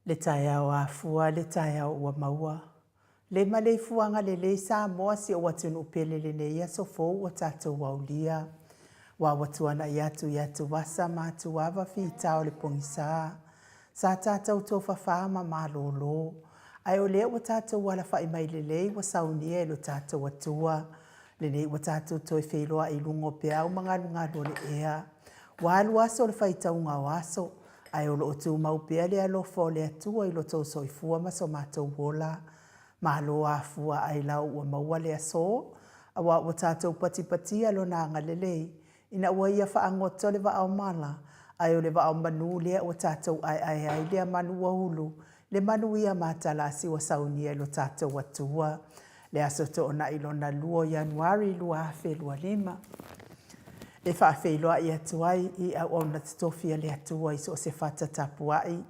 Le taeao afua, le taeao ua maua. Le maleifuaga lelei Samoa si ou atunuu pele lenei aso fou ua tatou aulia. Ua ua tuanai atu i atuvasa ma atuava fita o le pogisa. Sa tatou tofafa ma malolo, ae o lea ua tatou alafa'i mai lelei ua saunia e lo tatou Atua. Lenei ua tatou toe feiloai i luga o peau ma galugalu o le ea. Ua alu aso o le faitauga o aso, ae o lo o tumau pea le alofa o le Atua i lo tou soifua ma so matou ola. Malo afua ailao ua maua le aso, aua ua tatou patipatia Lona agalelei ina ua Ia faagoto le vaa o mala, ae o le vaa o manu lea ua tatou aeae ai lea manu ua ulu, le manuia matalasi ua saunia e lo tatou Atua. Le Aso Toonai lona lua o Ianuari 2025, e faafeiloai atu ai i auauna totofi a le Atua i so o se fata tapuai.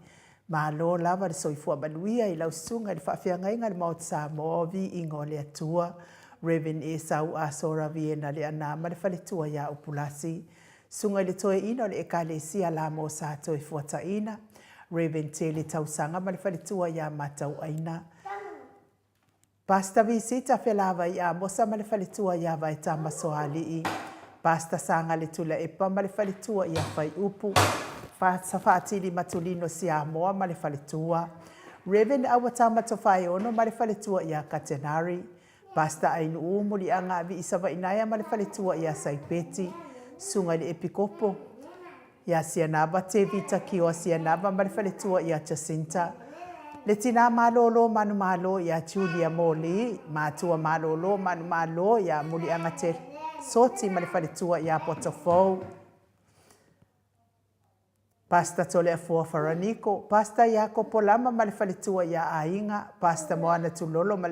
Malo lava le soifua manuia i lau susuga i le faafeagaiga i le Maota Samoa o Viiga o le Atua, Rev. Esau Asora Viena Leaana ma le faletua ia Upulasi, Susuga i le Toeaina o le Ekalesia Lamo Sa Toefuataiina, Rev. Tele Tausaga ma le faletua ia Matauaina, Pastor Visita Felavai Amosa ma le faletua ia Vaetama Soalii, Pastor Sagale Tuilaepa ma le faletua ia Faiupu, Pastor Faatili Matulino Siamoa ma le faletua, Rev. Auatama Tofaeono ma le faletua ia Katenari, Pastor Ainuu Muliaga Viisavainaea ma le faletua ia Saipeti, Susuga i le Epikopo, ia Sianava Tevita Kioa Sianava ma le faletua ia Jacinta, le tina malolo manumalo ia Julia Moli, matua malolo manumalo ia Muliaga Te Soti ma le faletua ia Potofou, Pastor Toleafoa Faraniko, Pastor Iakopo Lama ma le faletua ia Aiga, Pastor Moana Tulolo ma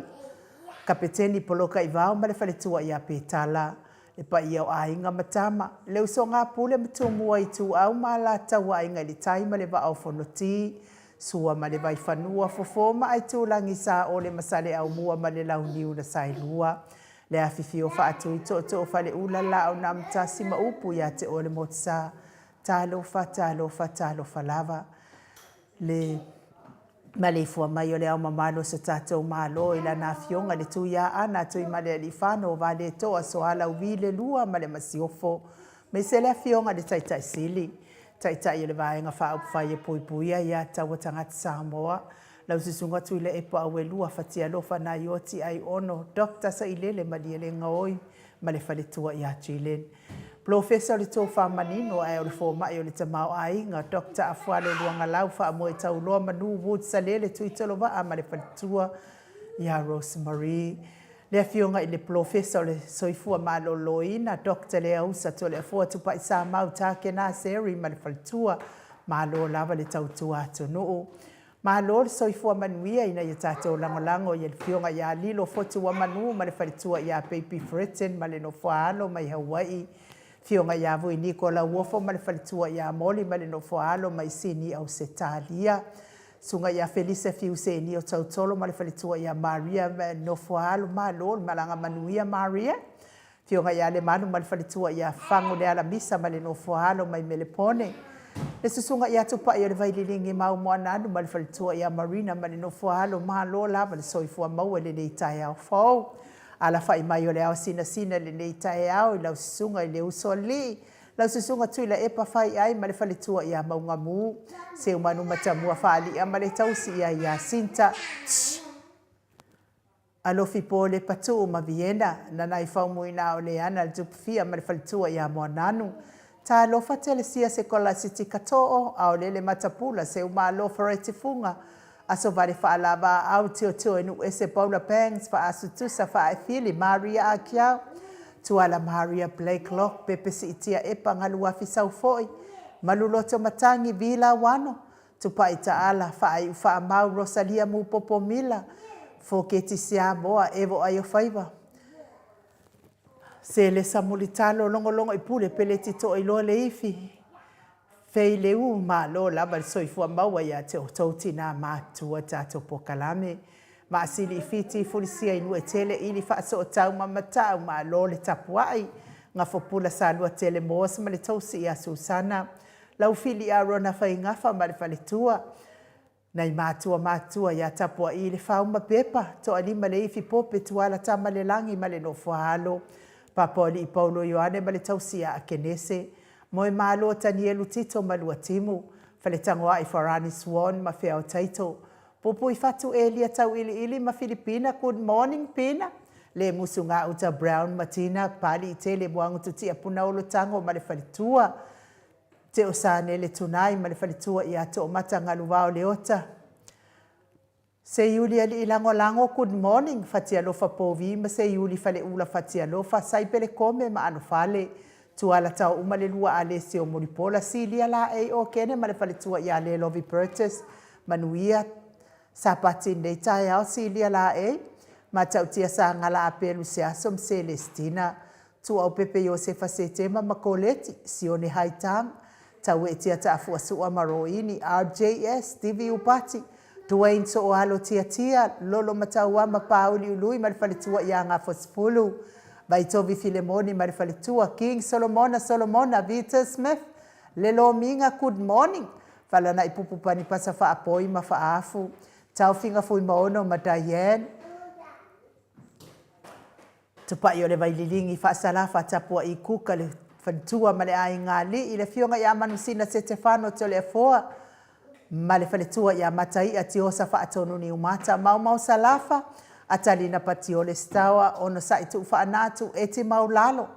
Kapeteni Poloka Ivao ma le faletua ia Petala. Le paia o Aiga ma Tama, le usoga a Pule ma Tumua Ituau ma Alataua Aiga i le Tai ma le Vaa o Fonoti, Sua ma le Vaifanua, Fofo ma Aitulagi Saole ma Saleaaumua ma le Launiu na Saelua, le afifio o Faatui Tootoo o Faleula Laau na Amotasi ma upu ia te oe le Motusa. Talofa, talofa, talofa lava. Le maleifua mai o Le Ao Mamalu o so tatou Malo i Lana Afioga i le Tuiaana Tuimalealiifano Vaaletoa Sualauvi le II ma le Masiofo, aemaise le Afioga i le Taitai Sili, Taitai o le Vaega Faaupufai e Puipuia Aia Tatau a Tagata Samoa, lau Susuga Tuilaepa Auelua Fatialofa Naioti Aiono Dr. Sailele Malielegaoi ma le faletua ia Jillian. Polofesa o le Tofa Manino ae o le Fomai o le Tamaoaiga, Doctor Afualo Luagalau Faamoetauloa Manu Wood Salele Tuitolovaa ma le faletua ia Rose Marie. Le Afioga i le Polofesa o le Soifua Maloloina, Doctor Leausa Toleafoa Tupai Samau Takena Seri ma le faletua, malo lava le tautua atunuu. Malo le soifua manuia ina ia tatou lagolago i le Afioga ia Lilo Fotuamanu ma le faletua ia Baby Fretton ma le nofoaalo mai Hawaii, Afioga ia Vui Niko Lauofo ma le faletua ia Moli ma le nofoaalo mai Sini Ausetalia, Susuga ia Felisa Fiusenia Tautolo ma le faletua ia Maria ma le nofoaalo. Malo le malaga manuia Maria. Afioga ia Lemanu ma le faletua ia Fagulealamisa ma le nofoaalo mai Melepone. Le susuga ia Tupai o le Vaililigi ma Aumoananu ma le faletua ia Marina ma le nofoaalo. Malo lava le soifua maua i lenei taeao fou. Alafai mai o le ao sinasina i lenei taeao i lau susuga i le Usoalii, lau susuga Tuilaepa Faiai ma le faletua ia Maugamu, Seumanu Matamua Faali'a ma le tausi ia Iasinta. Tsh! Alofi po le Patuu ma Viena, Nanai Faumuina o Leana le Tupufia ma le faletua ia Moananu. Talofa Telesia Sekolasiti Katoo, Aolele Matapula, Seumalo Fareti Fuga, Asovale Faalava Aau Tiotio e Nuuese Paula Bangs, Faasutusa Faaefili Maria Akiau, Tuala Maria Blake Locke, Pepe Siitia Epa Galuafi Saufoi, Maluloto Matangi Vila Wano, Tupai Taala, Faaiu Faamau, Rosalia Mupopo Mila, Foketi Siamoa, Evo Aiofaiva, Selesa Mulitalo, Logologo i Pule, Peleti Toailoa Leifi, Fei Leu, Malo lava le soifua maua ia te outou tina matutua tatou polokalame. Maasili i Fiti, Fulisia i Nuetele, Ili Faasootau ma Matau, Malo le tapuai. Gafopula Saluatele Moores ma le tausi ia Susana. Laufili Arona Faigafa ma le faletua, nai matua matua ia Tapuaii Lefau ma Pepa, Toalima Leifi Pope Tuala Tamalelagi ma le Nofoaalo, Papaoalii Paulo Ioane ma le tausi ia Akenese, Moemalo Tanielu Tito ma Luatimu, Faletagoai Farani Swan ma Feao Taito, Pupuifatu Elia Tauiliili ma Filipina Good morning Pina, Lemusu Gauta Brown ma Tina, Paliitele Muagututia Punaolo Tago ma le faletua, Teosanele Tunai ma le faletua ia Toomata Galuvao Leota. Seiuli Alii Lagolago Good morning Fatialofa Povi ma Seiuli Faleula Fatialofa Saipele Kome ma Anofale Tuala Taouma le lua Alesio Mulipola Silia Laei Okene ma le faletua ia Lelovi Burgess Manuia Sapati lenei taeao Silia Laei Matautia Sagala Apelu Seaso ma Selestina Tuaupepe Iosefa Setema ma Koleti, Sione Haitang, Tauetia Taafuasua ma Roini, RJS, Stevie Upati, Dwayne Sooalo Tiatia, Lolo Mataua ma Pauli Ului ma le faletua ia Gafosifulu, Vaitovi Filemoni ma le faletua, King Solomona Solomona, Vita Smith, Le Lomiga Good morning, Falanai Pupu Panipasa Faapoi ma Faafu, Taofiga Fuimaono ma Diane, Tupai o le Vaililigi, Faasalafa, Tapua'i Kuka, le faletua ma le aiga alii, le afioga ia Manusina Setefano Toleafoa ma le faletua ia Matai'a Tiosa Faatonu Niumata, Maomao Salafa, Atalina Patiole Stower, Onosai Tuufaanatu, Eti Maulalo,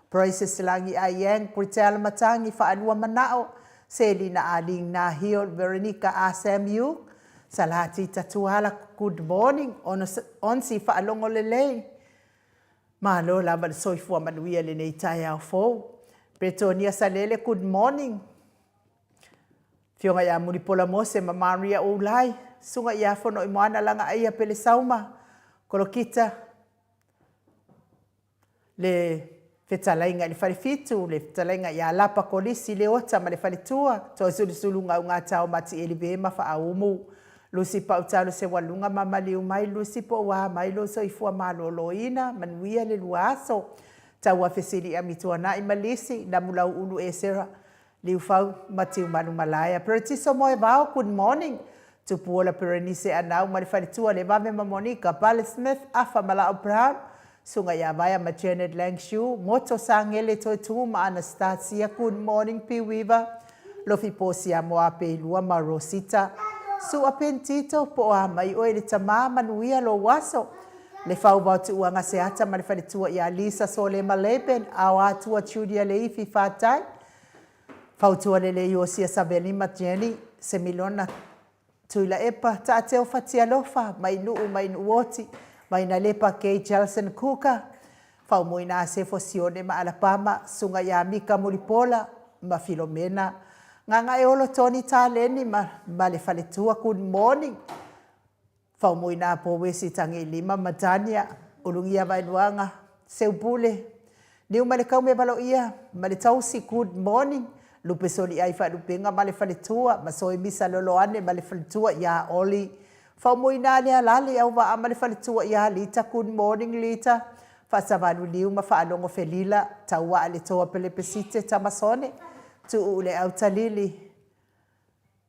Praises Lagi Aiang, Gritell Matangi, Faalua Mana'o, Selina Aling Nahio, Veronica A. Sam Yu, Salati Tatuala, good morning, Onsi faalogo lelei. Malo lava le soifua manuia i lenei taeao fou. Bretonia Salele, good morning. Afioga ia Mulipola Mose ma Maria Oulai, Susuga ia Fonoimoana Lagaaia Pelesauma, Kolokita, le. Fetalaiga i le Falefitu, le Fetalaiga ia Lapa Kolisi Leota ma le Faletua, Toesulusulu Gaugatao Matieli Vema Faaumu, Lusi Pau Talo Seualuga ma maliu mai Lusi po ua a mai lou soifua maloloina, manuia le lua aso. Tauafe Sili Amituanai ma Lisi, Namulauulu Esera, Liufau ma Tiumalu Malaea. Peretiso Moevao, good morning. Tupuola Perenise Anau ma le faletua Levave ma Monica, Pale Smith, Afa ma La'au Brown, Susuga ia Vaea ma Janet Langshu, Moto Sagele Toetumu ma Anastasia, good morning P Weaver, Lofi Posia Moapeilua ma Rosita, Su'a Pentito, po o a mai oe le tama, manuia lou aso. Le Fauvao Tuuaga Seata ma le faletua ia Lisa Solema Laban, Ao Atua Julia Leifi Fatai, Fautua Lelei Iosia Saveli ma Jenny Semilona Tuilaepa, Taateo Fatialofa, Mainuu Mainuuoti, Mainalepa Kay Jelson Kuka, Faumuina Asefo Sione ma Alapama, Susuga ia Mika Mulipola ma Filomena, Gagaeolo Tony Taleni ma ma le faletua, good morning. Faumuina Powesi Tagiilima ma Tania, Ulugia Vaeluaga, Seupule, Niumalekaume Valoia ma le Tausi, good morning, Lupe Soliai Faalupega ma le Faletua, Masoe Misa Loloane ma le Faletua ia Oli, Faumuina Lealali Auvaa ma le Faletua ia Lita, good morning Lita, Faasavalu Liu ma Faalogo Felila, Tauaa Letoa Pelepesite Tamasone, Tuuu Leautalili,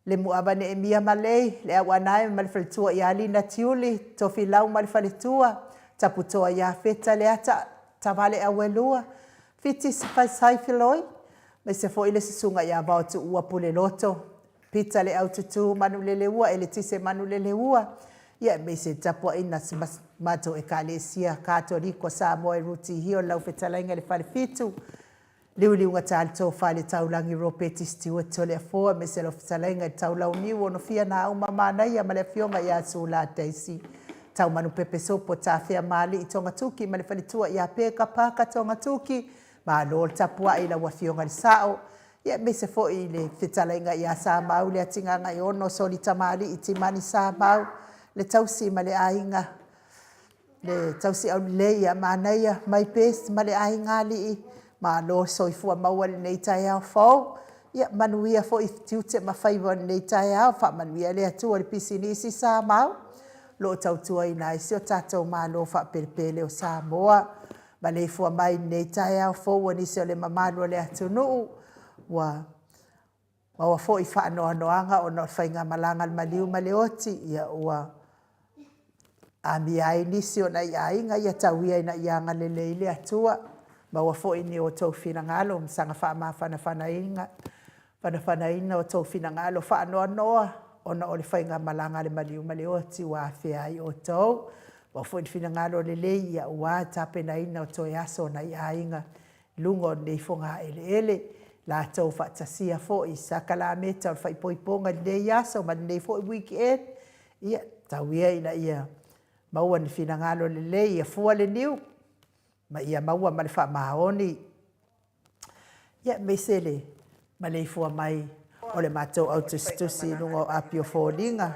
Lemuava Neemia ma Lei, le Auanae ma le faletua ia Lina Tiuli, Tofilau ma le faletua, Taputoa ia Feta Leata, Tavale Auelua, Fiti Saifiloi, aemaise foi le susuga ia Vaotuua Puleloto, Pita Leaututu Manuleleua, Eletise Manuleleua, ia aemaise le tapuaiga a si matou Ekalesia Katoliko Samoa i Rutihio, lau fetalaiga i le Falefitu, Liuliugata le Tofa i le Taulagi Ropeti Stewart Toleafoa aemaise lau fetalaiga i le Taulauniu Onofia Nauma Manaia ma le Afioga ia Sula Daisy Taumanupepe Sopo Tafea Maali'i Togatuki ma le faletua ia Peka Parker Togatuki. Malo le tapuai i lau Afioga i le Sao ia aemaise foi i le fetalaiga ia Samau Leatigagaiono Soli Tamalii Timani Samau le tausi ma le aiga Le tausi aulelei ia manaia my best ma le aiga alii malo soifua maua i lenei taeao fou ia manuia foi tiute ma faiva o lenei taeao faamanuia le Atua i le pisinisi Samau o loo tautuaina ai si o tatou malo faapelepele o Samoa maleifua mai i lenei taeao fou o nisi o le mamalu o le atunuu ua Maua foi faanoanoaga ona o le faigamalaga a le maliu ma le oti, ia ua amia ai nisi o nai aiga, ia tau ia ina ia agalelei le Atua. Maua foi ni outou finagalo ma saga faamafanafanaina fanafanaina outou finagalo faanoanoa ona o le faigamalaga a le maliu ma le oti ua afea ai outou. Maua foi ni finagalo lelei ia aua le tapenaina o toe aso o nai aiga i luga o lenei fogaeleele, latou faatasia foi sakalameta o le faaipoipoga i lenei aso ma lenei foi weekend, ia, tau ia ina ia maua ni finagalo lelei ia fua le niu ma ia maua ma le faamaoni, ia, aemaise le maleifua mai o le matou au tusitusi i luga o api o foliga.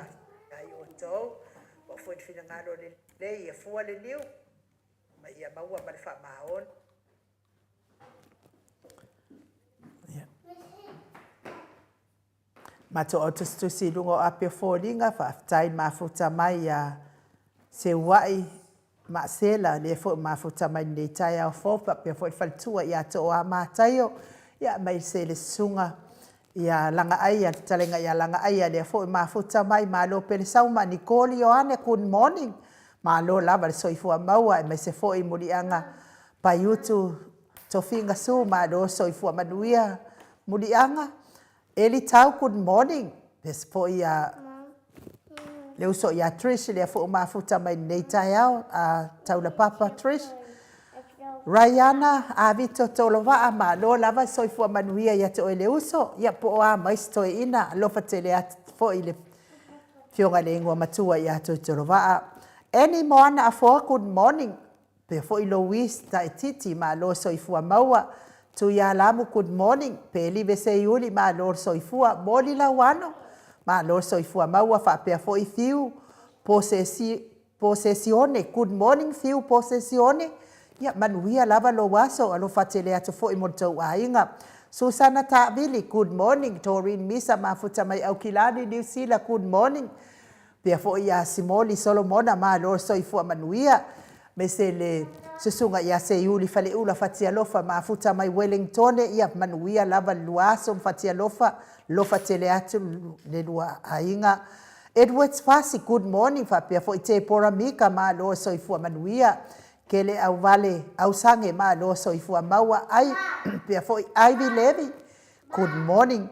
Ma ia maua ma le faamaoni. Ia. Matou au tusitusi i luga o api o foliga, faafetai mafuta mai ia Seua'i Maasela, lea foi ua mafuta mai lenei taeao fou, faapea foi le faletua ia Tooa Mataio, ia aemaise le susuga ia Lagaaia, le fetalaiga ia Lagaaia, lea foi ua mafuta mai, malo pele sauma. Nicole Ioane, good morning, malo lava le soifua maua, aemaise foi Muliaga Paiutu Tofiga Su, malo le soifua manuia Muliaga. Eli Tau, good morning, aemaise foi ia le uso ia Trish, lea foi ua mafuta mai lenei taeao, a Taulapapa Trish. Raiana Avito Tolovaa, malo lava le soifua manuia ia te oe le uso, ia po o a mai se toeaina, alofa tele atu foi i le Afioga i le Igoa Matua ia Tuitolovaa. Annie Moana Afoa, good morning. Faapea foi Louise Taetiti, malo le soifua maua. Tuialamu, good morning. Peli Veseiuli, malo le soifua. Moli Lauano, malo le soifua maua. Faapea foi Fiu Posesione, good morning Fiu Posesione. Ia manuia lava lou aso, alofa tele atu foi mo le tou aiga. Susana Taavili, good morning. Doreen Misa mafuta mai Aukilani, Niu Sila, good morning. Pea foi ia Simoli Solomona, malo le soifua manuia. Aemaise le susuga ia Seiuli Faleula Fatialofa mafuta mai Wellingtone, ia manuia lava le lua aso ma Fatialofa, alofa tele atu le lua aiga. Edwards Fasi, good morning, faapea foi Tepora Mika, malo le soifua manuia. Kele Auvale Ausage, malo soifua maua. Ai, pea foi Ivy Levy, good morning.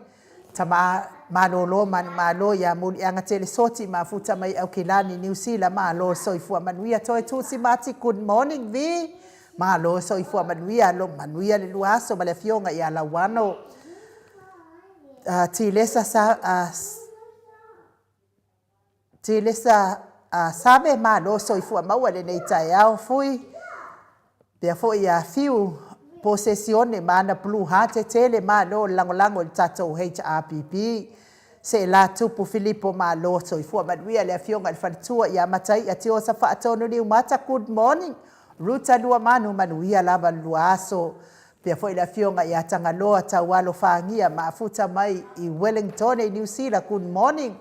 Tama malolo manumalo ia Muliagatele Soti mafuta mai Aukilani, Niu Sila, malo soifua manuia. Toe Tusi Mati, good morning Vi, malo soifua manuia, lo manuia le lua aso ma le afioga ia Lauano. Tilesa sa, Tilesa Same, malo soifua maua i lenei taeao. Fui, pea foi ia Fiu Posesione ma ana Blue Heart tele, malo le lagolago i le tatou HRPP. Seela Tupu Filipo, malo soifua manuia le afioga i le faletua ia Mataia Tiosa Faatonu Niumata, good morning. Ruta Luamanu, manuia lava le lua aso. Pea foi le afioga ia Tagaloa Taualo Fagia, mafuta mai i Wellingtone i Niu Sila, good morning.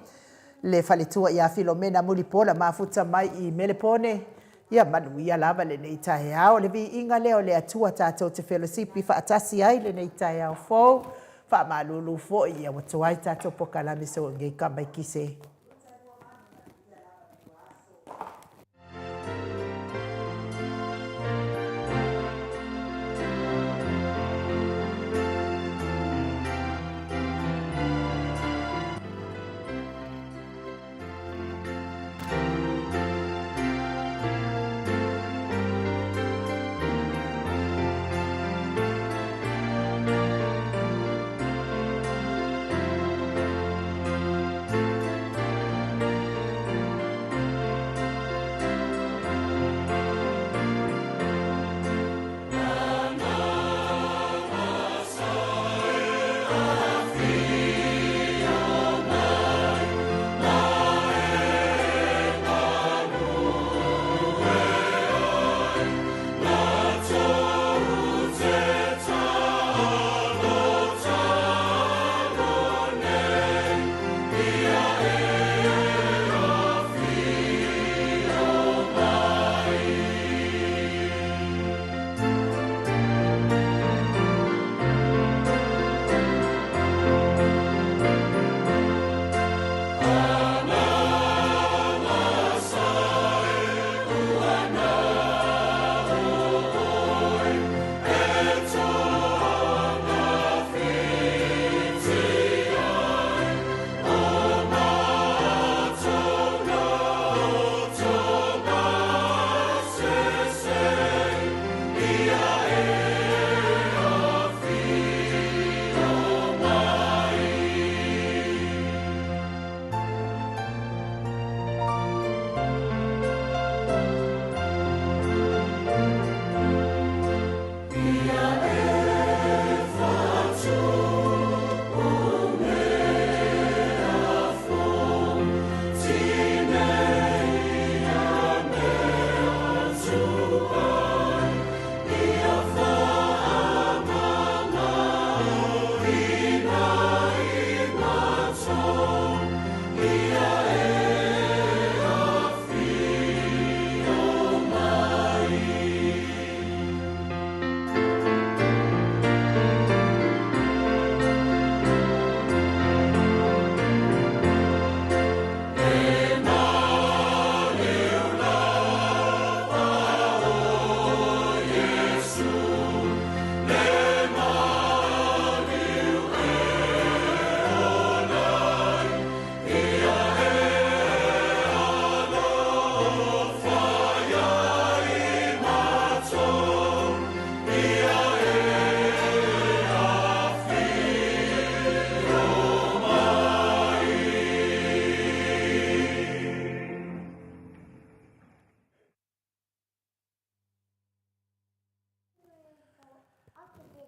Le faletua ia Filomena Mulipola mafuta mai i Melepone, ia manuia lava lenei taeao. O le viiga lea o le Atua tatou te felosipi faatasi ai lenei taeao fou. Faamalulu foi ia ua tuai tatou pokalame so ngei ka mai kise.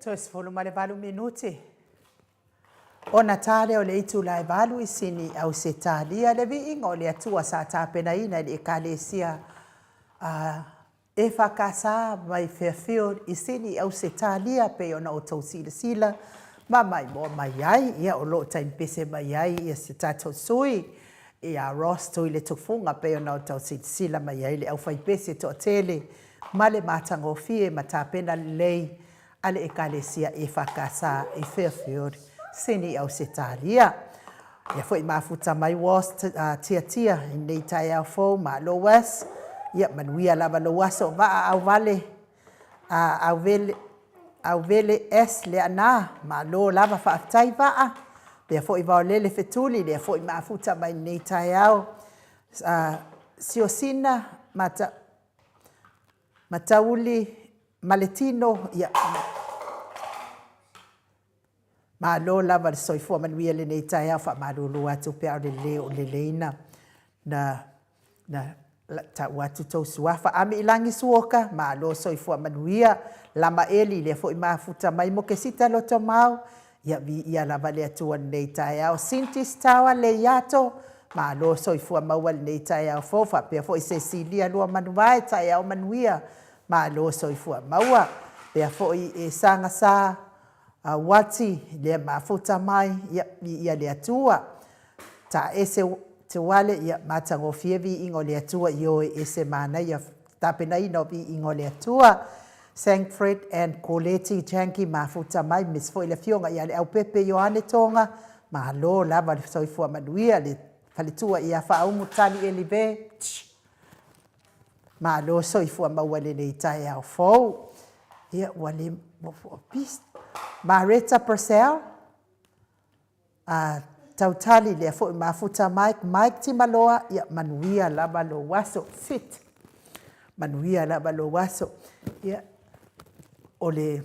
Toe 18 minute ona ta lea o le itula e 8 i Sini, Ausetalia. Le viiga o le Atua sa tapenaina e le Ekalesia a. EFKS mai Fairfield i Sydney, Ausetalia, pei ona outou silasila ma maimoa mai ai. Ia, o lo o taimi pese mai ai ia si tatou sui ia Ross Tuiletufuga, pei ona outou silasila mai ai le aufaipese toatele ma le matagofie ma tapena lelei a le Ekalesia EFKS i Fairfield, Sydney, Ausetalia. Ia foi mafuta mai Wes Tiatia i lenei taeao fou, malo Wes. Ia manuia lava lou aso vaa auvale, auvele, auvele S Leaana, malo lava faafetai vaa. Pea foi Vaolele Fetuli, lea foi mafuta mai lenei taeao. Siosina Matauli Maletino, ia malo lava le soifua manuia i lenei taeao, faamalulu atu pe a o le le o lelei na na tau atu tou suafa. Amilagi Suoka, malo soifua manuia. Lama Eli, lea foi mafuta mai Mokesita Lotomau, ia viia lava le Atua i lenei taeao. Cintis Tower Leiato, malo soifua maua i lenei taeao fou, faapea foi Sesilia Luamanuvae, taeao manuia, malo soifua maua. Faapea foi e Sagasa Uati, lea mafuta mai, ia viia le Atua. Taese Teuale, ia matagofie viiga o le Atua i o e ese manaia tapenaina o viiga o le Atua. Sankfred and Koleti Janki mafuta mai, aemaise foi le afioga ia Leaupepe Ioane Toga, malo lava le soifua manuia, le faletua ia Faaumu Tali Elive, malo soifua maua i lenei taeao fou. Ia, ua le, ua busy. Mareta Purcell, a Tautali, lea foi mafuta mai, Mike Timaloa, ia manuia lava lou aso. Sit. Manuia lava lou aso. Ia, o le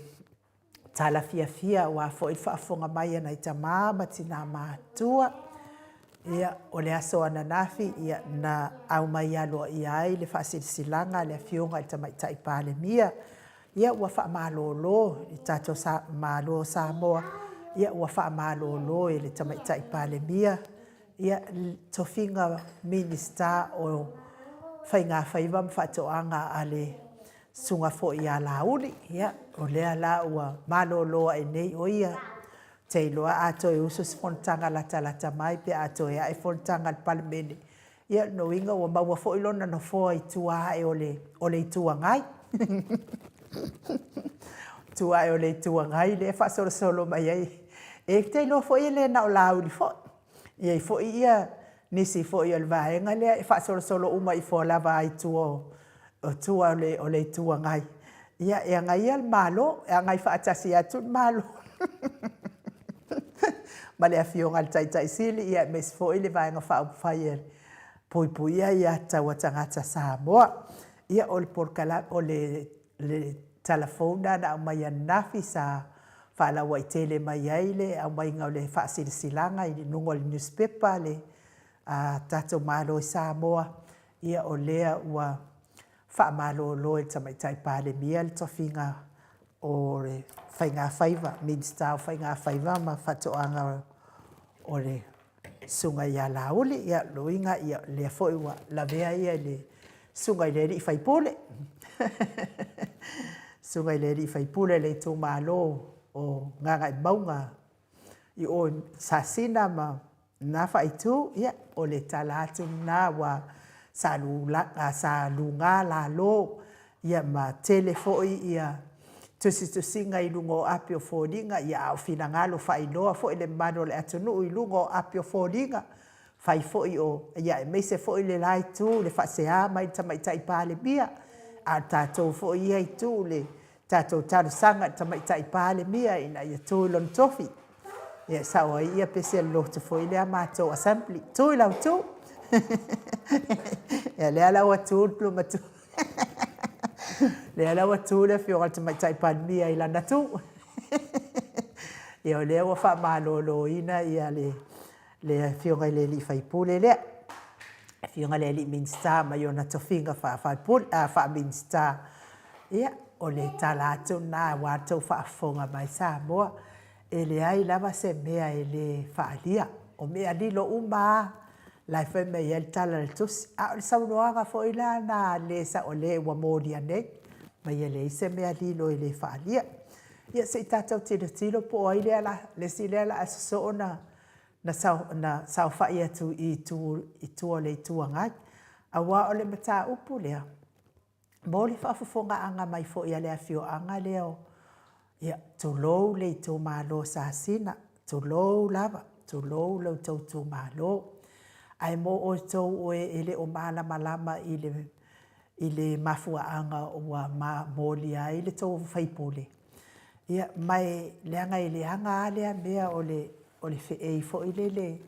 tala fiafia aua foi le faafofoga mai a nai tama ma tina matutua. Ia, o le aso ananafi, ia, na aumai aloaia ai le faasilasilaga a le Afioga i le Tamaitai Palemia. Ia, ua faamalolo i le tatou Malo o Samoa, ia, ua faamalolo e le Tamaitai Palemia ia le tofiga Minisita o Faiga Faiva ma Faatoaga a le Susuga foi ia Laauli. Ia, o lea la ua malolo ae nei o ia. Ou te iloa a toe usu se fonotaga latalata mai pe a toe ae fonotaga a le Palemene, ia o lona uiga ua maua foi lona nofoa i tua ae o le Itu Agai. Tua ae o le Itu Agai lea e faasolosolo mai ai. E te iloa foi e le na o Laauli foi. E i ai foi ia nisi foi o le vaega lea e faasolosolo uma ifo lava i tua o tua o le Itu Agai, ia, e agaia le Malo, e agai faatasi atu le Malo ma le Afioga i le Taitai Sili, ia, aemaise foi le Vaega Faaupufai e Puipuia Aiatatau a Tagata Samoa. Ia, o le polokalame, o le, le tala fou lena na aumai ananafi sa faalauaitele mai ai le aumaiga o le faasilasilaga i luga o le nusipepa a le tatou Malo i Samoa, ia o lea ua faamalolo e le Tamaitai Palemia le tofiga o le Faigafaiva, Minisita o Faigafaiva ma Faatoaga o le Susuga ia Laauli. Ia, o lona uiga, ia, o lea foi ua lavea ia i le Susuga i le alii faipule, Susuga i le alii faipule o le itumalo o Gagaemauga i o i Sasina ma lena faaitu, ia, o le tala atu lena ua sa luga lalo, ia ma tele foi ia tusitusiga i luga o api o foliga, ia a o finagalo faailoa foi le mamalu o le atunuu i luga o api o foliga, fai foi o, ia aemaise foi le la itu le faasea mai le Tamaitai Palemia, a o le tatou foi ia itu le tatou talosaga i le Tamaitai Palemia ina ia tu i lona tofi. Ia e sao ai ia pese loto foi lea matou assembly. Tu i lau tu. Ia lea la ua tu le matua. Lea la ua tu le afioga i le Tamaitai Palemia i lana tu. Ia o lea ua faamaloloina ia le le afioga i le alii faipule lea, afioga i le alii Minisita mai ona tofiga faa-faipule, faa-Minisita. Ia, o le tala atu lena aua le tou faafofoga mai Samoa, e leai lava se mea e le faaalia. O mea lilo uma lava. La e fai mai ai le tala a le tusi. A o le saunoaga foi la na a le sa o le ua molia nei, mai e leai se mea lilo e le faaalia. Ia se i tatou tilotilo po o ai lea la, le isi lea o le a sosoo na na saofai atu i i tua o le Itu Agai. Aua o le mataupu lea, mo le faafofogaaga mai foi a le afioaga lea o, ia, tulou le itumalo o Sasina, tulou lava, tulou lo outou itumalo. Ae mo outou o e e le o malamalama i le i le mafuaaga ua molia ai le tou sui usufono, ia, ma e leaga e leaga lava lea mea o le o le feei foi lele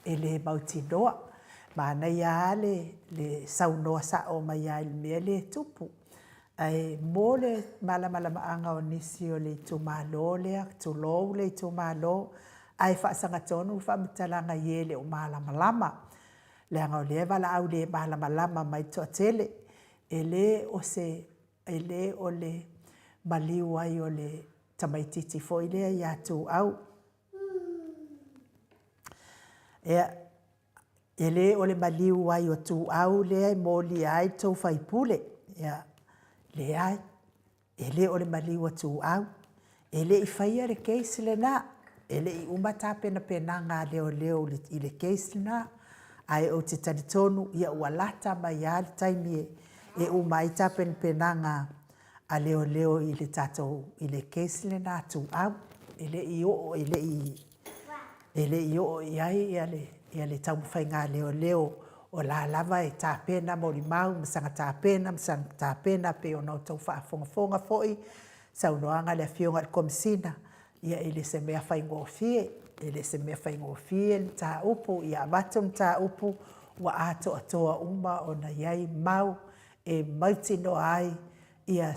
e le mautinoa. Manaia lava le le saunoa sao mai lava i le mea lea e tupu. Ae mo le malamalamaaga o nisi o le itumalo lea, tulou le itumalo, ae faasagatonu le faamatalaga i e e le o malamalama, leaga o lea e valaau le malamalama mai le toatele. E le o se, e le o le maliu ai o le tamaitiiti foi lea ia Tuuau, ia, e le o le maliu ai o Tuuau lea e molia ai le tou sui usufono. Ia, leai, e le o le maliu o Tuuau. E le i faia le case lena, e le i uma tapenapenaga a leoleo i le case lena, ae ou te talitonu ua lata mai lava le taimi e uma ai tapenapenaga a leoleo i le tatou, i le case lena a Tuuau. E le i oo, e le i E le i oo i ai le taumafaiga a leoleo, o la lava e tapena molimau ma saga tapena ma saga tapena e pei ona outou faafogafoga foi i saunoaga a le Afioga i le Komesina, ia e le o se mea faigofie. E le o se mea faigofie le mataupu, ia avatu le mataupu ua atoatoa uma ona i ai mau e mautinoa ai ia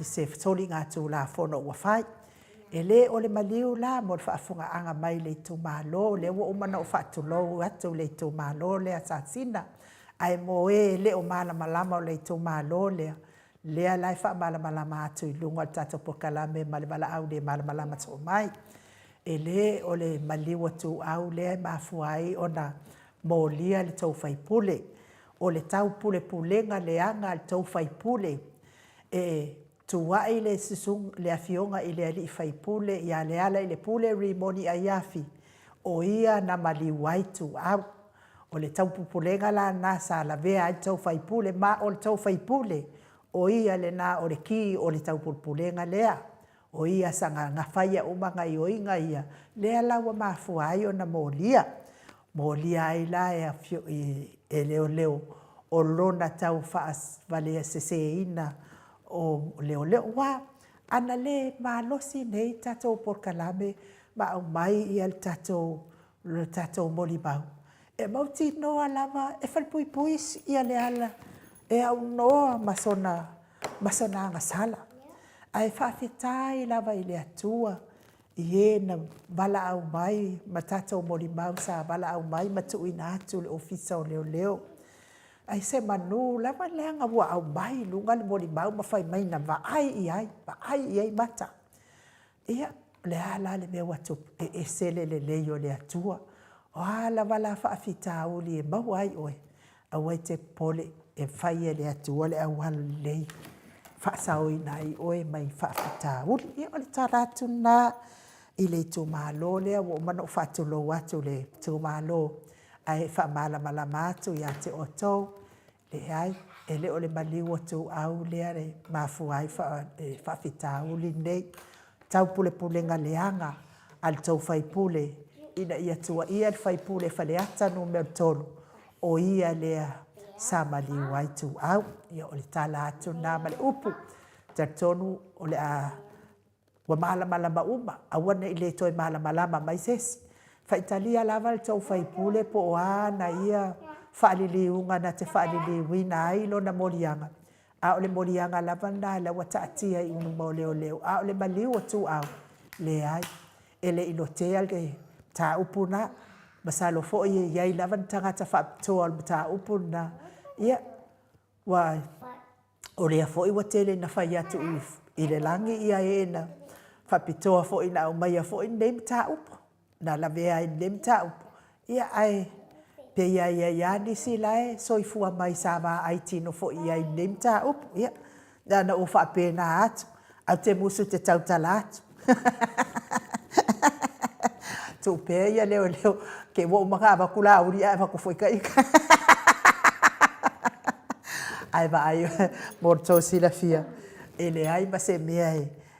se soligatulafono ua fai. E le o le maliu la mo le faafofogaaga mai le itumalo, lea ua uma ona ou faatulou atu i le itumalo lea o Sasina, ae mo e e le o malamalama o le itumalo lea, lea la e faamalamalama atu i luga o le tatou polokalame ma le valaau le malamalama soo mai. E le o le maliu o Ituau lea e mafua ai ona molia le tou sui usufono. O le taupulepulega leaga a le tou sui usufono, e tuai le le afioga i le alii faipule ia Lealailepule Rimoni Aiafi, o ia na maliu ai Ituau. O le taupulega la lena sa lavea ai le tou sui usufono, ma o le tou sui usufono, o ia lena o le ki o le taupulepulega lea. O ia sa na faia uma gaoioiga ia, lea la ua mafua ai ona molia. Molia ai la e leoleo o lona tau faavaleseseina o leoleo. Aua ana le malosi nei le tatou polokalame ma aumai le tatou molimau, e mautinoa lava e falepuipui Leala e aunoa ma sona agasala. Ae faafetai lava i le Atua i e na valaau mai ma tatou molimau sa valaau mai ma tuuina atu i le Ofisa o Leoleo. Ai semanu lava leaga ua aumai i luga le molimau ma fai mai na vaai i ai, vaai i ai mata. Ia, o le a la le mea ua tupu? E ese le lelei o le Atua. O a lava la faafitauli e maua ai oe, aua e te popole, e fai e le Atua le auala lelei e faasaoina ai oe mai faafitauli. Ia, o le tala atu lena i le itumalo lea, ua uma ona ou faatulou atu i le itumalo, ae faamalamalama atu ia te outou, leai, e le o le maliu o Ituau lea e mafua ai le faafitauli lenei. Taupulepulega leaga a le tou sui usufono ina ia tuuaia le sui usufono o Faleata 3, o ia lea sa maliu ai Ituau. Ia o le tala atu lena ma le upu. E talitonu o le a ua malamalama uma, aua ne i le toe malamalama mai se isi. Faitalia lava le tou sui usufono po o a ana ia faaliliuga na te faaliliuina ai lona moliaga, a o le moliaga lava lena o lea ua taatia i luma o leoleo, a o le maliu o Ituau, leai, e le i lotea le mataupu lena. Masalo foi e i ai lava ni tagata faapitoa o le mataupu lena, ia, ua o lea foi ua tele ina fai atu i le lagi e na faapitoa foi na aumaia foi lenei mataupu, na lavea ai i lenei mataupu, ia ae Pe ia i ai lava nisi la e soifua mai sa vaai tino foi i ai i lenei mataupu. Ia, na ona ou faapena atu, ae ou te musu ou te tautala atu. Tuu pea ia leoleo, te i ua uma ona avatu Laauli ae avatu foi ta ita. Ae vaai mo le tou silafia, e leai ma se mea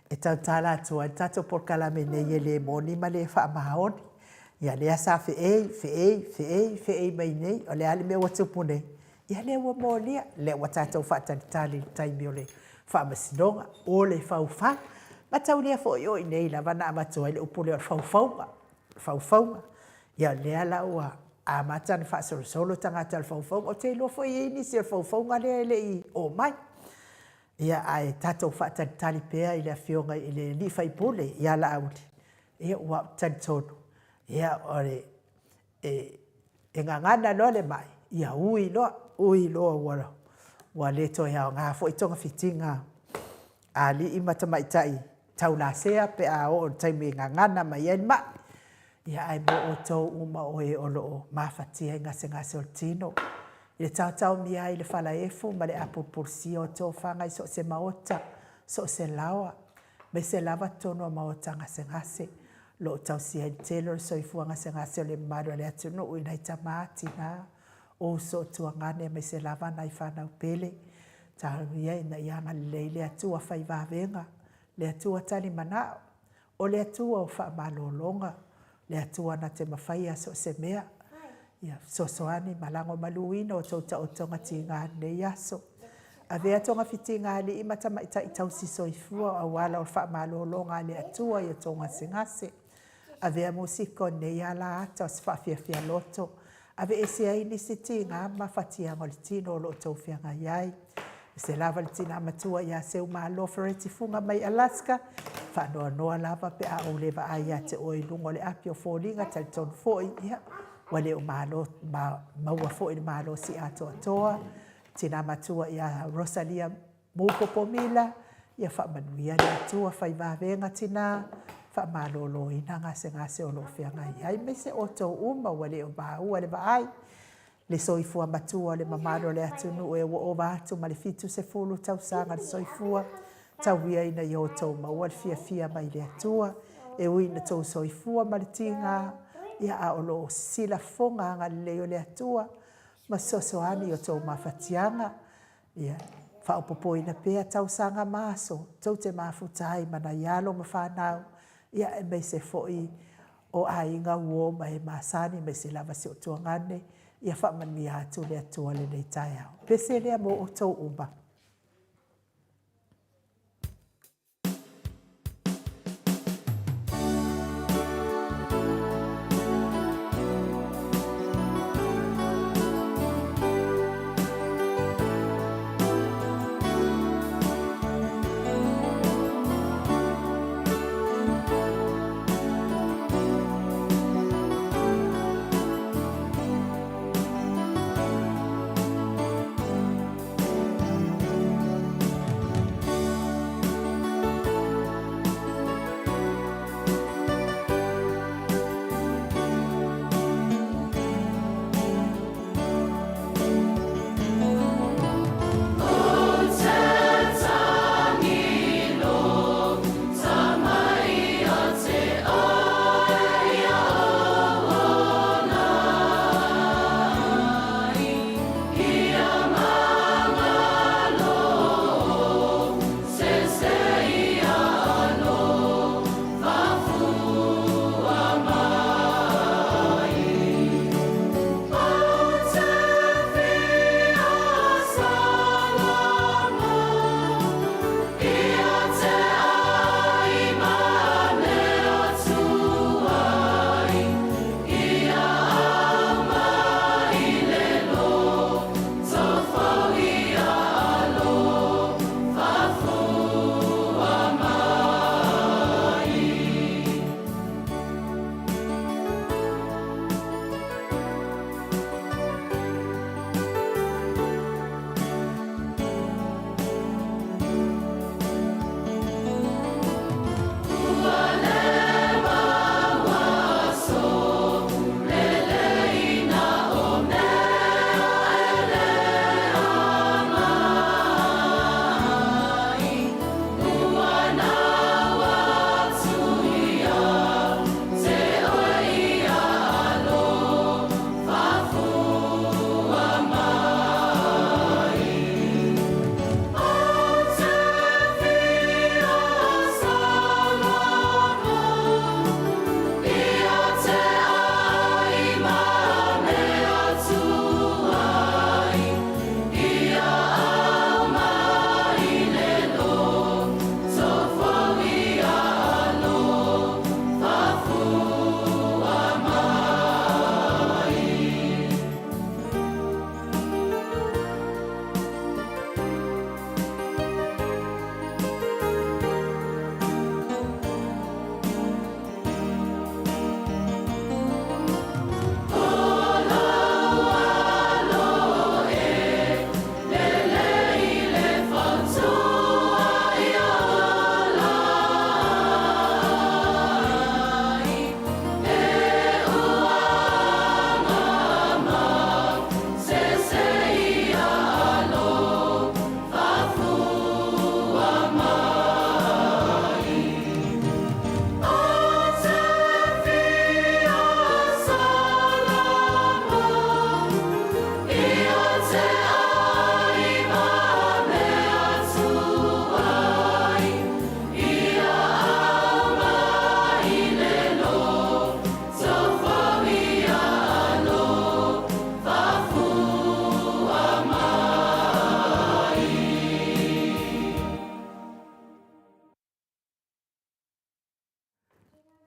e tautala atu ai le tatou polokalame nei e le moni ma le faamaoni. Ia lea sa feei, feei, feei, feei mai nei, o le a le mea ua tupu nei? Ia lea ua molia, lea ua tatou faatalitali i le taimi o le faamasinoga, o le faufau. Mataulia foi o i inei lava na avatu ai le upu lea o le faufauga, faufauga. Ia lea la ua amata ona faasolosolo tagata o le faufauga. Ou te iloa foi e i ai nisi o le faufauga lea e le i oo mai. Ia ae tatou faatalitali pea i le Afioga i le sui usufono ia Laauli, ia aua ou te talitonu, ia o le e gagana loa le mai, ia ui loa, ui loa ua le toe aoga foi togafitiga a alii ma tamaitai taulasea pe a oo i le taimi e gagana mai ai le mai. Ia ae mo outou uma o e o lo o mafatia i gasegase o le tino, i le taotaomia ai i le falaefu ma le apulupulusia o tofaga i so o se maota, so o se laoa, aemaise lava totonu o maota gasegase, o lo o tausia ai le tele o le soifua gasegase o le mamalu o le atunuu i nai tama, tina, uso, tuagane aemaise lava nai fanau pele. Talosia ia ina ia agalelei le Atua fai vavega, le Atua tali manao, O le Atua o faamalologa, le Atua na te mafaia so o se mea. Ia fesoasoani ma lagomaluina o tou taotoga tiga i lenei aso. Avea togafitiga a alii ma tamaitai tausi soifua o auala o le faamalologa a le Atua i o outou gasegase. Avea musika o lenei ala ata o se faafiafia loto, Aveese ai nisi tiga ma mafatiaga o le tino o lo o outou feagai ai. Aemaise lava le tina matua ia Seumalo Fereti Fuga mai Alaska, faanoanoa lava pe a ou le vaai ia te oe i luga o le api o foliga, talitonu foi, ia, ua le o malo, ma, maua foi le malosi atoatoa. Tina matua ia Rosalia Mupo Pomila, ia faamanuia le Atua, fai vavega tina, faamaloloina gasegase o lo o feagai ai, aemaise outou uma ua le o maua le vaai, le soifua matua o le mamalu o le atunuu e ua ova atu ma le 70 tausaga le soifua, tau ia ina ia outou maua le fiafia mai le Atua, e ui ina outou soifua ma le tiga, ia a o lo o silafoga agalelei o le Atua ma fesoasoani i outou mafatiaga. Ia faaopoopoina pea tausaga ma aso tou te mafuta ai ma nai alo ma fanau, ia aemaise foi o aiga, uo ma e masani aemaise lava si ou tuagane, ia faamanuia atu le Atua i lenei taeao. Pese lea mo outou uma.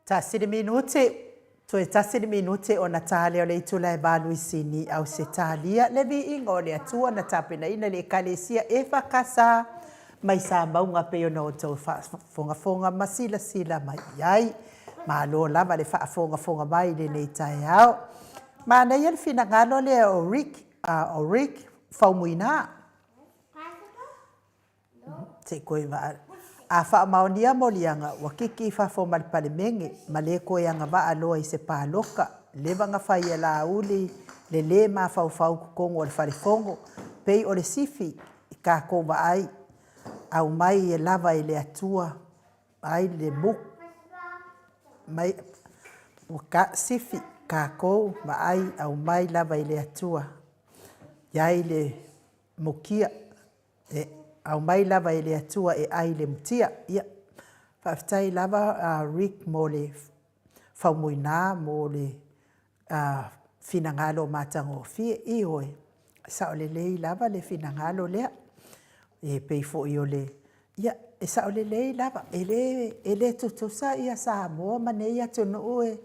Tasi le minute, toe tasi le minute ona ta lea o le itula e valuisini Ausetalia, le viiga o le Atua na tapenaina e le Ekalesia EFKS mai Samauga pei ona outou faafogafoga ma silasila mai i ai. Malo lava le faafogafoga mai i lenei taeao. Manaia le finagalo lea o Rick, o Rick Faumuina. Se i koe vaa. A faamaonia moliaga, ua kiki i fafo ma le Palemene, ma le koe agavaa loa i se paloka. Leva na fai e Laauli le le mafaufau i totonu o le Fale Fono, pei o le sifi i tatou vaai, aumai e lava i le Atua ai le mu mai ua ta sifi tatou vaai aumai lava i le Atua iai le mutia e aumai lava e le Atua e ai le mutia. Ia, faafetai lava Rick mo le faumuina mo le finagalo matagofie. Ioe, e sao lelei lava le finagalo lea. E pei foi o le, ia, e sao lelei lava, e le, e le tutusa Samoa ma nei atunuu e,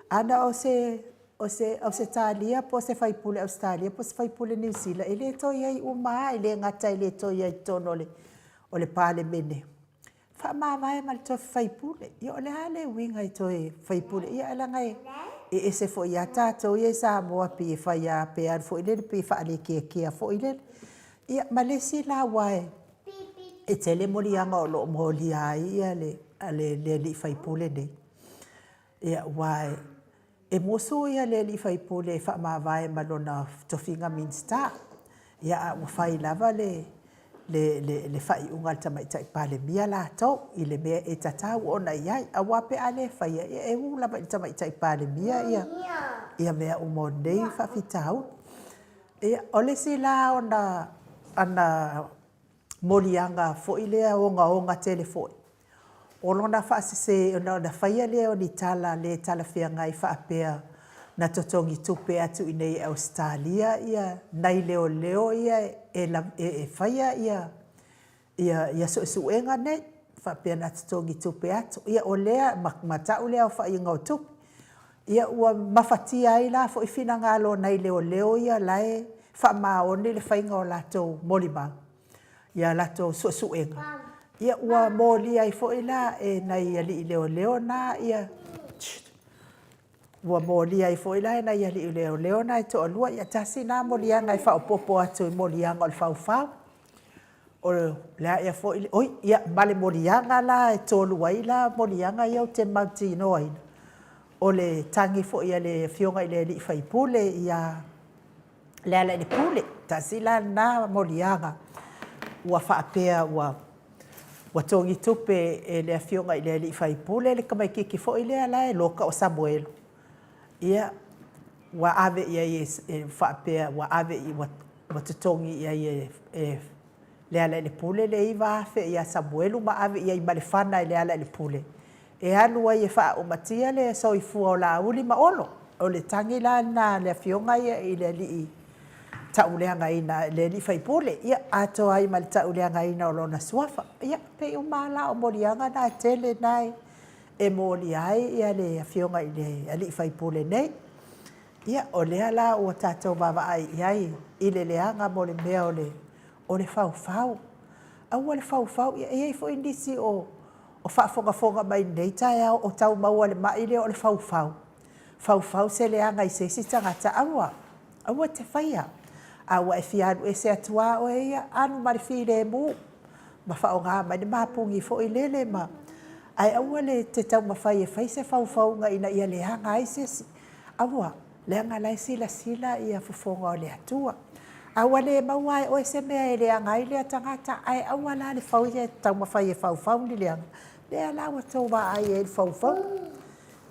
ana o se, o se Ausetalia po o se faipule Ausetalia po o se faipule Niu Sila, e le toe i ai uma lava, e le gata e le toe i ai i totonu o le Palemene, faamavae ma le tofi faipule. Ia o le a le uiga e toe faipule, ia leaga e ese foi lava tatou ia i Samoa pei e fai lava pe alu foi lele pei e faalekeakea foi lele. Ia ma le isi la aua e tele moliaga o lo o molia ai le alii faipule lenei, aua e musu le alii faipule e faamavae ma lona tofiga Minisita, ia a ua fai lava le faaiuga a le Tamaitai Palemia latou i le mea e tatau ona i ai. Aua pe a le faia, ia e u lava i le Tamaitai Palemia ia mea uma o nei faafitauli. Ia, o le isi la ona moliaga foi lea ogaoga tele foi, o lona faasese, ona faia lea o ni tala le talafeagai faapea na totogi tupe atu i inei i Ausetalia nai leoleo ia e faia ia suesuega nei, faapea na totogi tupe atu. Ia o lea, ma tau le aofaiga o tupe. Ia ua mafatia ai la foi finagalo o nai leoleo ia la e faamaoni le faiga o latou molimau ia latou suesuega, ia ua molia ai foi la e nai alii leoleo na ia ua molia ai foi la e nai alii leoleo na e toalua. Ia tasi na moliaga e faaopoopo atu i moliaga o le faufau. O le a ea foi le, oi, ia ma le moliaga la e tolu ai la moliaga ia ou te mautinoaina, o le tagi foi a le Afioga i le alii faipule ia Lealailepule. Tasi la lena moliaga ua faapea ua togi tupe e le Afioga i le alii faipule le tamaitiiti foi lea la e loka o Samuelu, ia, ua ave i ai e faapea ua ave ua totogi i ai e Lealailepule le $9,000 ia Samuelu ma ave i ai ma le fana e Lealailepule e alu ai e faaumatia le soifua o Laauli ma Olo. O le tagi la lena a le afioga ia i le alii tauleagaina, le alii faipule, ia, atoa ai ma le tauleagaina o lona suafa. Ia, pei uma lava la o moliaga na e tele na e molia ai le afioga i le alii faipule nei. Ia, o lea la ua tatou vaavaai i ai i le leaga mo le mea o le faufau. Aua le faufau, ia e i ai foi nisi o faafogafoga mai i lenei taeao o tau maua i le mai lea o le faufau. Faufau se leaga i se isi tagata, aua, aua e te faia. A ua e fia alu ese atu lava oe ia, alu ma le filemu ma faaaoga mai le mapuni foi lele ma, ae aua le te taumafai e fai se faufauga ina ia leaga ai se isi. Aua, leaga o la e silasila fofoga o le Atua. A ua le maua lava e oe se mea e leaga ai lea tagata, ae aua la le fau ia e taumafai e faufau ni leaga, lea la ua tou vaai ai i le faufauga.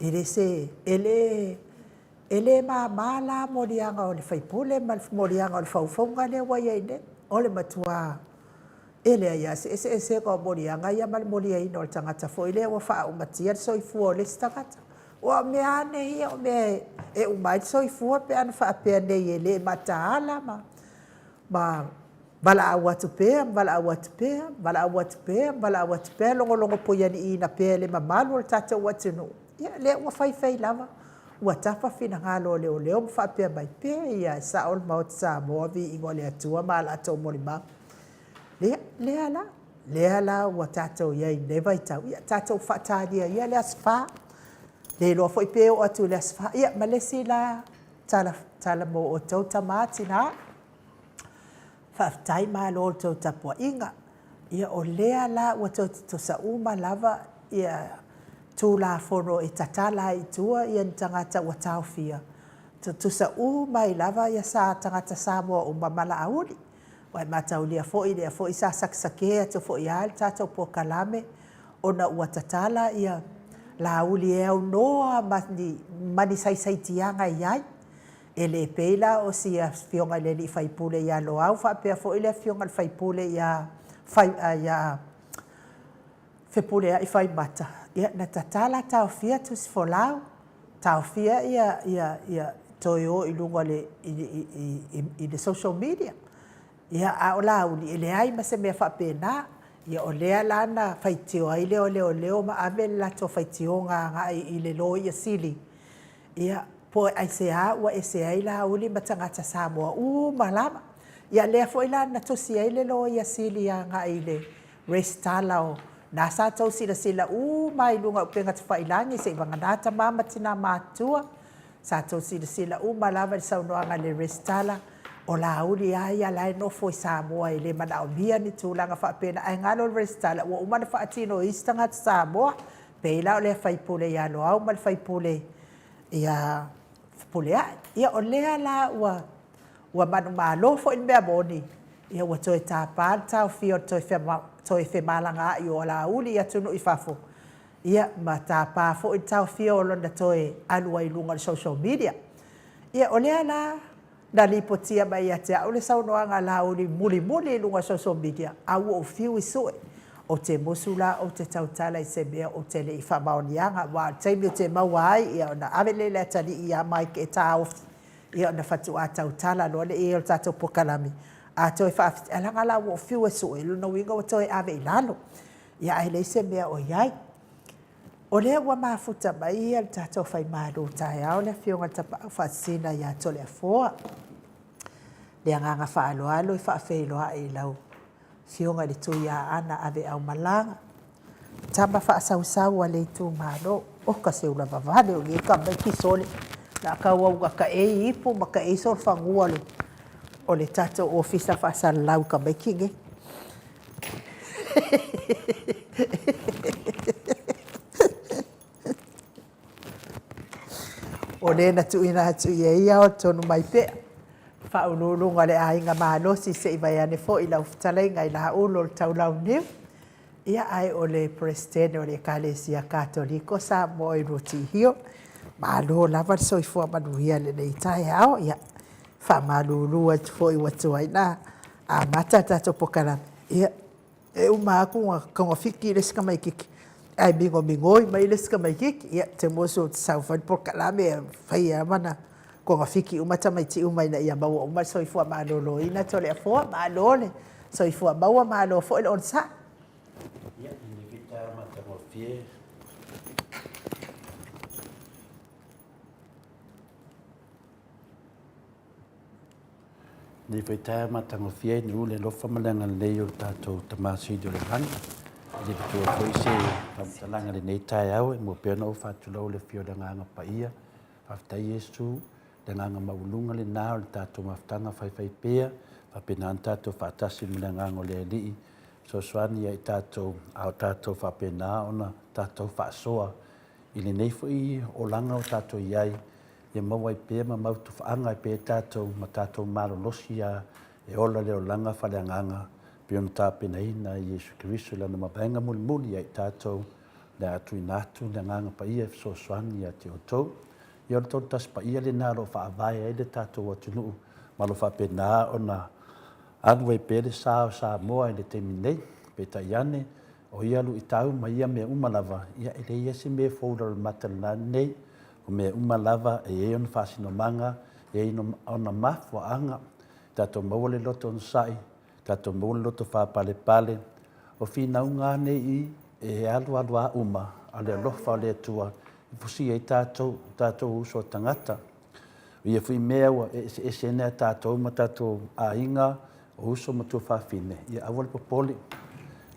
E le se, e le, e le mama la moliaga o le faipule ma le moliaga o le faufauga lea ua i ai nei. O le matua e leai lava se eseesega o moliaga ia ma le moliaina o le tagata foi lea ua faaumatia le soifua o le isi tagata. Aua o mea lava nei ia o mea e uma ai le soifua pe ana faapea nei e le mataala ma ma valaau atu pea ma valaau atu pea, valaau atu pea, valaau atu pea, logologo puialiiina pea e le mamalu o le tatou atunuu. Ia, lea ua faifai lava, ua tapa finagalo o leoleo ma faapea mai, Pe ia e sao le Maota Samoa, viiga o le Atua ma a latou molimau. Ia, lea la, lea la ua tatou i ai i lenei vaitau, ia tatou faatalia ia le aso Fa. Le iloa foi pe oo atu i le aso Fa. Ia ma le isi la tala, tala mo outou tama, tina, faafetai malo i le tou tapuaiga. Ia o lea la ua toe tutusa uma lava ia Tulafono e tatala ai i tua ia ni tagata ua taofia, tutusa uma ai lava ia tagata Samoa uma ma Laauli. Ua e mataulia foi lea foi sa sakesake atu foi lava le tatou polokalame ona ua tatala ia Laauli e aunoa ma ni saisaitiaga e i ai. E le pei la o si afioga i le sui usufono ia Loau faapea foi le afioga i le sui usufono ia ia Fepuleai Faimata, ia na tatala taofia tusi folau, taofia ia ia ia toe o i luga o le i i le social media. Ia a o Laauli, e leai ma se mea faapena. Ia o lea la na faitio ai lea o leoleo ma ave le latou faitioga agai i le Loia Sili, ia, po o aisea ua ese ai Laauli ma tagata Samoa uma lava. Ia lea foi la na tusi ai le Loia Sili agai i le resitala o na sa outou silasila uma lava i luga o upega tafailagi, seivagana tama ma tina matutua, sa outou silasila uma lava i le saunoaga a le resitala, o Laauli lava ia la e nofo i Samoa e le manaomia ni tulaga faapena, ae galo le resitala ua uma ona faatino e isi tagata Samoa, pei la o le sui usufono ia Loau ma le sui usufono ia Fepuleai. Ia o lea la ua ua manumalo foi le mea moni, ia ua toe tapa le taofia o le toe femalagaai o Laauli i atunuu i fafo, ia ma tapa foi le taofia o lona toe alu ai i luga o le social media. Ia o lea la na lipotia mai ia te au le saunoaga a Laauli mulimuli i luga o social media, a ua ou fiu e sue. Ou te musu la ou te tautala i se mea ou te le i faamaoniaga, aua o le taimi ou te maua ai, ia ona ave lea i le atalii ia Mike e taofi, ia ona faatoa tautala loa lea i ai o le tatou polokalame. A toe faafiti, ae leaga la ua ou fiu e sue, o lona uiga ua toe ave i lalo. Ia ae leai se mea o i ai. O lea ua mafuta mai le tatou Fai Malutaeao le Afioga i le Tapaau Faasisina ia Toleafoa. Le agaga faaaloalo e faafeiloai i lau Afioga i le Tuiaana Aveaumalaga, tama faasausau a le itumalo. Oka se ula vavale o nei tamaiti sole, o le a tauau ina taei ipu ma taei solofanua o le tatou ofisa faasalalau i tamaiti nei. O le na tuuina atu i ai ia o tonu mai pea. Faauluuluga o le aiga malosi se i vaeane foi lau fetalaiga i Laulu o le Taulauniu. Ia ae o le Peresetene o le Ekalesia Katoliko Samoa i Rutihio. Malo lava le soifua manuia i lenei taeao. Ia faamalulu atu foi ua tuai ona amata le tatou polokalame. Ia e uma atu ona togafiti le isi tamaititi ae migomigoi mai le isi tamaititi. Ia ou te musu ou te sau e fai le polokalame e fai lava ma na togafiti uma tamaiti uma ina ia maua uma le soifua maloloina. Toleafoa, malo le soifua maua, malo foi le onosai. Ia, lenei foi taeao matagofie. Lenei foi taeao matagofie i le alofa ma le agalelei o le tatou Tama Sili o le Lagi. E le matua foi se faamatalaga i lenei taeao e mua pea ona ou faatulou i le afio o le Agaga Paia. Faafetai Iesu, le agaga maualuga lena o le tatou mafutaga faifaipea, faapena ona tatou faatasi ma le agaga o le Alii, fesoasoani ia i tatou, a o tatou faapena ona tatou faasoa i lenei foi olaga o tatou i ai, ia maua ai pea ma mautofaaga ai pea tatou ma tatou malolosi a e ola le olaga faaleagaga pei ona tapenaina e Iesu Keriso i Lana mavaega mulimuli ia i tatou, le a tuuina atu le Agaga Paia e fesoasoani ia te outou. Ia o le Tolotasi Paia lena o lo o faavae ai le tatou atunuu ma o lo o faapena ona alu ai pea le sa o Samoa i le taimi nei. Peitai ane, o ia luitau ma ia mea uma lava, ia e leai lava se mea e fou i lalo o le mata i le la nei. O mea uma lava e i ai ona faasinomaga, e i ai ona mafuaaga. Tatou maua le loto onosai, tatou maua le loto faapalepale. O finauga lava nei e alualu lava uma, a o le alofa o le Atua e fusia ai tatou, o tatou uso a tagata. O ia foi mea ua eseese nei a tatou ma tatou aiga, o uso ma tuafafine, ia aua le popole.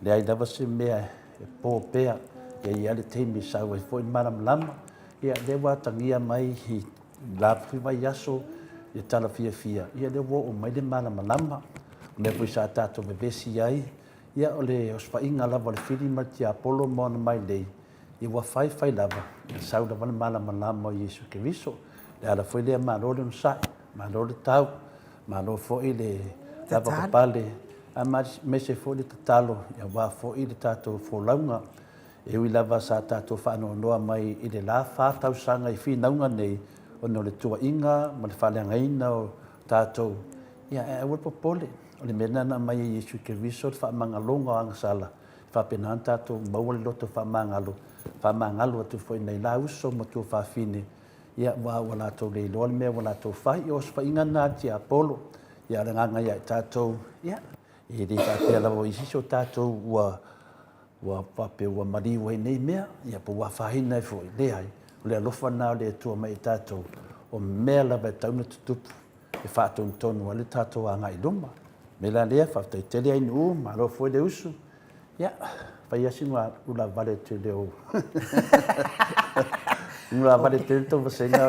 Leai lava se mea e po pea, ia i ai le taimi e sau ai foi le malamalama. Ia lea ua atagia mai i la foi vaiaso le tala fiafia, ia lea ua oo mai le malamalama. O mea foi sa tatou vevesi ai, ia o le osofaiga lava o le fili ma le tiapolo ma ona mailei, ia ua fai fai lava, ia sau lava le malamalama o Iesu Keriso. O le ala foi lea, malo le onosai, malo le tau, malo foi le lavapapale, aemaise foi le tatalo aua foi le tatou folauga. E ui lava sa tatou faanoanoa mai i le la fa tausaga i finauga nei ona o le tuuaiga ma le faaleagaina o tatou, ia ae aua le popole, o le mea lena na aumai e Iesu Keriso le faamagaloga o agasala, e faapena ona tatou maua le loto faamagalo, faamagalo atu foi i nai la uso ma tuafafine, ia aua ua latou le iloa le mea ua latou fai. Ia o osofaiga lena a le tiapolo, ia a o le agaga ia i tatou, ia, e le faapea lava o isi o tatou ua ua faapea ua maliu ai nei mea, ia po ua afaina ai foi. Leai, o le alofa lena o le Atua mai i tatou, o mea lava e tatau ona tutupu e faatonutonu ai le tatou agai i luma. O le mea la lea, faafetai tele Ainuu, malo foi le usu. Ia, fai lava sina ulavale atu i le ou ulavale tele le tou vasega.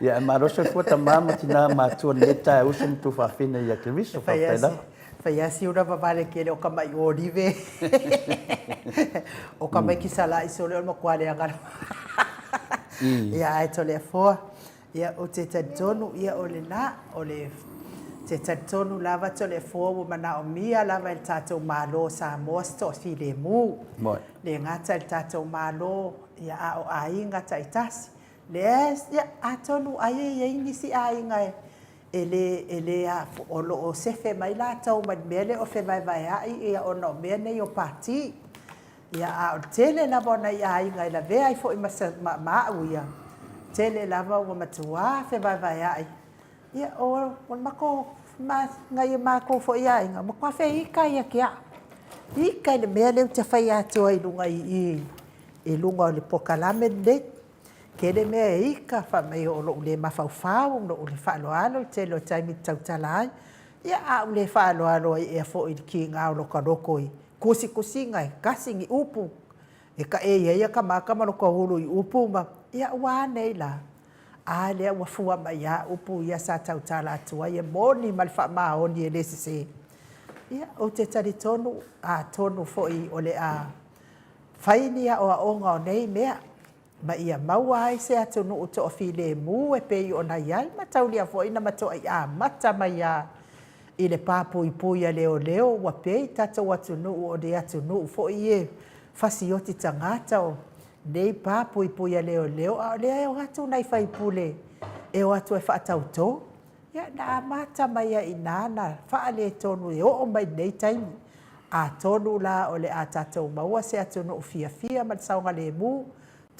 Ia, ae malo soifua tama ma tina matua i lenei taeao uso ma tuafafine ia Keriso. Faafetai lava. Fai lava si ula vavale tele o ka maʻi olive o ka mai kisalaʻi sole o le matua leaga lava. Ia ae Toleafoa, ia ou te talitonu ia o lena, o le te talitonu lava Toleafoa ua manaomia lava e le tatou Malo o Samoa se toafilemu. Le gata i le tatou Malo, ia a o aiga taitasi. Lea, ia atonu ai e i ai nisi aiga e E le, e le a, o lo o sefe mai latou mai le mea lea o fevaevaea'i ia ona o mea nei o pati. Ia, a o le tele lava o nai aiga e lavea ai foi ma, ma, ma a'u ia, tele lava ua matuā fevaevaea'i. Ia, o, o le matou, ma, nai o matou foi aiga, ua matua feita ia te a'u. Ita i le mea lea ou te faia atu ai i luga i i, i luga o le polokalame lenei. Tele mea e ita, fai mai o lou le mafaufau, lou le faaaloalo i le tele o taimi e tautala ai. Ia, a ou le faaaloalo ai ea foi i le kiga o lota loto i tusitusiga e tasi ni upu e taei ai ata mata ma lota ulu i upu ma, ia ua a nei la? A lea ua fua mai lava upu ia sa tautala atu ai e moni ma le faamaoni e le sese. Ia, ou te talitonu, atonu foi o le a fai ni aoaoga o nei mea, ma ia maua ai se atunuu toafilemu e pei ona i ai ma taulia foi na matuai amata mai lava i le papuipui a leoleo ua pei tatou atunuu o le atunuu foi e fasioti tagata o nei papuipui a leoleo a o lea e o atu nai faipule e o atu e faatauto. Ia, na amata mai ai i ina na faaletonu e oo mai i lenei taimi. Atonu la o le a tatou maua se atunuu fiafia ma le saogalemu,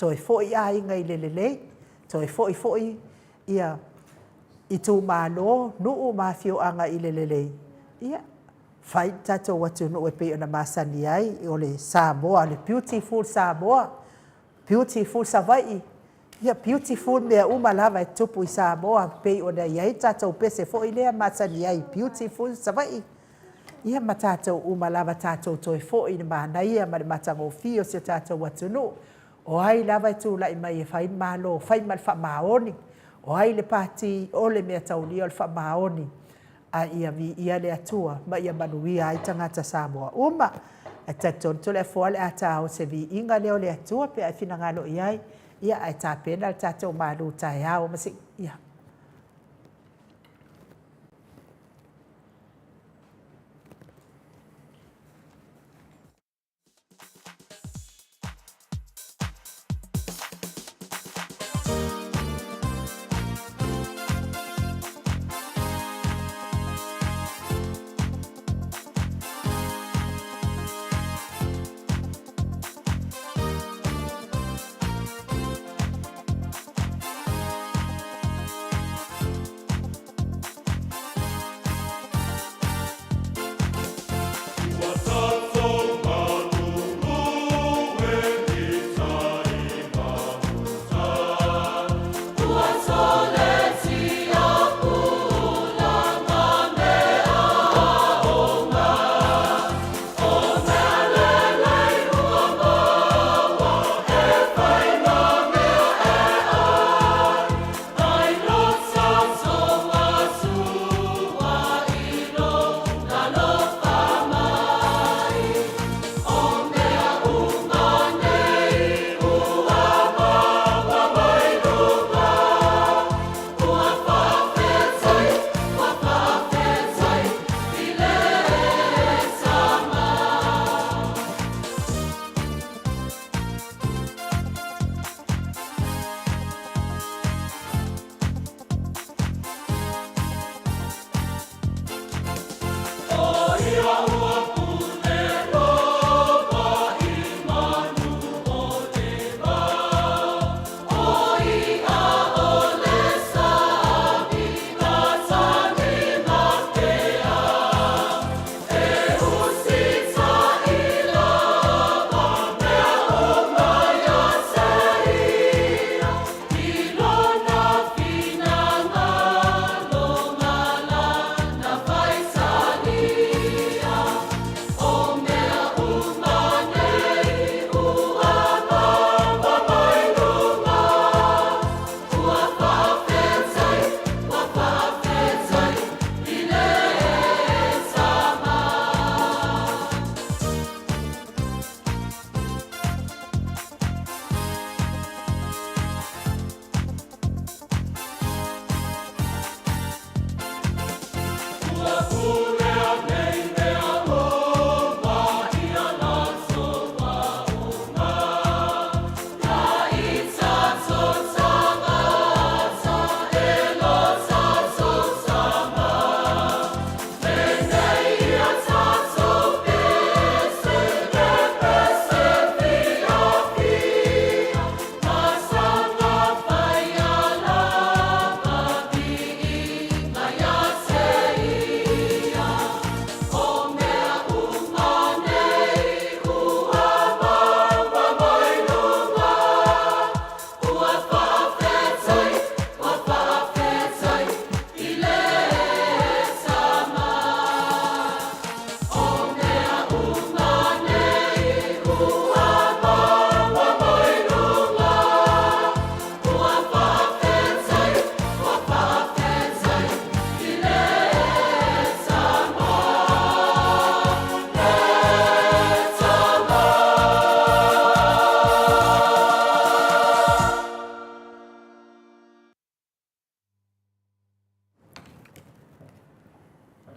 toe foi aiga i le lelei, toe foi foi ia itumalo, nuu ma afioaga i le lelei, ia, fai le tatou atunuu e pei ona masani ai, o le Samoa, le beautiful Samoa, beautiful Savaii, Ia beautiful mea uma lava e tupu i Samoa pei ona i ai le tatou pese foi lea masani ai beautiful Savaii. Ia ma tatou uma lava tatou toe foi i le manaia ma le matagofie o si o tatou atunuu. O ai lava e tulai mai e fai le Malo, fai ma le faamaoni. O ai le Pati o le mea taulia o le faamaoni. A ia viia le Atua ma ia manuia ai tagata Samoa uma. Ae talitonu Toleafoa o le a ta o se viiga lea o le Atua pe a e finagalo i ai. Ia ae tapena le tatou malu taeao ma se ia.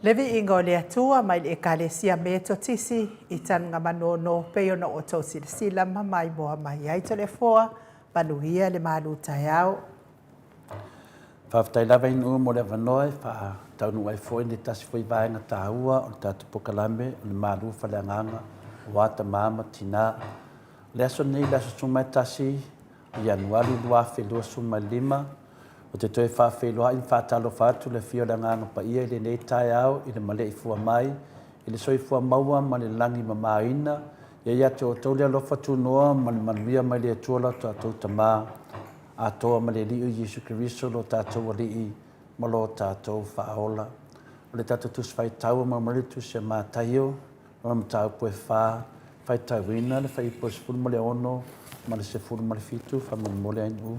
Le viiga o le Atua mai le Ekalesia Metotisi i Tanugamanono pei ona outou silasila ma maimoa mai ai Toleafoa, manuia le malu taeao. Faafetai lava i nuu mo le avanoa e faataunuu ai foi le tasi foi vaega taua o le tatou polokalame o le Malu Faaleagaga aua tama ma tina. O le aso lenei, le aso 11 o Ianuari 2025, ou te toe faafeiloai ma faatalofa atu i le afio o le Agaga Paia i lenei taeao i le maleifua mai i le soifua maua ma le lagi e mamaina. Ia ia te outou le alofa tunoa ma le manuia mai le Atua lo tatou Tama atoa ma le Alii o Iesu Keriso lo tatou Alii ma lo tatou Faaola. O le tatou Tusi Faitau e maua mai le Tusi a Mataio, lona mataupu e fa, faitauina le fuaiupu e 16 ma le 17, faamolemole Ainuu.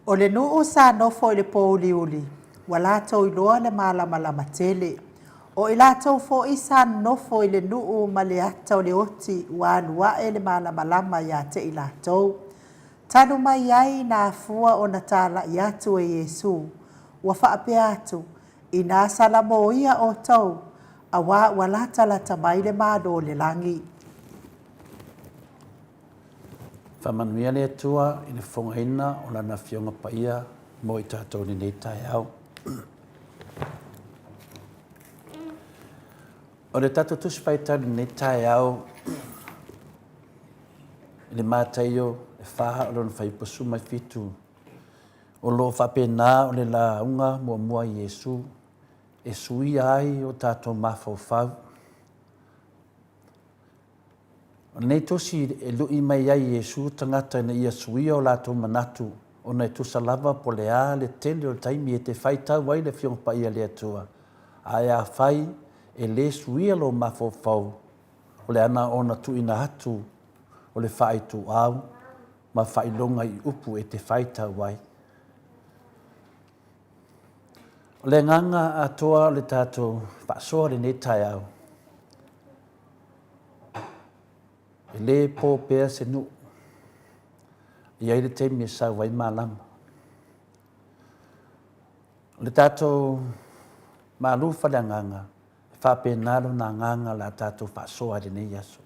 O le nuu sa nofo i le pōuliuli, ua latou iloa le malamalama tele. O i latou foi sa nonofo i le nuu ma le ata o le oti ua alu ae le malamalama ia te i latou. Talu mai ai na afua ona talai atu e Iesu, ua faapea atu, Inā salamoia outou, auā ua latalata mai le Malo o le lagi. Faamanuia le Atua i le fofogaina o Lana Afioga Paia mo i tatou i lenei taeao. O le tatou Tusi Faitau i lenei taeao i le Mataio e fa o lona fuaiupu 17, o lo o faapena o le lauga muamua a Iesu e suia ai o tatou mafaufau. O lenei tusi e lu'i mai ai Iesu tagata ina ia suia o latou manatu ona e tusa lava po o le a le tele o le taimi e te faitau ai le Afioga Paia a le Atua, ae afai e le suia lou mafaufau, o le ana ona tuuina atu o le faaituau ma faailoga i upu e te faitau ai. O le agaga atoa o le tatou faasoa i lenei taeao, E le po pea se nuu. E i ai le taimi e sau ai malama. O le tatou malu faaleagaga, e faapena lona agaga o le a tatou faasoa i lenei aso.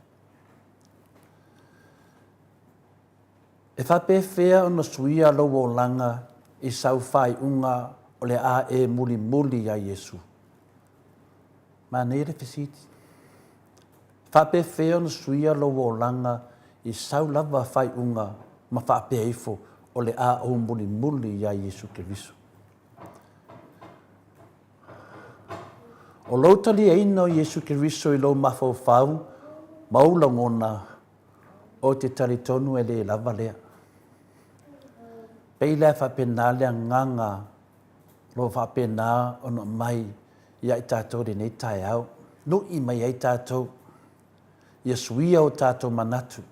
E faapefea ona suia lou olaga i sau faaiuga o le a e mulimuli iā Iesu? Manaia le fesili. Faapefea ona suia lou olaga i sau lava faaiuga ma faapea ifo o le a ou mulimuli iā Iesu Keriso? O lou taliaina o Iesu Keriso i lou mafaufau ma ou lagona, ou te talitonu e le lava lea. Pei la e faapena le agaga o lo o faapena ona aumai ia i tatou i lenei taeao, lu'i mai ai tatou, ia suia o tatou manatu.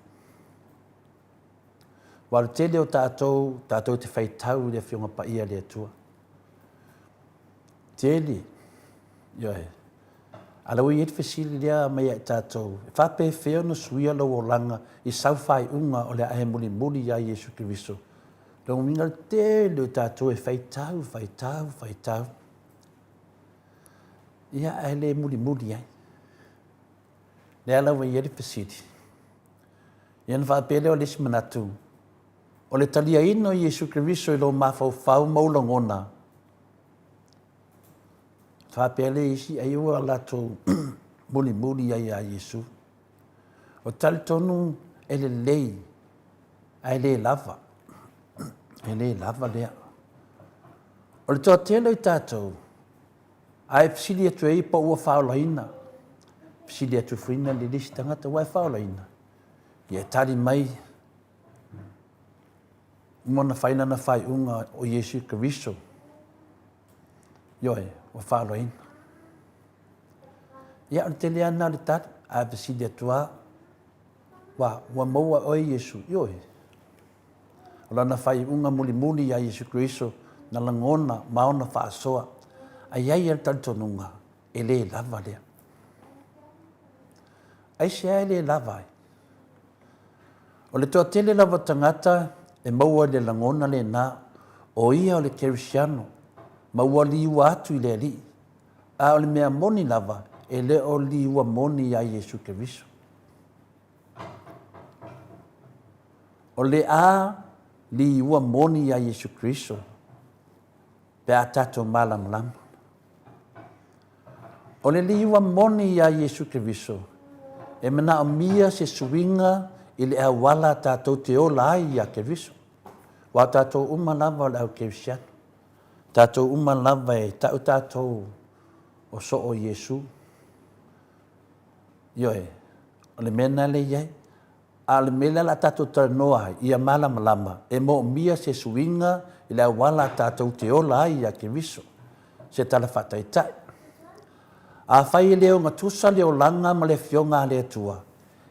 Aua o le tele o tatou, tatou te faitau i le Afioga Paia a le Atua. Tele, ioe. A o lea ua i ai le fesili lea mai ia i tatou, e faapefea ona suia lou olaga i sau faaiuga o le a e mulimuli ia Iesu Keriso? Lona uiga o le tele o tatou e faitau, faitau, faitau. Ia, ae le mulimuli ai. Lea la ua i ai le fesili. Ia ona faapea lea o le isi manatu, o le taliaina o Iesu Keriso i lou mafaufau ma ou lagona, faapea le isi ai ua latou mulimuli ai ia Iesu. O talitonu e lelei ae le lava. E le lava lea. O le toatele o i tatou, a e fesili atu ai po ua faaolaina, fesili atu foi na le isi tagata ua e faaolaina, ia e tali mai, uma ona fai lana faaiuga o Iesu Keriso, ioe, ua faaolaina. Ia, o le tele lava lena o le tali, a fesili atu lava, ua, ua maua e oe Iesu, ioe. O lana faaiuga mulimuli iā Iesu Keriso na lagona ma ona faasoa, a i ai le talitonuga, e le lava lea. Aisea e le lava ai? O le toatele lava o tagata e maua i le lagona lena, o ia o le Kerisiano, ma ua liua atu i le Alii. A o le mea moni lava, e le o liua moni iā Iesu Keriso. O le a liua moni iā Iesu Keriso pe a tatou malamalama. O le liua moni iā Iesu Keriso, e manaomia se suiga i le auala tatou te ola ai iā Keriso. Aua o tatou uma lava o le au Kerisiano. Tatou uma lava e ta'u tatou o soo o Iesu. Ioe, o le mea lena lea e i ai. A o le mea lea o le a tatou talanoa ai, ia malamalama, e moomia se suiga i le auala tatou te ola ai ia Keriso. Se tala faataitai. Afai e le ogatusa le olaga ma le Afioga a le Atua,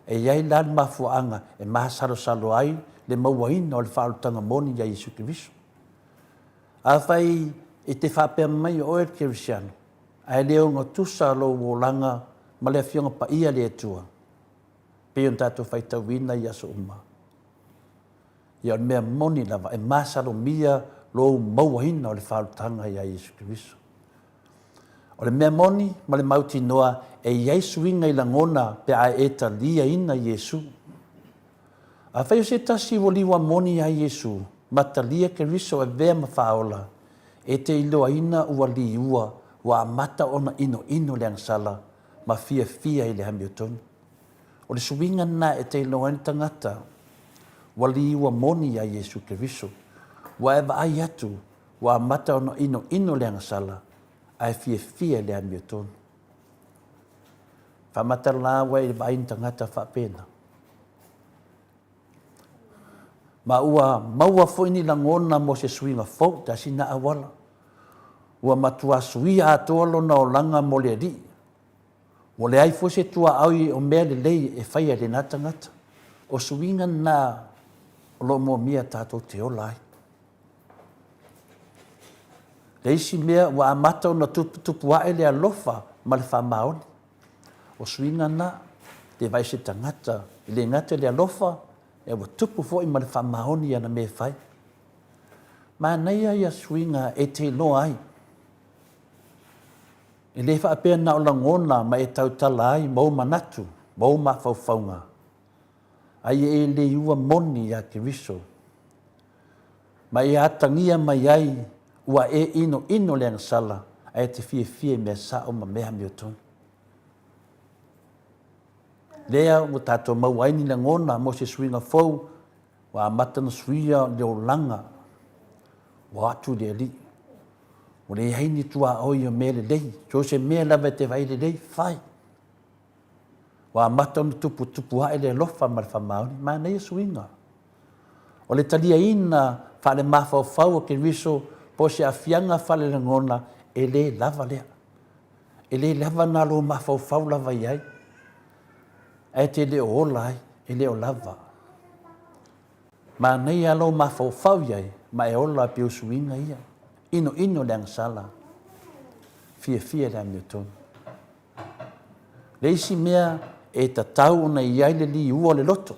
e i ai la le mafuaaga e masalosalo ai le mauaina o le faaolataga moni ia Iesu Keriso. Afai e te faapea mai o oe le Kerisiano, ae le ogatusa lou olaga ma le Afioga Paia a le Atua, pei ona tatou faitauina i aso uma, ia o le mea moni lava, e masalomia lou mauaina o le faaolataga ia Iesu Keriso. O le mea moni ma le mautinoa, e i ai suiga i lagona pe a e taliaina Iesu. Afai o se tasi ua liua moni iā Iesu, ma talia Keriso e avea ma faaola, e te iloaina ua liua ua amata ona inoino le agasala ma fiafia i le amiotonu. O le suiga lena e te iloa ai le tagata ua liua moni iā Iesu Keriso. Ua e vaai atu ua amata ona inoino le agasala ae fiafia i le amiotonu. Faamata la ua e vaai i ni tagata faapena. Ma ua maua foi ni lagona mo se suiga fou, tasi na auala. Ua matua suia atoa lona olaga mo le Alii. Ua leai foi se tuaoi o mea lelei e faia e lena tagata. O suiga na o lo o moomia tatou te ola ai. Le isi mea ua amata ona tuputupu ae le alofa ma le faamaoni. O suiga na, te vaai se tagata, e le gata i le alofa, ae ua tupu foi ma le faamaoni i ana mea e fai. Manaia ia suiga e te iloa ai. E le faapea na o lagona ma e tautala ai ma ou manatu ma ou mafaufauga, a ia e liua moni iā Keriso, ma e atagia mai ai ua e inoino le agasala ae te fiafia i mea sao ma mea amiotonu. Lea ua tatou maua ai ni lagona mo se suiga fou ua amata ona suia le olaga ua atu i le Alii. Ua leai ni tuaoi o mea lelei, so o se mea lava e te vaai lelei, fai. Ua amata ona tuputupu ae le alofa ma le faamaoni. Manaia suiga. O le taliaina faalemafaofao o Keriso po o se aafiaga faalelagona, e le lava lea. E le lava na lou mafaufau lava i ai, ae te le o ola ai, e le o lava. Manaia lou mafaufau i ai, ma e ola pei o suiga ia. Inoino le agasala, fiafia le amiotonu. Le isi mea e tatau ona i ai le liua o le loto.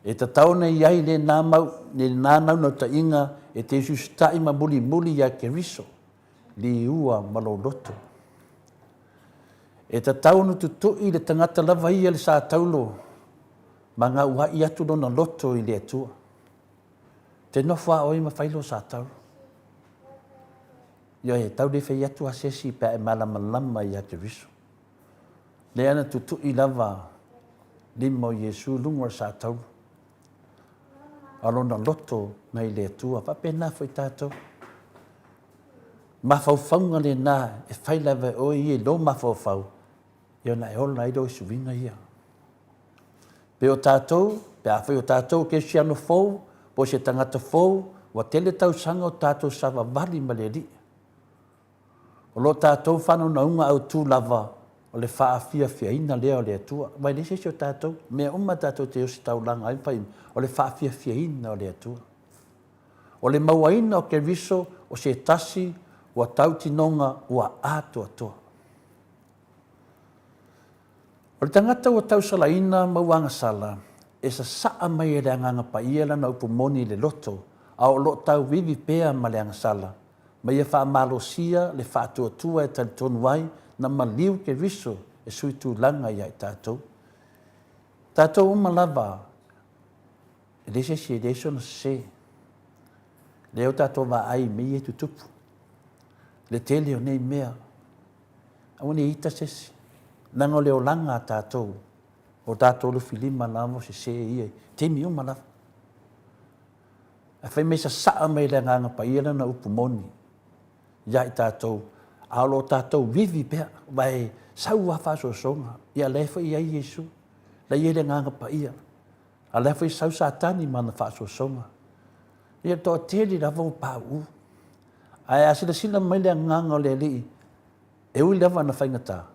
E tatau ona i ai lena mau, lena naunautaiga e te usiusita'i ma mulimuli iā Keriso, liua ma lou loto. E tatau ona tutu'i le tagata lava ia le sa taulo ma gaua'i atu lona loto i le Atua. Te nofo a oe ma fai lou sa taulo. Ioe, e tau le fai atu a se isi pe a e malamalama iā Keriso. Lea na tutui lava lima o Iesu i luga o le sa taulu, a o lona loto na i le Atua. Faapena foi tatou. Mafaufauga lena e fai lava e oe ia i lou mafaufau, ia ona e ola ai lea o suiga ia. Pe o tatou, pe afai o tatou o kerisiano fou, po o se tagata fou, ua tele tausaga o tatou savavali ma le Alii. O lo tatou faanaunauga autu lava o le faafiafiaina lea o le Atua. Aua e leai se isi o tatou, mea uma tatou te ositaulaga ai ma fai uma, o le faafiafiaina o le Atua. O le mauaina o Keriso o se tasi ua tautinoga ua atoatoa. O le tagata ua tausalaina ma ua agasala, e sasaa mai e le Agaga Paia lana upu moni i le loto, a o lo o tauivi pea ma le agasala, ma ia faamalosia le faatuatua e talitonu ai na maliu Keriso e sui tulaga ia i tatou. Tatou uma lava, e leai se isi e leai sona sese. Lea ua tatou vaai i mea ia e tutupu, le tele o nei mea. Aua ne i ita se isi, leaga o le olaga a tatou, o tatou lufilima lava o sese ia i taimi uma lava. Ae fai mai sasaa mai e le Agaga Paia lana upu moni ia i tatou, a o lo o tatou vivi pea, aua e sau lava faasoasoga, ia la e foi e i ai Iesu, la e i ai le Agaga Paia, a o la foi e sau Satani ma ana faasoasoga. Ia e toatele lava ua pauu. Ae a silasila mai le Agaga o le Alii, e ui lava ina faigata,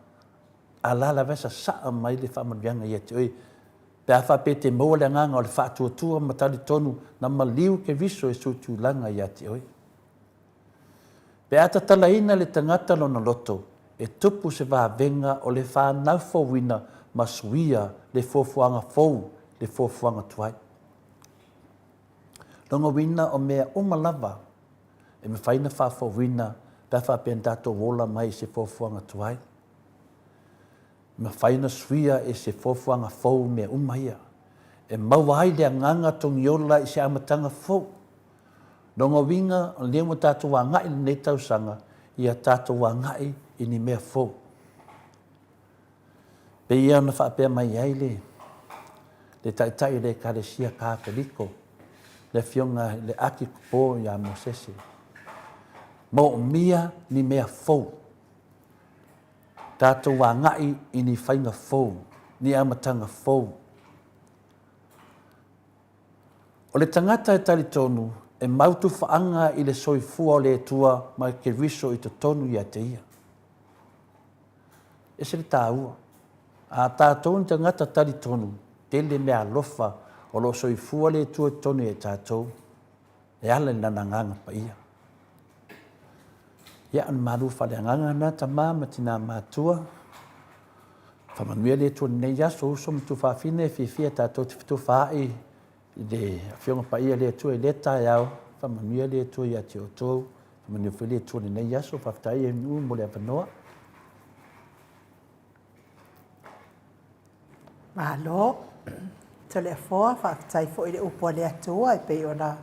a la lava e sasaa mai le faamanuiaga ia te oe, pe a faapea e te maua le agaga o le faatuatua ma talitonu na maliu Keriso e suitulaga ia te oe. Pe a tatalaina le tagata lona loto, e tupu se vavega o le fanau fouina ma suia le fuafuaga fou le fuafuaga tuai. Lona uiga o mea uma lava e mafai ona faafouina pe a faapea na tatou ola mai i se fuafuaga tuai. E mafai ona suia e se fuafuaga fou mea uma ia, e maua ai le agaga togiola i se amataga fou. Lona uiga, o lea ua tatou agai i lenei tausaga, ia tatou agai i ni mea fou. Pei ia ona faapea mai ai le, le Taitai o le Ekalesia Katoliko, le Afioga i le Akikopo ia Mosese, Moomia ni mea fou. Tatou agai i ni faiga fou, ni amataga fou. O le tagata e talitonu e mau tufaaga i le soifua o le Atua ma Keriso i totonu ia te ia. Ese le taua. A tatou ni tagata talitonu, tele mea alofa o lo o soifua le Atua i totonu ia tatou, e ala i Lana Agaga Paia. Ia, o le malu faaleagaga lena tama ma tina matua. Faamanuia le Atua i lenei aso, uso ma tuafafine e fiafia tatou te fetufaai i le Afioga Paia a le Atua i lea taeao. Faamanuia le Atua ia te outou. Faamanuia foi le Atua i lenei aso. Faafetai e Nuu mo le avanoa. Malo. Toleafoa, faafetai foi i le upu a le Atua e pei ona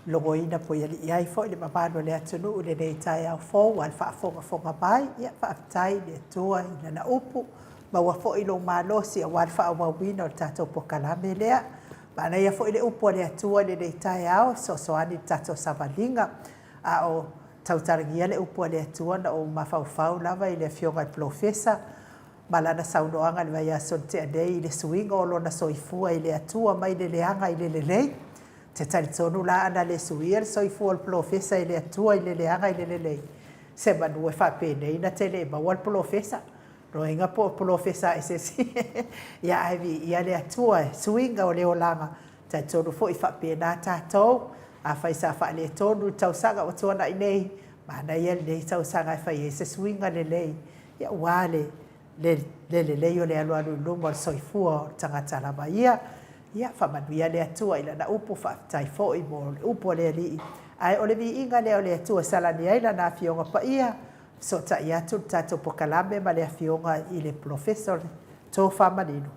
logoina puialii ai foi le mamalu o le atunuu i lenei taeao fou a le faafogafoga mai. Ia, faafetai i le Atua i Lana upu, maua foi lou malosi aua le faaauauina o le tatou polokalame lea. Manaia foi le upu a le Atua i lenei taeao e fesoasoani i le tatou savaliga. A o tautalagia le upu a le Atua na ou mafaufau lava i le Afioga i le Polofesa ma lana saunoaga i le vaiaso na tea nei i le suiga o lona soifua i le Atua mai le leaga i le lelei. Ou te talitonu la ana le suia le soifua o le Polofesa e le Atua i le leaga i le lelei, semanu e faapenei na te le maua le Polofesa. Loiga po o Polofesa e se isi. Ia ae viia le Atua i suiga o le olaga. Talitonu foi faapena tatou, afai sa faaletonu i le tausaga ua tuanai nei, manaia lenei tausaga e fai ai se suiga lelei, ia aua le le lelei o le alualu i luma o le soifua o le tagata lava ia. Ia faamanuia le Atua i Lana upu, faafetai foi mo le upu a le Alii. Ae o le viiga lea o le Atua e salani ai Lana Afioga Paia, fesootai atu le tatou pokalame ma le Afioga i le Polofesa o le Tofa Manino.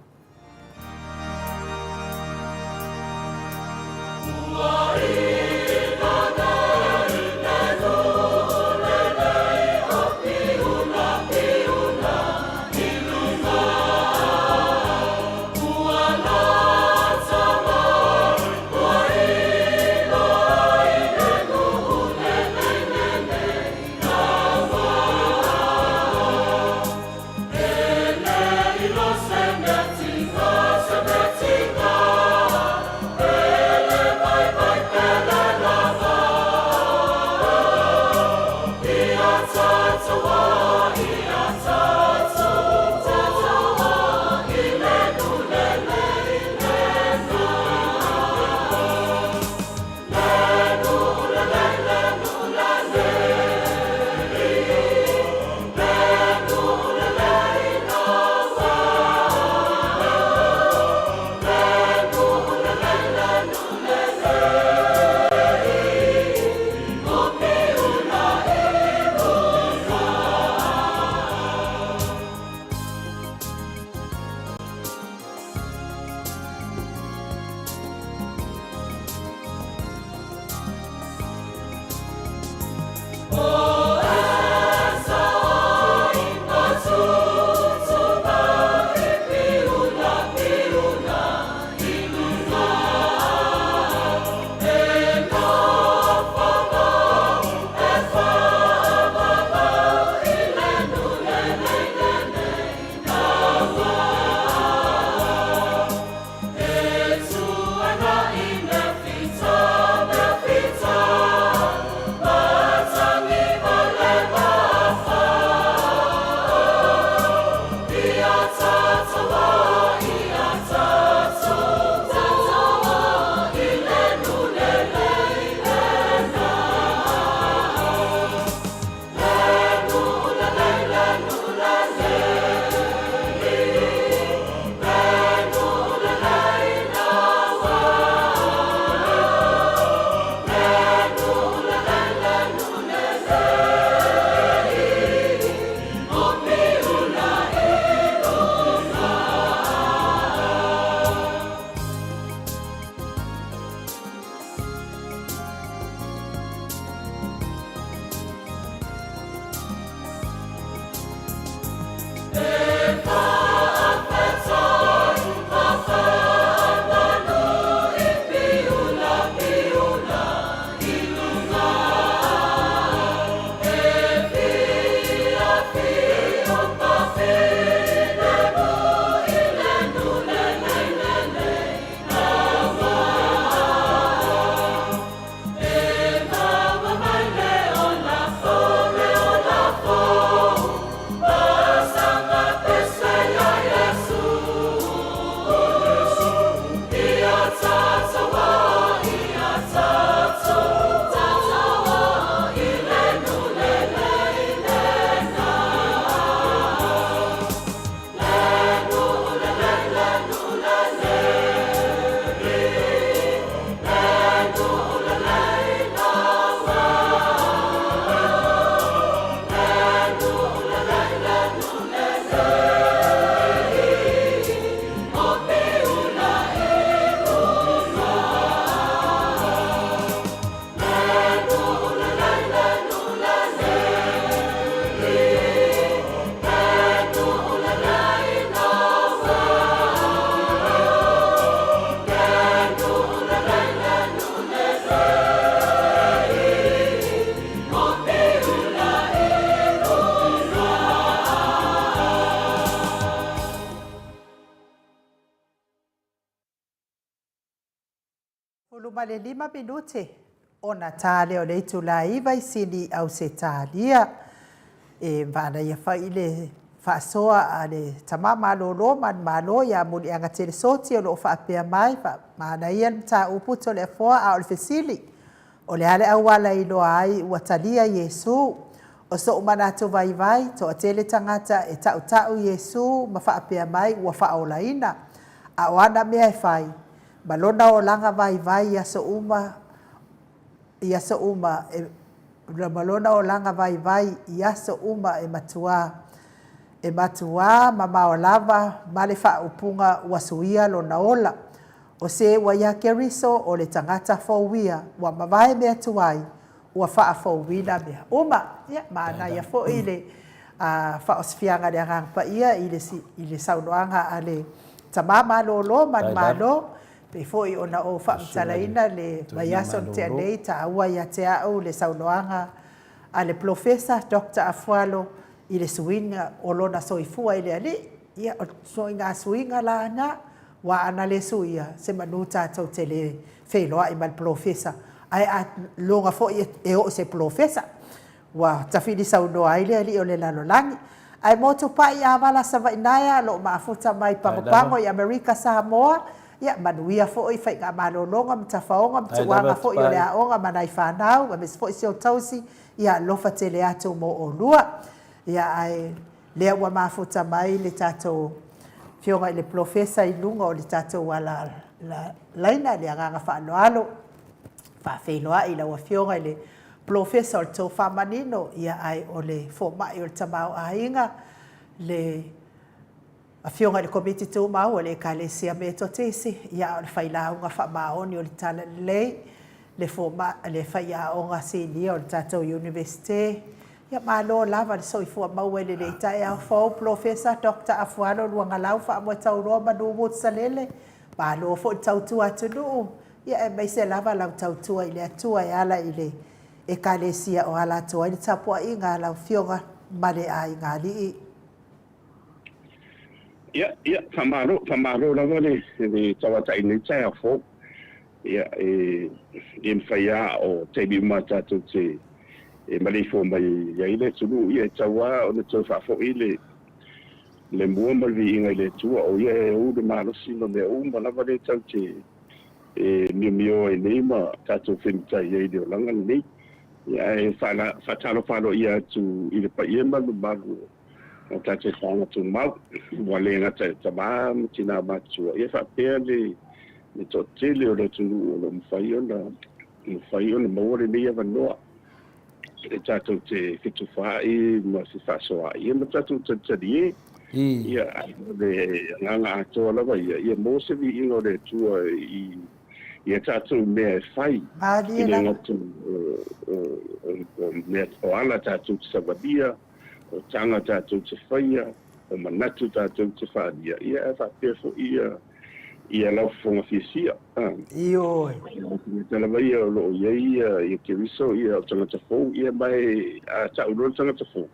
15 minute ona ta lea o le itula e 9 i Sini Ausetalia. E manaia foi le faasoa a le tama malolo manumalo ia Muliaga Telesoti o lo o faapea mai, manaia le mataupu Toleafoa a o le fesili, O le a le auala e iloa ai ua talia Iesu? O soʻu manatu vaivai, toatele tagata e taʻutaʻu Iesu ma faapea mai ua faaolaina. A o ana mea e fai, ma lona olaga vaivai i aso uma, i aso uma e, ma lona olaga vaivai i aso uma e matuā, e matuā mamao lava ma le faaupuga ua suia lona ola. O se ua iā Keriso, o le tagata fou ia, ua mavae mea tuai, ua faafouina mea uma. Ia, manaia foi le faaosifiaga a le Agaga Paia i le, i le saunoaga a le tama malolo manumalo, pei foi ona ou faamatalaina le vaiaso na tea nei, taua ia te au le saunoaga a le Polofesa Doctor Afualo i le suiga o lona soifua i le Alii. Ia, o ituaiga suiga la na, Aua ana le suia, semanu tatou te le feiloai ma le polofesa, ae a loga foi e oo i se polofesa, ua tafili saunoa ai le alii o le lalolagi. Ae motu pai avala Savaii naea, lo o mafuta mai Pagopago i Amerika Samoa, ia manuia foi faigamalologa ma tafaoga ma tuuaga foi o le aoga ma nai fanau, aemaise foi si ou tausi, ia alofa tele atu mo olua. Ia ae Lea ua mafuta mai le tatou Afioga i le Polofesa i luga o le tatou ala laina i le agaga faaaloalo, faafeiloai i lau Afioga i le Polofesa o le tofa manino, ia ae o le fomai o le tamaoaiga, le Afioga i le Komiti Tumau o le Ekalesia Metotisi, ia a o le failauga faamaoni o le Talalelei, le fomai, le faiaoga sinia o le tatou Iunivesite. Ia malo lava le soifua maua i lenei taeao fou, Polofesa Doctor Afualo Luagalau Faamoetauloa Manu Woods Salele, malo foi le tautua atunuu, ia aemaise lava lau tautua i le Atua e ala i le Ekalesia o ala atu ai le tapuaiga a lau Afioga ma le aiga alii. Ia, ia, faamalo, faamalo lava le, le tauatai i lenei taeao fou. Ia, e le mafai lava o taimi uma tatou te maleifua mai ai le atunuu, ia e tatau lava ona toe faafoi le le mua ma le viiga i le Atua, o Ia e ou le malosi ma mea uma lava lea tatou te miomio ai nei ma tatou femitai ai i le olaga lenei. Ia, ae faatalofa aloaia atu i le paia ma le mamalu o tatou paaga tumau, ua le gata i tama ma tina matutua, ia faapea le le toatele o le atunuu o lo o mafai ona mafai ona maua lenei avanoa e tatou te fetufaai ma fefaasoaai ia ma tatou talitalie ia le agaga atoa lava ia ia maua se viiga o le Atua i i a tatou mea e fai i le gata o mea o ala tatou te savalia o taga tatou te faia, o manatu tatou te faaalia, ia ae faapea foi ia ia lau fofoga fiafia. Ioe. O tagata lava ia o lo o i ai ia ia Keriso, ia o tagata fou, ia ma e a tau loa le tagata fou,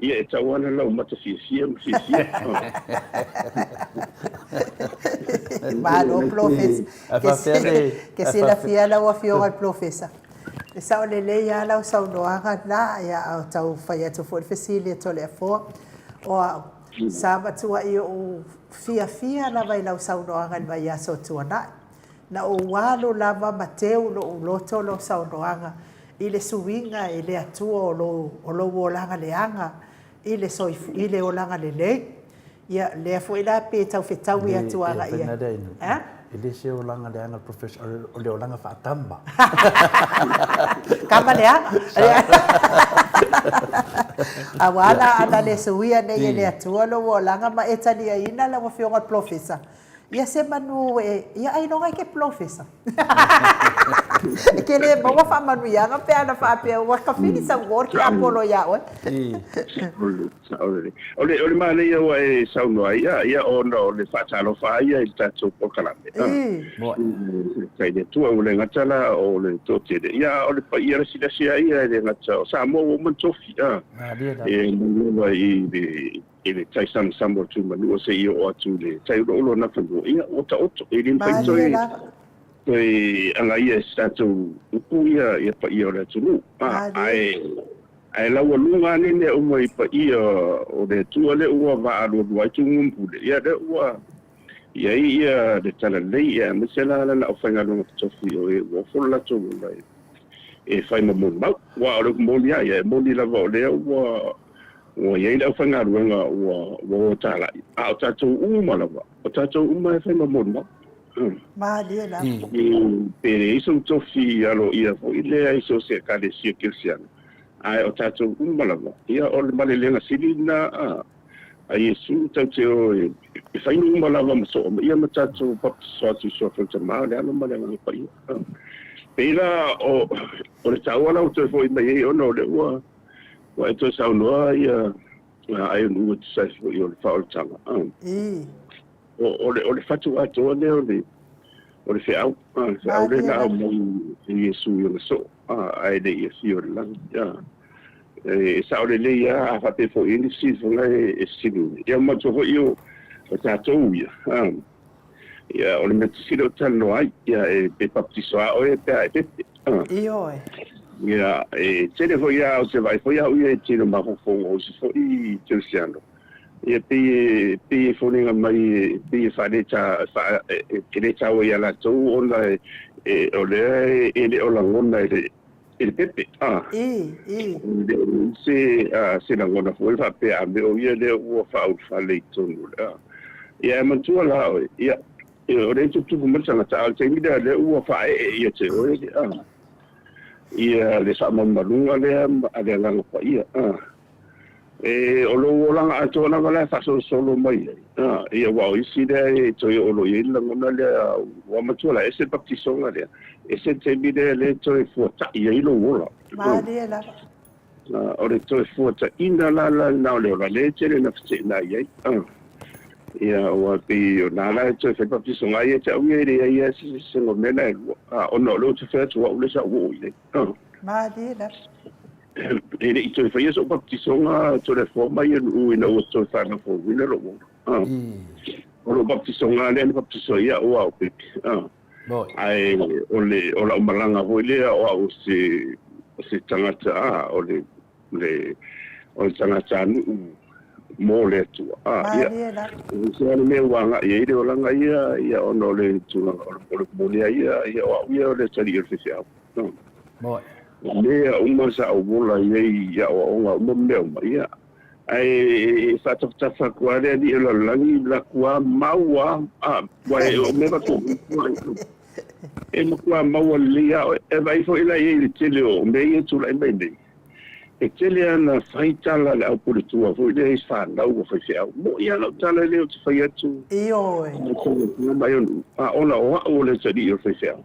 ia e tau lava ona lau mata fiafia ma fiafia. Malo Polofesa. Ke silafia lau Afioga i le Polofesa, E sao lelei lava lau saunoaga lena, ia, a o tau fai atu foi le fesili a Toleafoa. O au, sa matuai ou fiafia lava i lau saunoaga i le vaiaso o tuanai. Na ou alu lava ma teu lou loto lau saunoaga i le suiga i le Atua o lou, o lou olaga leaga i le soifu, i le olaga lelei. Ia, lea foi la pe tau fetaui atu agai i ai. A? E le se olaga leaga Professor, o le olaga faatama. Kama leaga. Aua la ana le suia nei e le Atua lou olaga ma e taliaina lau Afioga i le Polofesa, ia se manu e, ia ailoga e ke polofesa. E ke le maua faamanuiaga pe ana faapea ua kafili sau ward ke Apolo iā oe. Saolele. O le, o le manaia ua e saunoa ai, ia, ia ona o le faatalofa lava ia i le tatou polokalame. Faafetai i le Atua, ua le gata la o le toatele, ia a o le paia lasilasi lava ia e le gata o Samoa ua uma ona tofi, e mai lava i le, i le tai samasama o Tuimanua seia oo atu i le tai uloulo o Nafanua, ia ua taoto, e le mafai toe. Toe agaia e se tatou upu ia ia paia o le atunuu. A, ae, ae laualuga ane mea uma i paia o le Atua lea ua vaaalualua ai Tumua ma Pule, ia lea ua i ai ia le Talalelei, ia aemaise la lana aufaigaluega totofi o e ua ofo lo latou ola e fai ma molimau. Aua o le upu moni lava ia, e moni lava o lea ua ua i ai le aufaigaluega ua ua o talai, a o tatou uma lava, o tatou uma e fai ma molimau. Malie lava. Pe leai sou tofi aloaia foi lea i so o se Ekalesia Kerisiano, ae o tatou uma lava, ia o le malelega sili lena a Iesu tatou te o e fai uma lava ma soo ia ma tatou baptiso atu i Suafa o le Tama, o le Alo ma le Agaga Paia. Pei la o le taua la ua toe foi mai ai ona o lea ua ua e toe saunoa ia Aionuu e tusa ai foi o le faaolataga. O le fatu atoa lea o le feau, le feau lea na aumai e Iesu i ona soo, ae le i afio i le lagi. E sao lelei lava, a faapea foi e i ai nisi fesiliga e fesili, ia manatua foi o tatou ia, ia o le mea sili o talanoa ai, ia e baptiso lava oe pe a e pepe. Ioe. Ia, e tele foi lava, ou te vaai foi au ia i tele o mafaufauga o isi foi kerisiano, Ia pei e pei e foliga mai e pei e faaleta faa e le taua ia latou ona e o lea e le o lagona e le e le pepe a. I, i. E le o se a se lagona foi faapea a mea o ia lea ua faaulufale i totonu o le a. Ia e manatua la oe, ia o lea e tuputupu mai le tagata a o le taimi lea lea ua faaee ia te oe le a ia le faamalumaluga lea a le Agaga Paia a. E, o lou olaga atoa lava la e faasolosolo mai ai, a, ia, aua o isi lea e toe oo loa i ai le lagona lea, ua matua la, ese le baptisoga lea, ese le taimi lea lea e toe fuata'i ai lou ola. Malie lava. A, o le toe fuata'iina la la lena o le ola, lea e tele ina feteenai ai, a, ia, aua pei o na la e toe fai baptisoga, a ia te au ia e leai lava se eseesega o mea na e lua, a, ona o lea ou te fai atu o au lea sa ou oo i ai, a. Malie lava. E le i toe faia so'u baptisoga Toleafoa mai Ienu'u ina ua toe fanafouina lo'u ola. O lo'u baptisoga lea na baptiso ai a'u a o pepe. Ae o le o la'u malaga foi lea o a'u o se o se tagata a o le le o le tagatanu'u mo le Atua. Ia o se ale mea ua aga'i ai le olaga ia ia ona o le tulaga o le momoli a ia ia o a'u ia o le atalii o le faifeau. O mea uma sa ou ola i ai i aoaoga uma ma mea uma, ia. Ae e faatafatafa atu lava le alii o le lalolagi, laku lava mau lava, a, aua o mea faapena, e matua maua lelei lava oe. E vaai foi la i ai i le tele o mea ia e tulai mai nei, e tele lava ina fai tala a le aupuletua foi lea i fanau a faifeau. Mo'i lava lau tala lea ou te fai atu, Ioe. A ona o au o le atalii o le faifeau.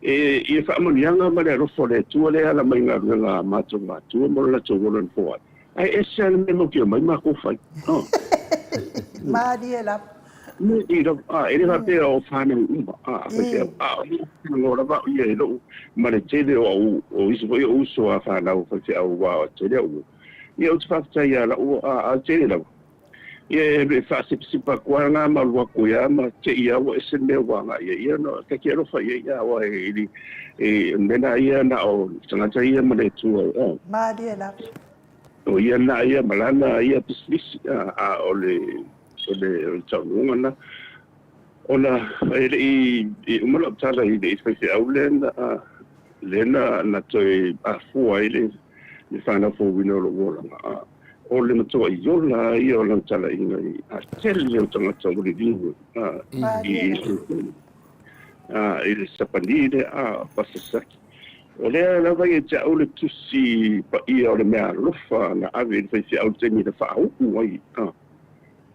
E ia faamanuiaga ma le alofa o le Atua lea e ala mai i galuega a matou matua ma lo latou ola na foai, ae ese lava le mea matou te omai matou fai. Oh. Malie lava. I lava, a, e le faapea o whanau uma, a, a faifeau, a, o le lava au ia i lou, ma le tele o au, o isi foi o uso a whanau faifeau wa tele au. Ia ou te faafetai ia lau, a, a tele lava. Ia e faasipasipa atu lava na ma alu atu ia ma te i lava ua ese le mea ua agai i ai. Ia no, ta te alofa i ai, aua e, e, o le mea lena ia na o le tagata ia ma le Atua. Oh. Malie lava. O ia lena ia ma lana ia pisinisi, a, a o le, o le, o le taunuuga lena. Ona e le i uma lau tala i le faifeau lea na, lea na, na toe afua ai le, le fanau fouina o lou olaga. A, o le matua'i ola ia o lana talaiga i a tele o tagata ua liliu a, i, a, i le Sapani lea, a, Pastor Saki. O lea lava ia te au le tusi paia o le meaalofa na ave i le faifeau i le taimi na faauu ai, a.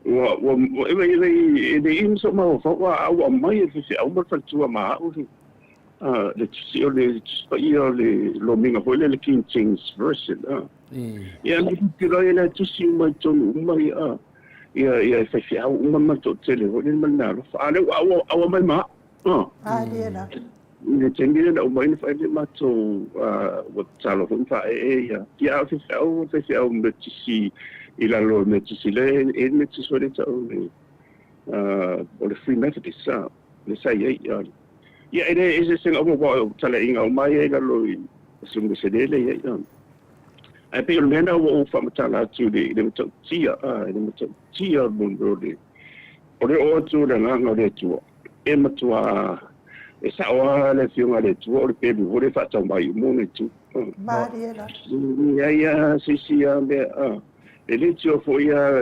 Ua, ua, ua, e le i, e le i ma so'u mafaufau, a ua aumai e le faifeau ma le faletua ma a'u le, a, le tusi, o le tusi paia o le lomiga foi lea, le King James Version, a. Ia, na tilotilo ai la e tusi uma i totonu uma ia, a, ia, ia faifeau uma ma le toatele foi lele ma le meaalofa. A o lea ua, ua, ua aumai ma a'u, a. Malie lava. I le taimi lea na uma ai na fai le matou ua tatalo foi ma faaee ia ia a o faifeau faifeau metisi i lalo o le metisi lea e i le metisi foi lea e tau o le o le Free Methodist a lea sa i ai. Ia, e le eseesega uma aua o talaiga uma ia i lalo i suiga selele ia ia. Ae pei o le mea lena ua ou faamatala atu i le matautia, i le matautia o le o le oo atu o le Agaga o le Atua, e matua e sao lava le Afioga a le Atua o le pelu foi lea e faatau mai uma ona itu. Malie lava. E leai lava se isi lava mea, e le tio foi lava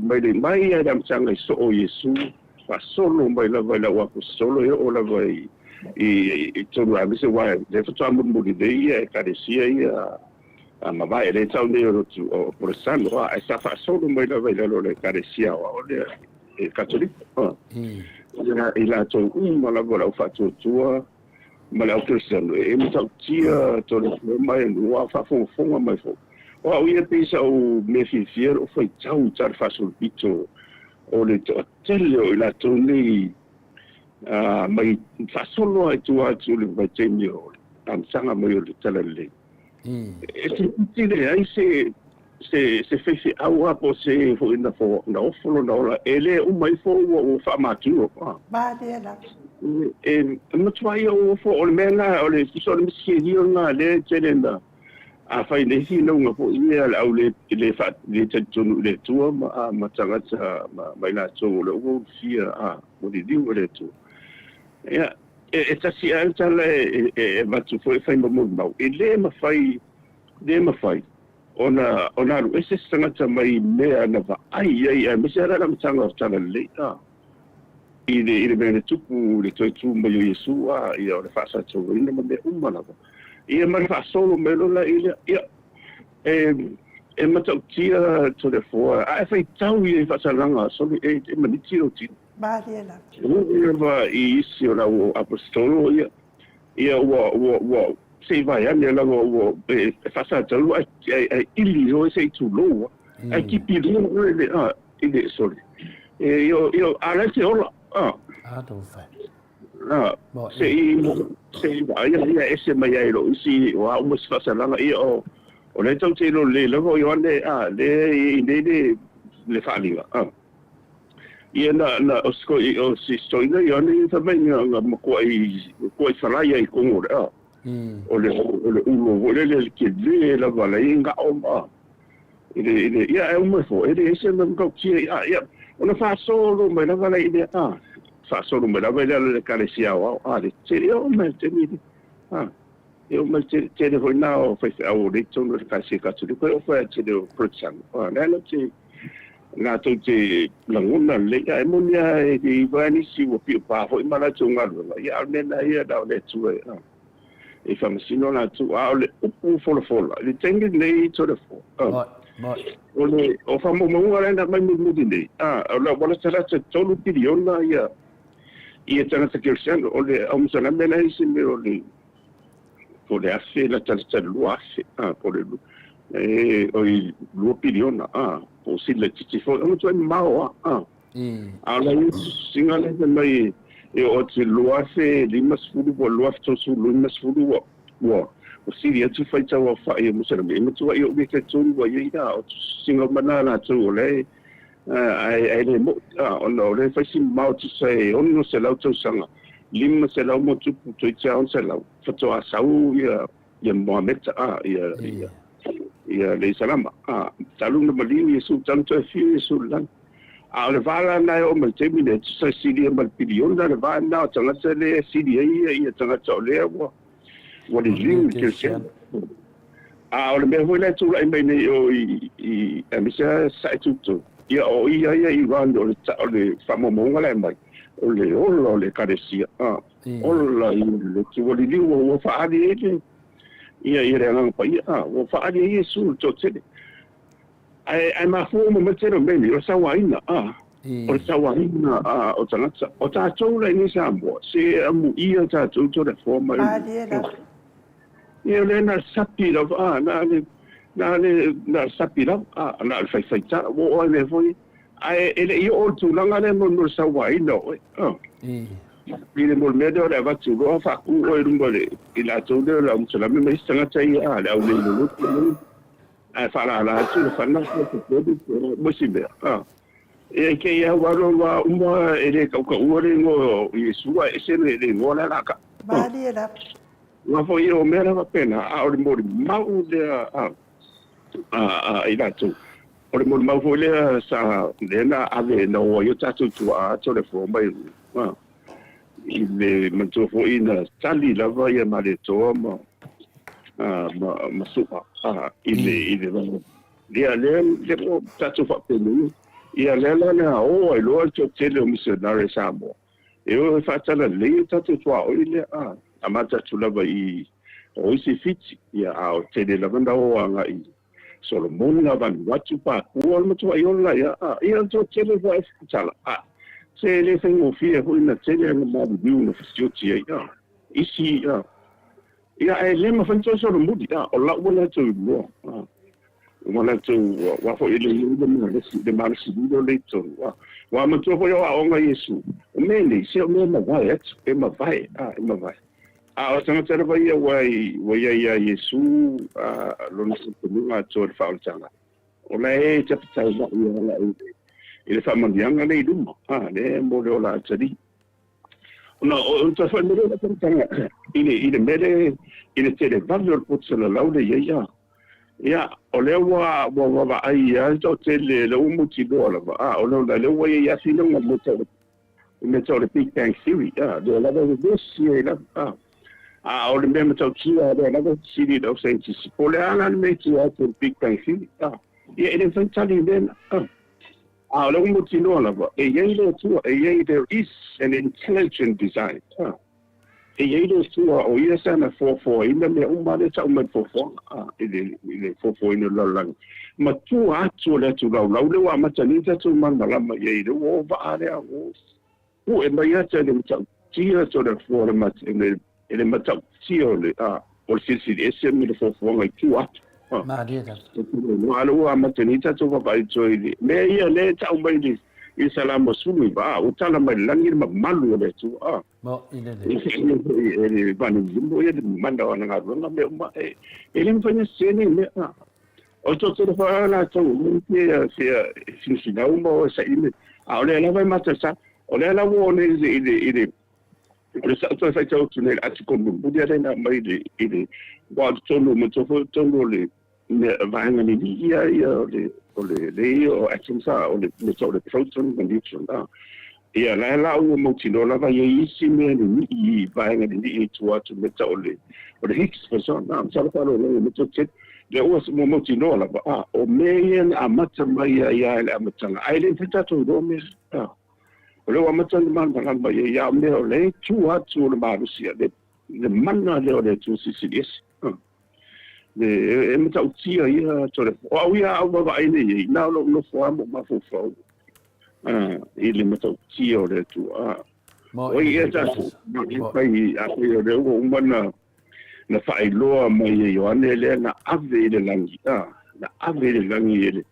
mai le mai lava i le amataga i soo o Iesu, faasolo mai lava i lau aposetolo e oo lava i i totonu aemaise aua o lea faatoa mulimuli nei ia Ekalesia ia a mavae lea e tau nei o lotu o Polesano a ae sa faasolo mai lava i lalo o le Ekalesia aoao lea e Katoliko a i latou uma lava o le au faatuatua ma le au Kerisiano e matautia tole mai ua faafogafoga mai foi. O au ia pei sa ou mea fiafia lou faitau i tala faasolopito o le toatele o i latou nei mai faasolo lava i tua atu i le vaitaimi o le amataga mai o le Talalelei. E toeitiiti leai se se se faifeau lava po o se foi na na ofo lona ola, e le uma ifo ua faamatulo. Malie lava. E matua ia ua ofo, o le mea lena, o le tusa o le misikerio lena lea e tele na afai nei finauga foi ia a le au le le faa le talitonu i le Atua ma ma tagata ma ma i latou o lea ua ulufia a ua liliu e le Atua. Ia, e tasi lava le tala e avatu foi e fai ma molimau, e le mafai, le mafai ona ona alu ese se tagata mai mea na vaai i ai, aemaise lava le amataga o le Talalelei, a, i le i le mea na tupu i le toe tu mai o Iesu, a, ia o le faasatauaina ma mea uma lava, ia ma le faasolo mai loa la i lea, ia, e matautia Toleafoa, a e faitau i ai faasalaga, sole, e maniti lou tino. Malie lava. Ua lava i isi o lau aposetolo ia, ia ua, ua, ua, se i vaeane lava ua, e, e faasatalu ae, ae, ae ili oe se i tulou a, ae tipi loa oe le, a, i le, sole. E, io, io, a la e te ola, a. A tau fai. A, se i, se i vaaia ia ese mai ai lou isi, o a uma isi faasalaga, ia o, o lea tou te iloa lelei lava o Ioane, a, lea e i nei le, le faaaliga, a. Ia na na o si o si toeaina Ioane ia fai mai na na matuai matuai falai ai i totonu o le a o le o le ulo foi lele le tele lava la i gao ma i le i le ia e uma ifo e leai se mea matautia ia ia ona faasolo mai lava la i le a faasolo mai lava i le ala o le Ekalesia aoao a le tele e oo mai i le taimi lenei a E oo mai le tele foi lena o faifeau o lea i totonu o le Ekalesia Katoliko, e oo foi lava i le tele o Peretesano, o lea la te latou te lagona lelei, ae moni lava e le iva lava nisi ua pio pa foi ma latou galuega, ia a o le mea lena ia na o le Atua e faamasino latou. A o le upu folafola i le taimi lenei Toleafoa, o le o faamaumauga la na aumai mulimuli nei, o la ua latalata i le 3 piliona ia ia tagata kerisiano, o le aumasalame la e i se mea o le po o le 1000 latalata i le 2000, a, po o le e, oi, 2 piliona, a, po o sili laitiiti foi, e matuai mamao lava, a. A o la susuga lea fai mai e oo atu i le 2050 po o le 2030 ua, ua, ua sili atu faitau aofai o Musalame, e matuai ou le talitonu ua i ai la, o tususuga uma na a latou o la e ae le mo'i, ona o lea e fai si mamao tusa e 600 tausaga, 500 ma tupu toeitiiti 600, faatoa sau ia ia Mohameta, a, ia, ia, ia le Isalama, a, talu ona maliu Iesu, talu toe afio Iesu i le lagi. A o le va la lena e oo mai i le taimi lenei, tusa e silia ma le piliona le va lena o tagata lea e sili ai ia, ia tagata o lea ua, ua liliu i le kerisiano. A o le mea foi la e tulai mai nei o i, i aemaise lava Sasae Tutu, ia o ia ia Iran o le, o le faamaumauga la e aumai, o le ola o le Ekalesia, a, ola i le ua liliu ua, ua faaali ai le, ia, ia le Agaga Paia, a, ua faaali ai Iesu i le toatele. Ae, ae mafua uma mai le tele o mea nei, o le sauaina, a, o le sauaina a, o tagata. O tatou la i nei Samoa, se amuia tatou Toleafoa mai. Malie lava. Ia o lea na sapi lava, a, na le, na le, na sapi lava, a, na o le faifaitala, ua oo ai mea foi, ae e le i oo i le tulaga lea mo le sauaina o oe, a. I le mo le mea lea o le avatu loa faatu oe i luma o le, i latou lea o le au musalame ma isi tagata ia, a, le au le lolotu, ae faalala atu le fana, ma isi mea, a. Ia, i kēia aua loa uma e lē kaʻukaʻua le igoa o Iesu a ese le igoa lea la kaʻu. Malie lava. Aua foi o mea la faapena, a o le molimau lea a i latou, o le molimau foi lea sa lea na ave na o ai o tatou tuaa atu o le afoa mai i le manatua foi na tali lava ia Malietoa ma ma Su'a i le i le ia lea lea ua tatou faapenei ia lea la na o ai loa le toatele o misionare Samoa e o e faatalalelei o tatou tuaoi lea a amata atu lava i o isi Fiti ia a o tele lava na o agai Solomona, Vanuatu, Papua, o le matuai ola ia a ia o le toatele foi e tala a se e le faigofie foi na tele ana maliliu na fasioti ai a isi a ia ae le mafai ona toe solomuli a o lau ua latou iloa a ua latou ua foi e le i le malosi le malosi lilo le i totonu a ua matua foi o aoga Iesu o mea nei se o mea e mavae atu e mavae a e mavae A o tagata lava ia ua ua i ai ia Iesu lona talitonuga atoa i le faaolataga, o la e tapataula'i ala i le i le faamanuiaga lea i luma, a, lea mo le ola atalii. Ona o toe foi mai lea o lau faamatalaga i le i le mea lea i le televave o le poto salalau lea e i ai, a. Ia, o lea ua ua vaavaai lava le toatele, lea ua mautinoa lava, a, o lea ua i ai lava finauga mo I mea tau o le Big Bang Theory, a, lea lava e vevesi ai lava, a. A o le mea matautia, lea lava e fesili i le au saienitisi, po o le a la le mea i tua atu o le Big Bang Theory, a. Ia, e le mafai ona tali i mea na, a. A o lea ua mautinoa lava, e i ai le Atua, e i ai, there is an intelligent design, a. E i ai le Atua o Ia sana foafoaina mea uma lea e tau mai i le foafoaga, a, i le, i le foafoaina o le lalolagi. Matua atu o le atu laulau lea ua amata nei tatou malamalama i ai, lea ua ova a lea, ua pu'e mai ata i le matautia atu o le Atua o le mat, le, i le matautia o le, a, o le silisili ese ma le foafoaga i tua atu. A. Malie lava. A lea ua amata nei tatou vaavaai atu ai i le mea ia lea e tau mai i le, i le Salamo 19, a, ua tala mai le lagi le mamalu o le Atua, a. Mo i le le. E le vanimu ia le mana o ana galuega mea uma e e le mafai ona sese nei mea. O to tele fa latou o le se sinasinau ma o saili me a o lea lava e matasa o lea la ua o nei i le i le o le sa toe faitau atu nei i le article mulimuli lea na aumai i le i le aua o totonu manatua foi o totonu o le mea vaega lelei ia ia o le o le le ia o atoms a o le mea tau o le proton ma neutron a ia la la ua mautinoa lava e i ai isi mea ninii i vaega ninii i tua atu mea tau o le o le Higgs boson a masalo faalogologo mai tou te lea ua ua mautinoa lava a o mea ia na amata mai ai lava i le amataga ae le mafai tatou iloa mea a o lea ua amata ona malamalama i ai a o mea o lea e tua atu o le malosi le le mana lea o le Atua Silisili Ese Le, e matautia ia tole. O au ia au vaavaai nei i ai, na o lou nofo lava ma ou mafaufau i le matautia o le Atua. Mo O ia tatou, afai, afai o lea ua uma na, na faailoa mai e Ioane lea na ave i le lagi, a, na ave i le lagi e le,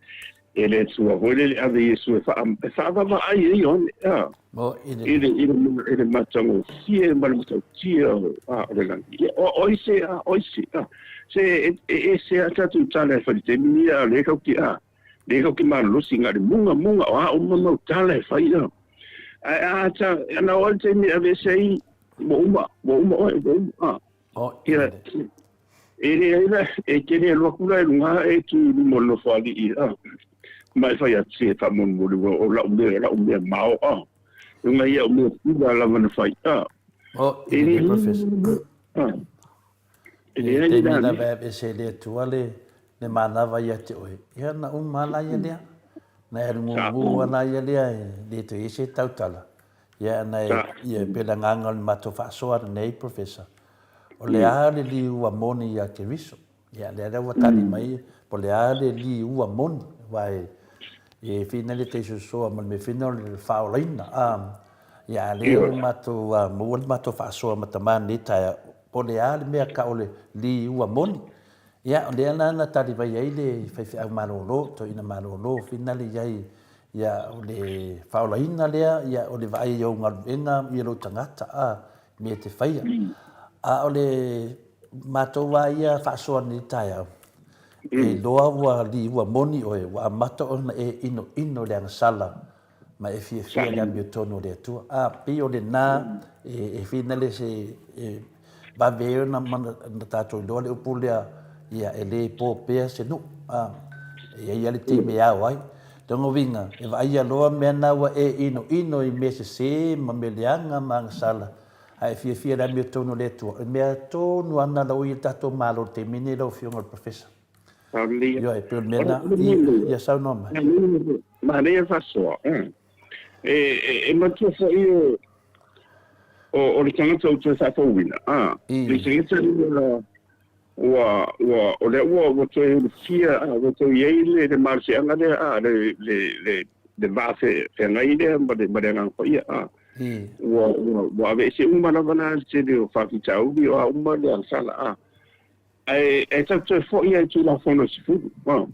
e le Atua foi lele ave Iesu e faa, e faavaavaai ai Ioane, a. Mo i le I le, i le, i le matagofie ma le matautia o, a, o le lagi. Ia, o, o ai se, a, o ai se, a, se e, e ese a tatou tala e fai i le taimi nei, a o lea kau ke, a, lea kau ke malolosi na o le muga, muga, o a uma mau tala e fai, a. Ae a ta, ana o ai le taimi e aveese ai, ua uma, ua uma oe, ua uma, a. O, Ia, e leai la, e te le alu atu la i luga e tu i luma o le nofoalii, a, ma e fai atu, se faamolemole, ua, o lau mea, lau mea mao, a, luga ia o mea pula lava na fai, a. O, E i le le professor. A, e I le leai taimi la lava mea. e aveese e le Atua le, le manava ia te oe, ia na uma lava la ia lea. Na e alu gugu lava la ia lea e le toe i ai se tautala. Ia na e, ia e pei o le agaga o le matou faasoa lenei, Professor, o le a le liua moni ia Keriso? Ia lea la ua tali mai, po o le a le liua moni, aua e, e fina le teisosoa ma le mea fina o le faaolaina. A, ia a lea ua matou maua le matou faasoa ma tama lenei taeao, po o le a le mea ka o le liua moni. Ia, o lea la na tali mai ai le faifeau malolo, toeaina malolo, fina le i ai Ia, o le faaolaina lea, ia, o le vaai i ou galuega ia lou tagata, a, mea e te faia. A o le matou lava ia faasoa nei taeao, e iloa ua liua moni oe, ua amata ona e inoino le agasala Ma e fiafia i le amiotonu o le Atua. A, pei o lena e, e finale se e vave ai ona mana tatou iloa le upu lea, ia, e le po pea se nuu. A, e i ai lava le taimi e ao ai. Lona uiga, e vaaia loa mea na ua e inoino i mea sese ma mea leaga ma agasala, a e fiafia i le amiotonu o le Atua, o le mea tonu lava lena la ua i ai le tatou Malo i le taimi lenei lau Afioga i le Professor. Hallelujah. Ioe, pei o le mea lena. Ia saunoa mai. Manaia le faasoa. E, e, e matua foi o, o, o le tagata ua toe faafouina. Ah, le tagata ua, ua, ua, o lea ua, ua toe ulufia, ah, ua toe i ai le, le malosiaga lea, ah, le, le, le, le va fe, feagai lea ma le, ma le Agaga Paia. Ah, ua, ua, ua aveese uma lava la le tele o faafitauli o a uma le agasala. Ah, Ae e tau toe foi lava i Tulafono 10. O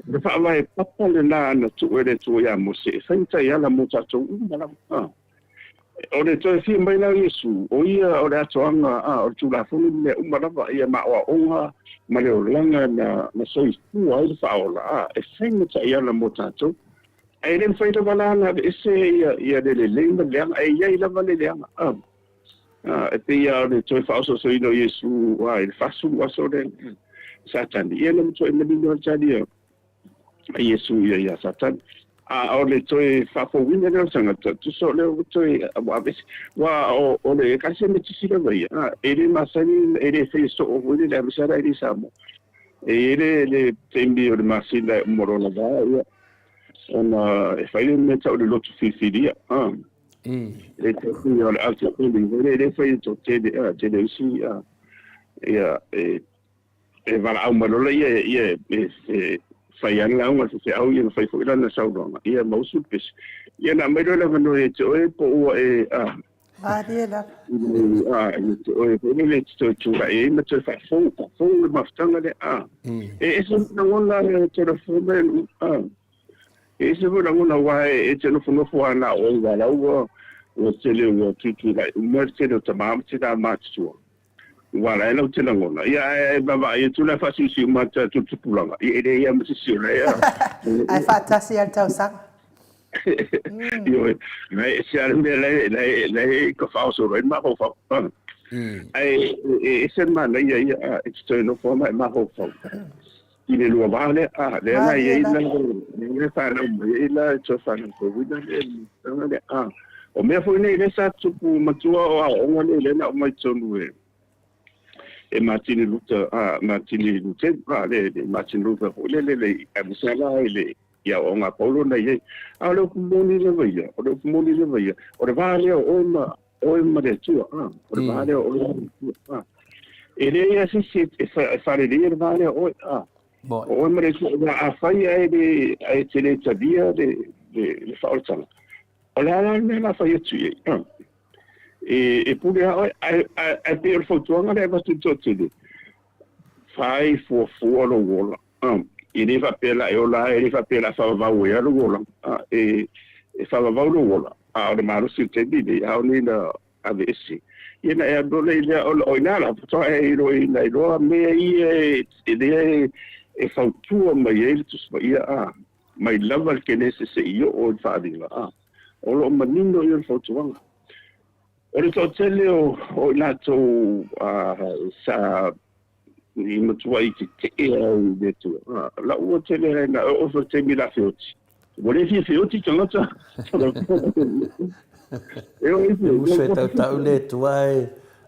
le faavae papa lena na tuu e le Atua ia Mose e fai taiala mo tatou uma lava. O le toe fia mai la o Iesu, o ia o le atoaga o le Tulafono ma mea uma lava, ia ma aoaoga ma le olaga na soifua ai le faaola, e fai ma taiala mo tatou. Ae le mafai lava la ona aveese ia le lelei ma le leaga, e i ai lava le leaga. E pei lava o le toe faaosoosoina o Iesu i le 40 aso lea e Satani, ia na matuai manino lava le tali a Iesu ia Satani. A o le toe faafouina lea o le tagata, tusa o lea ua toe ua aveese. Aua o le Ekalesia Metotisi lava ia, e le masani, e le faia soo foi lele, aemaise lava la i Samoa. E i ai le taimi o le masina e uma loa lava, ia, ona e fai le mea e tau o le lotu filifilia. Le tausiga o le au tele, le le fai e toatele, a tele isi, a ia e e valaau mai loa ia ia e e fai ana lauga se feau ia na fai foi lana saunoaga ia ma usu le pese. Ia na aumai loa le avanoa ia te oe po ua e a Malie lava. A ia te oe foi lele e te toe tulai ai ma toe faafou faafou le mafutaga lea a. E ese lagona e telefone a. E ese foi lagona aua e te nofonofo lava na o oe aua la ua ua tele ua tutulai uma le tele o tama ma tina matutua aua la e lau te lagona ia ae vaavaai atu la faasiusiu ma ta tuputupulaga ia e leai lava ma se isi o la e Ae faatasi lava le tausaga. Ioe, la e ese lava le mea la e la e la e faaosolo ai le mafaufau. Ae e ese le manaia ia e te toe nofo lava ma e mafaufau. I le lua va lea, a, lea la i ai la, lea fanau mai ai la e toe fanau fouina le tulaga lea, a. O mea foi nei lea sa tupu matua o aoaoga nei lea na aumai totonu e, e Martin Luther, a, Martin Luther, a, le, le Martin Luther foi lele le, aemaise la i le, i aoaoga a Paulo na i ai. A o le upu moni lava ia, o le upu moni lava ia, o le va lea o oe ma, oe ma le Atua, a, o le va lea o oe ma le Atua, a. E leai lava se isi e faaleleia le va lea o oe, a. O oe ma le Atua, aua afai ae le, ae te le talia le, le, le faaolataga, o le a la le mea o le a fai atu i ai, a? E, e pule lava oe, ae, ae, ae pei o le fautuaga lea e avatu i le toatele, fai fuafua lou ola, a. E le faapea la e ola ai, e le faapea la faavavau ai lava lou olaga, a. E, e faavavau lou ola, a o le malosi o le taimi lenei, a o nei na aveese. Ia na e alu loa lea, o i ina la, faatoa e iloaina ai loa mea ia e, lea e, e fautua mai ai le Tusi Paia, a, mai lava le Kenese seia oo i le Faaaliga, a, o lo o manino ia o le fautuaga. O le toatele o, o i latou a, sa i matuai tetee au i le Atua. Lau ua tele ai na oo foi taimi la feoti. Ua le fia feoti tagata. E o i uso e tautau le Atua e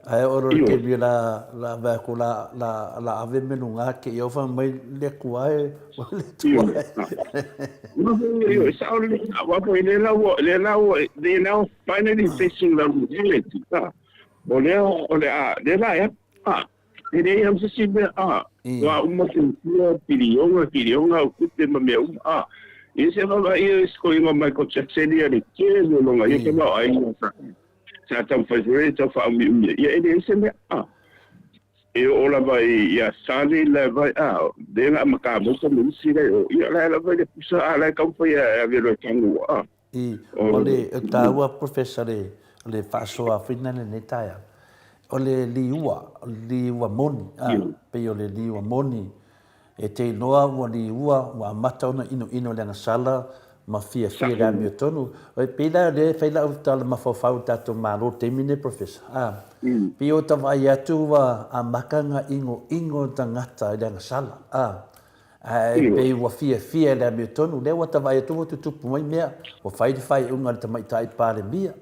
ae oo loa i le taimi la la vae atu la la la ave meluga ke i ofa mai le Atua e ua le Atua e. Ioe, sao lelei. Aua foi lea la ua lea la ua they now finally facing the reality. O lea o le a lea la e a E leai lava se isi mea, a, ua uma te tia piliona, piliona o tupe ma mea uma, a, e se vaavaai ia isi koiga o Michael Jackson ia le tele o lona ia tamaoaiga sa, sa taumafai foi e tau faaumiumi ai, ia e leai se mea, a. E oo lava i ia Sally lava, a, lea na amata ma isi la e o, ia la e lava i le pusa, a, la e taumafai e ave loa e tanu, a. I, o le taua Professor le, le faasoa whina lenei taeao, o le liua, o le liua moni, a, pei o le liua moni, e te iloa ua liua, ua amata ona inoino le agasala, Ma fiafia i le amiotonu. E pei la o lea e fai lau tala mafaufau i le tatou Malo i le taimi lenei Professor, a, pei ua ta vaai atu ua amata ona inoino tagata i le agasala, a, ae pei ua fiafia i le amiotonu. Lea ua ta vaai atu ua tutupu mai mea, ua fai le faaiuga a le Tamaitai Palemia,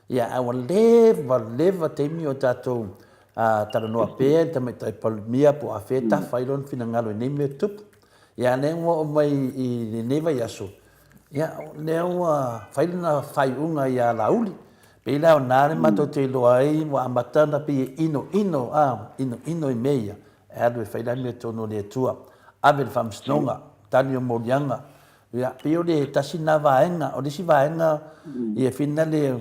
ia, ae ua leva leva taimi o tatou talanoa pea i le Tamaitai Palemia po o afea e tafa ai lona finagalo i nei mea tutupu. Ia, lea ua oo mai i lenei vaiaso, ia, lea ua fai lana faaiuga ia Laauli. Pei la o na le matou te iloa ai ua amata ona pei e inoino, a, inoino i mea ia, e alu e fai le amiotonu a le Atua, ave i le faamasinoga, tali o moliaga. Ia, pei o le tasi lena vaega. O le isi vaega, ia finale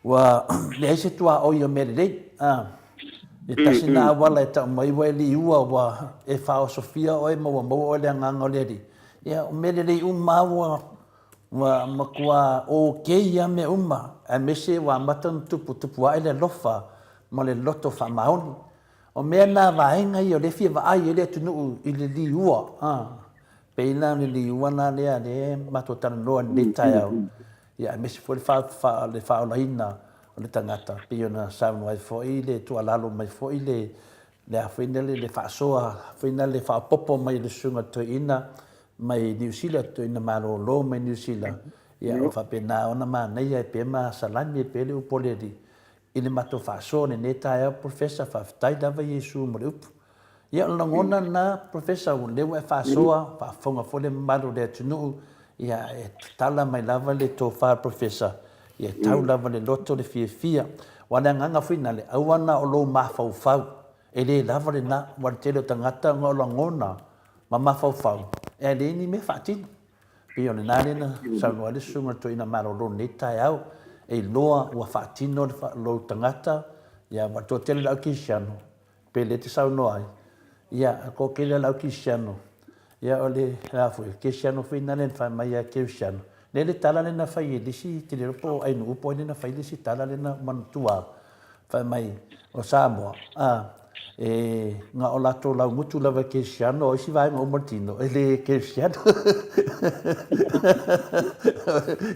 Ua leai se tuaoi o mea lelei. A, e tasi lena auala e tau mai ua e liua, ua e faaosofia oe ma ua maua oe le agaga o le Alii. Ia, o mea lelei uma lava ua, ua matua okay lava mea uma, aemaise ua amata ona tuputupu ae le alofa ma le loto faamaoni. O mea na vaega ia o lea e fia vaai ai le atunuu i le liua. A, pei la o le liua la lea lea matou talanoa i lenei taeao. Ia aemaise foi le faaolaina o le tagata, pei ona saunoa ai foi le tuualalo mai foi le le a foi lea le faasoa foi lea le faaopoopo mai e le susuga toeaina mai Niu Sila, toeaina malolo mai Niu Sila, ia o faapena ona manaia ai pea ma salani ai pea le upu a le Alii i le matou faasoa i lenei taeao. Professor, faafetai lava Iesu mo le upu. Ia, o le lagona lena, Professor, o lea ua e faasoa, faafofoga foi le mamalu o le atunuu, ia, e tatala mai lava le tofa, Professor, ia e tau lava le loto le fiafia. Aua o le agaga foi lena, aua na o lou mafaufau, e le lava lena, aua o le tele o tagata ona o lagona ma mafaufau, e leai ni mea faatino. E pei o lena lea na saunoa ai le Susuga i le Toeaina Malolo i lenei taeao, e iloa ua faatino lou tagata, ia, aua o le toatele o le au kerisiano, Pei lea te saunoa ai, ia, a ko kele lau Kisiano, ia o le, a foi, Kesiano foi na le fai mai ia Keusiano. Le le tala le na fai e lisi, te le po ai nu po ai le na fai lisi tala le na manatua au. Fai mai, o Samoa, a, e, nga o latou laumutu lava e Kesiano, o isi vaega uma o le tino, e le Kesiano.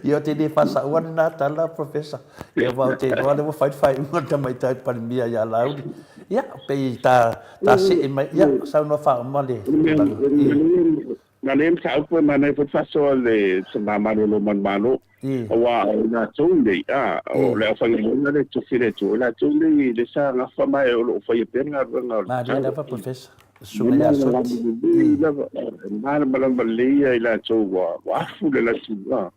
Ia o te le faasaua lena tala, Professor. Ia aua ou te iloa lea ua fai le faaiuga a le Tamaitai Palemia ia Laauli. Ia, pei ta, ta see mai, ia, saunoa faauma le tulaga. I. Na lea mataupu e manaia foi le faasoa le tama malolo manumalo, aua o i latou nei, a, o le aufaigaluega lea e tofi e le Atua, o i latou nei lea sa gafa ma e o lo o faia pea le galuega o le Malie lava Professor, le susuga ia Soti. I. Malamalama lelei ia i latou ua afu le latou, a.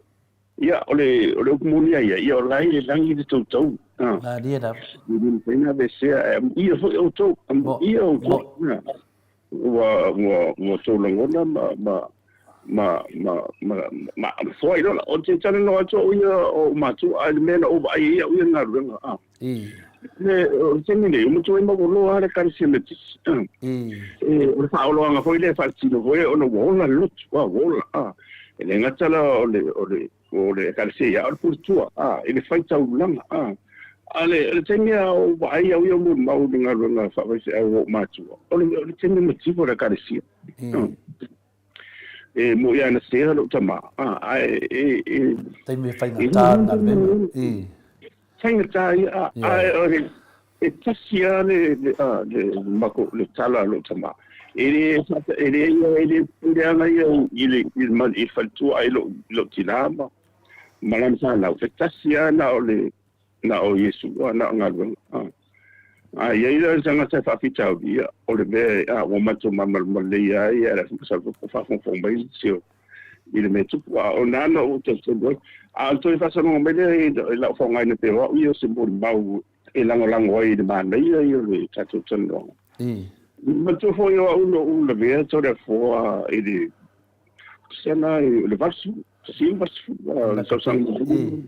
Ia, o le, o le upu moni a ia, ia o la e i le lagi le toutou. Ah. Malie lava. E le mafai ona aveesea, ae amuia foi outou, amuia outou. Ua, ua, ua outou lagona ma, ma, ma, ma, ma, ma, ma foai lola. Ou te talanoa atu au ia o matua, ae le mea na ou vaai ai au ia le galuega. Ah. I. Le, o le taimi nei, ua matuai mauoloa lava le Ekalesia Metotisi. Ah. I. E, o le faaoloaga foi lea e faatino foi ona ua ola le lotu, ah, ua ola. Ah. E le gata la o le, o le, o le Ekalesia ia, a o le puletua, ah, i le faitaulaga. Ah. A le, le taimi a ou vaai au ia molimau i le galuega faafaifeau a ou matua, o le, o le taimi mativa o le Ekalesia. I. Ah. E moʻi ana sea lou tama, ah, ae e, e, Taimi e faigata le galuega. I. Faigata ia, a, ae o le, e tasi lava le, le, a, le, mako, le tala a lou tama. E le, e le ia, e le puleaga ia i le, i le, i le faletua ai lou, lou tinā ma, ma lana fanau. E tasi lava na o le, na o Iesu, a, na o galuega. A, a i ai la le tagata e faafitauli, ia, o le mea, a, ua matou malamalama lelei lava ia, masalo foi po o faafogafoga mai nisi o, i le mea tupu, a o na na ou talitonu ai. A o le toe faasaloga mai lea i lau faaaogaina pea o au ia o se molimau e lagolago ai i le manaia ia o le tatou talanoaga. I. Manatua foi o au na ou lavea Toleafoa i le sana i le 80, 90, le tausaga mulimuli.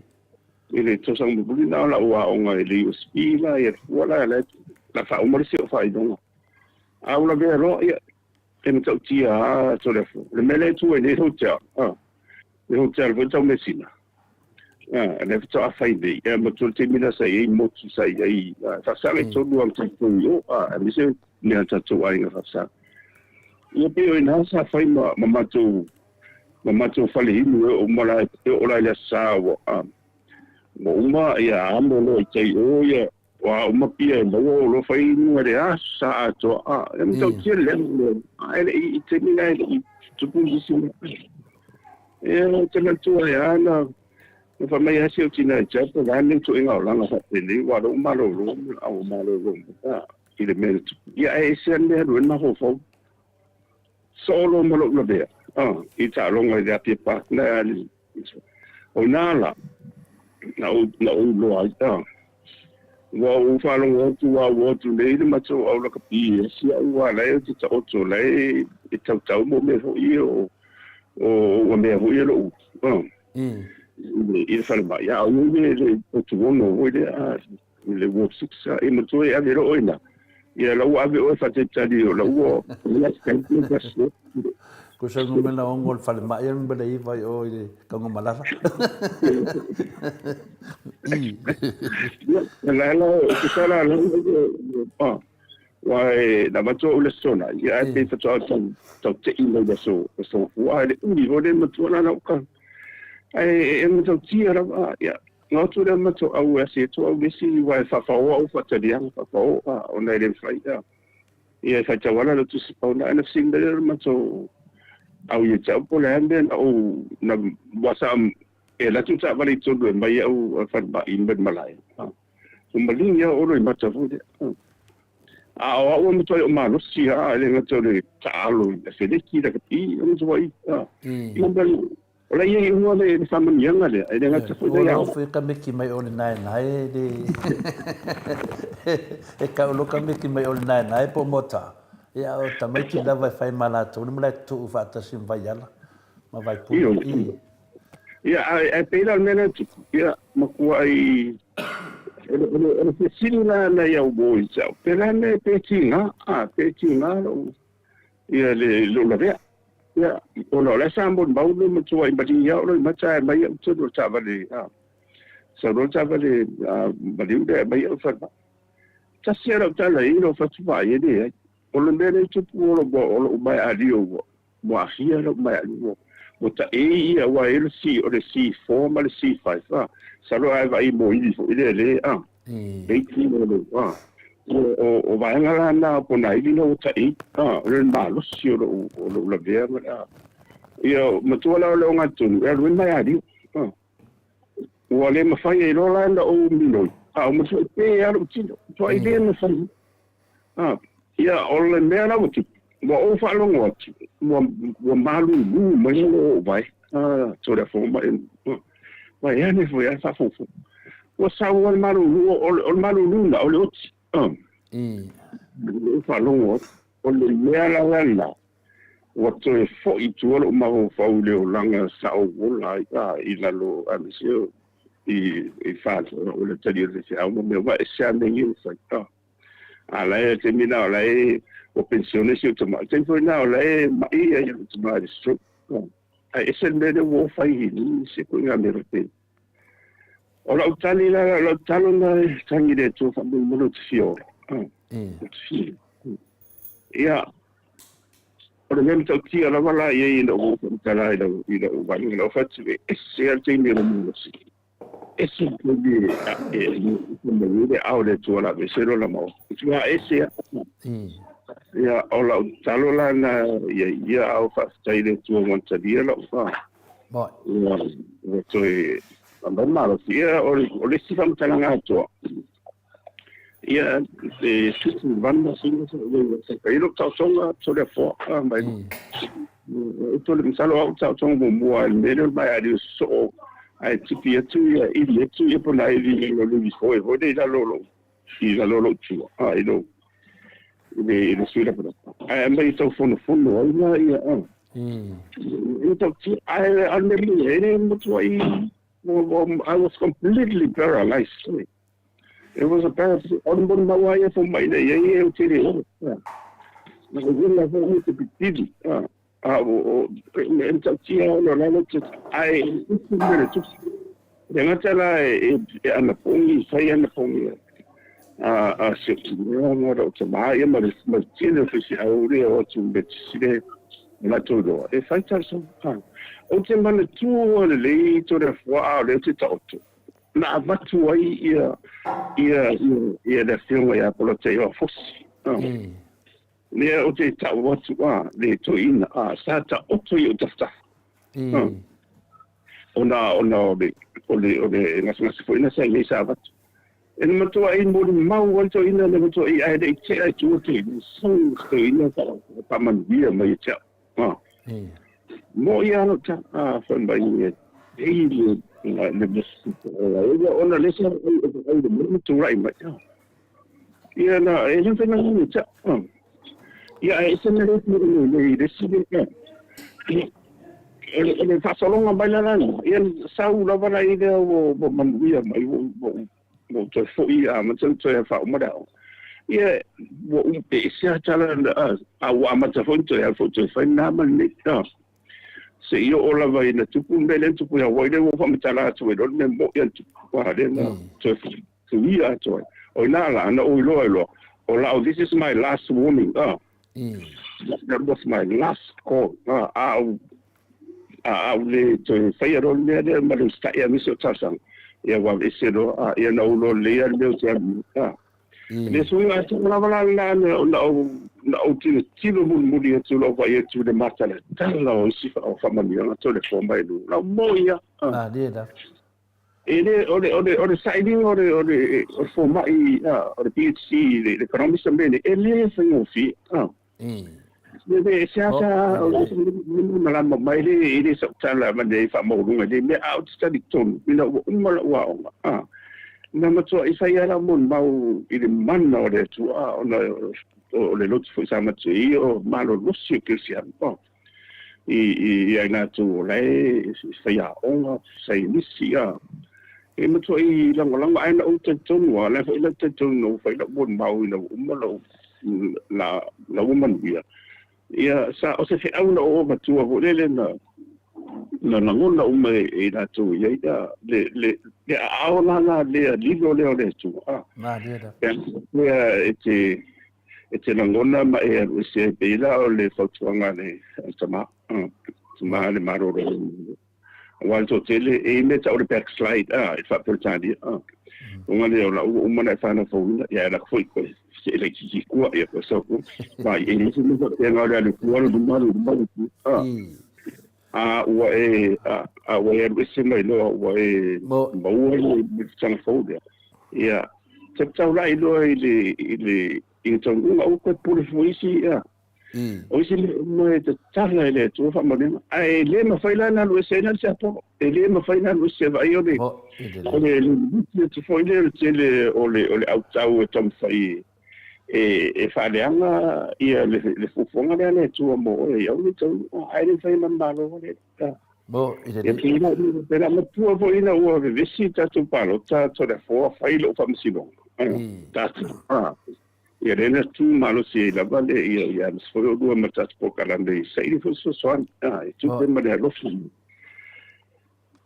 I le tausaga mulimuli na o lau aoga i le USP la i Alafua la, la faauma le isi o faailoga. A ou lavea loa, ia, E matautia lava Toleafoa. O le mea lea e tu ai nei hotel, a, le hotel foi tau measina, a, lea faatoa fai nei, e matua le taimi lea sa i ai motu, sa i ai, a, faasaga i tonu lava ma tatou i o, a, aemaise mea a tatou aiga faasaga. Ia pei o i ina sa fai ma, ma matou, Ma matou fale inu e oo uma la e oo la i le Aso Sa ua ua uma ia amo loa i tai o ia o a uma pia e maua o loa fai inuga i le Aso Sa atoa a e matautia le leaga o mea uma. Ae le i i taimi la e le i tupu nisi mea. Ia ou te manatua ai lava na na fai mai lava si ou tina ia te au po o le a lenei ituaiga olaga faapenei aua o lea ua malolo a ua malolo mai a i le mea na tupu. Ia ae ese lava le mea e alu ai le mafaufau. Soo loa ma lou lavea i taaloga i le Apia Park na e O ina la, na ou, na ou iloa ai, a. Ua ou faalogo atu ua ua atu nei le matou au lakapi e si au aua la e ou te taoto la e e tautau mo mea foi ia o o ua mea foi ia lou a i le falemai a o le le potuono foi lea a i le Ward 6 a e matua e ave loa oe ina ia la ua ave oe faatalitali o la ua Ko sa numera 6 o le falemai a numera 9 i o i le Tagomalala. La la o sa la la Wa e na matua o le sona ia e pe faatoa tau tau tei mai le aso aso fua le umi o le matua la la ka ai e matautia lava ia Nga atu lea matou au e asi atu au le isi aua e faafaoa au faataliaga faafaoa ona e le mafai a ia e faitau ala le tusi pau na ana fesili mai lea o le matou au ia te au po o le a le mea na ou na ua sa e alu atu le taavale i totonu e mai au falemai mai le malae ua maligi lava Olo i mata foi lea a o au e matuai o malosi lava e le gata o le taalo i afeleki lakapi o matuai a O la ia iuga le faamanuiaga lea, e le gata foi lea ia. Ua ka meki mai o le naenae le e kau lo ka meki mai o le naenae po mota. Ia o tamaiti lava e whai ma latou le malae tu'u whaatasi ma vaiala ma vaipuna. I. Ia, ae pei la o le mea lea tupu, ia, makuai, o le fesili la na ia uo i te au, pe la mea pe tiga, a, pe tiga lou, ia le lou lavea. Ia, ona o la e sa molimau le matua i maliu ia o lou mata ae aumai au tonu o le taavale, a, sau loa le taavale maliu lea e aumai au i falemai. Tasi lava lau tala i lou fatu vaai e leai. O le mea lea e tupu o lou, o lou maealia ua, ua aafia lou maealia ua, ua taei ia aua e i ai le C, o le C4 ma le C5, a, masalo a e vaai i moili foi lea le, a, Eighteen o le, a, o vaega la na o Ponaili na ua ta'i, a, o le malosi o lou, o lou lavea ma le, a, ia, matua la o le ogatotonu, e alu ai mai aliu, a, ua le mafai ai loa la ona ou minoi, a, ua matuai pe lava lou tino, matuai le mafai, a, ia, o le mea la ua tupu, ua ou faalogo atu, ua, ua malulu mai lou vae, a, Toleafoa ma, vae ane foi lava faafogafoga. Ua sau lava le malulu, o le malulu lena, o le oti. Ua faalogo atu. O le mea la lena, ua toe foi i tua lou mafaufau i le olaga sa ou ola ai i lalo aemaise i Faleolo, o le tali o le faifeau ma mea uma, e ese lava mea ia ua fai. A la e taimi lena o la e ua penisione si ou tama, o le taimi foi lena o la e ma'i ia lou tama i le stroke. Ae ese le mea lea ua fai i se ituaiga mea faapena. O lau tali la, o lau tatalo lena e tagi i le Atua faamolemole ou te fia ola. Ou te fia. Ia, o le mea matautia lava la i ai ina ua ou faamatala i lau, i lau vaaiga, lau fatu e ese lava le taimi o le malosi. Ese le taimi e, e, e mai ai le ao le Atua la aveese lona maoa. Matua ese lava. Ia, o lau tatalo la lena ia ia ao faafetai i le Atua ua talia lau fa. Ia, ua toe aumai le malosi. Ia, o le isi faamatalaga atoa, ia, e 71 masina sa ou i ai, sa i lou taotoga Toleafoa mai. Upu masalo au taotoga muamua i le mea lea o le maealia sosoo ae tipi atu ia ili atu ia pona ili i lalo i foe foi lea i lalo o lou i lalo o lou tua a i lou i le i le sui lapalapa ae aumai e tau fonofono ai la ia a e tau tia ae a le mea e le matuai I was completely paralyzed. It was a paralysis. O le molimau lava ia fomai nei ai e ou te le ola. Na o wela foi o te pitili. A o e matautia ona o lalo te ae e tupu le mea na tupu. E le gata la e anapogi, fai anapogi a si ou tina ma lou tama ia ma le tele o faifeau lea o atu me te sile. Latou iloa e fai talosaga. Ou te manatua lelei Toleafoa a o lea ou te taoto, na avatu ai ia ia ia le afioga ia Polataivao Fosi. Lea ou te tau atu a le toeaina a sa taoto i ou tafatafa. Ona ona o le o le o le gasegase foi na sa i ai sa avatu. E na matuai molimau ai le toeaina na matuai ae le i tea i tua toeaina, sau le toeaina faamanuia mai ia te au. A. Mo'i lava lou tala, a, fai mai e pei le le mea ona le sa ai le mea tulai mai. Ia na e le mafai ona ia te au. Ia ae ese mea le le isi mea. O le faasologa mai la lena, ia sau lava la i lea ua manuia mai ua ou toe foi amata ona toe faauma le aoga. Ia ua e ese lava tala a ua amata foi ona toe alu foi toe fai lena ma lenei. Se i oo lava ina tupu le mea lea na tupu i Hawaii lea ua ou faamatala atu ai loa le mea mo'i lava na tupu. A lea na toe tuia atu ai. O i ina la na ou iloa ai loa, o la'u this is my last warning. That was my last call. A ou a ou le toe faia loa le mea lea ma le usitai aemaise o talosaga, ia ua aveese loa, ia na ou iloa lelei lava le mea ou te alu i ai. Le suiga atu lava la lena na ou na ou tilotilo mulimuli atu lou vaai atu i le matalatala o isi faamanuiaga toe mai luga. Lau moe ia. Malie lava. E le, o le, o le, o le sailiga o le, o le, o le fomai, o le PhD i le economics ma mea nei, e le faigofie. Le, le, se ata, o le malama mai le, e le sau tala ma le faamaualuga i le mea, a ou te talitonu, ina ua uma lau aoga, na matuai fai lava lau molimau i le mana o le Atua, ona o le lotu foi sa matou i ai, o malolosi o kerisiano. I i ai latou o la e faiaoga, saienisi, a. E matuai lagolago, ae na ou talitonu lava, o le a foi lau talitonu na ou fai lau molimau ina ua uma lou, la, la ua manuia, ia, sa, o se feau na ou avatua foi lele na, na lagona uma e i latou i ai, a, le, le, le aao la la lea lilo lea o le Atua, a. Malie lava. Ia, e te, E te lagona ma e alu ese ai pei la o le fautuaga a le tama, tama le malolo. Aua le toatele, e i ai mea tau o le backslide, a, i le faa-Peretania, a. Luga lea o lau ua uma ona e fanau-fouina, ia e alu atu foi koe, se e laitiiti i tua, ia koe sau tua. Ma e i ai se mea faapena o le alu i tua, alu i luma, alu i luma, alu i tua, a. A ua e, a ua e alu ese mai loa, ua e maua le tulaga fou lea. Ia, te taulai loa i le, i le, i le taunuuga, aua koe pule fua isi, ia. O isi mea uma e tatala e le Atua faamanuiaga, ae le mafai la ona alu ese ai na le siapolo. E le mafai ona alu ese, vaai o le, o le limiti atu foi lea o le tele o le, o le autau e taumafai e, e faaleaga ia le, le fuafuaga lea a le Atua mo oe, aua ne i taunuu, ae le mafai ona malo le. Mo i le Ia, pēlā, pēlā matua foi ina ua vevesi tatou palota Toleafoa fai lou faamasinoga. Tatou, a, ia lea na tu malosi ai lava le, ia, ia aemaise foi oulua ma le tatou polokalame i saili foi fesoasoani, a, e tupe ma le alofa.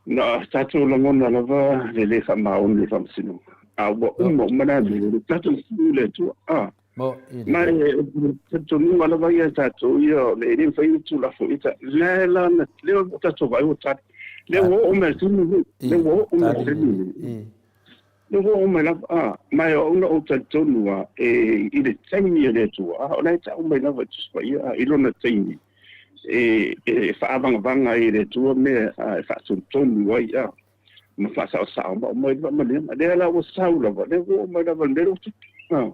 Na tatou lagona lava le le faamaoni o le faamasinoga, a ua uma uma na mea, le tatou tu i le Atua, a. Ma e talitonuga lava ia tatou ia, e le mafai ona tulafo i ta, lea la na, lea ua tatou vaai ua tali. Lea ua oo mai i le taimi lenei, lea ua oo mai i le taimi lenei. Lea ua oo mai lava, a, ma e o au na ou talitonu lava, e, i le taimi a le Atua, a, o la e tau mai lava i Tusi Paia, a, i lona taimi, e, e faavagavaga ai e le Atua mea, a, e faatonutonu ai, a, ma faasaosao ma aumai le faamanuiaga. Lea la ua sau lava, lea ua oo mai lava i le mea lea ua tupu, a.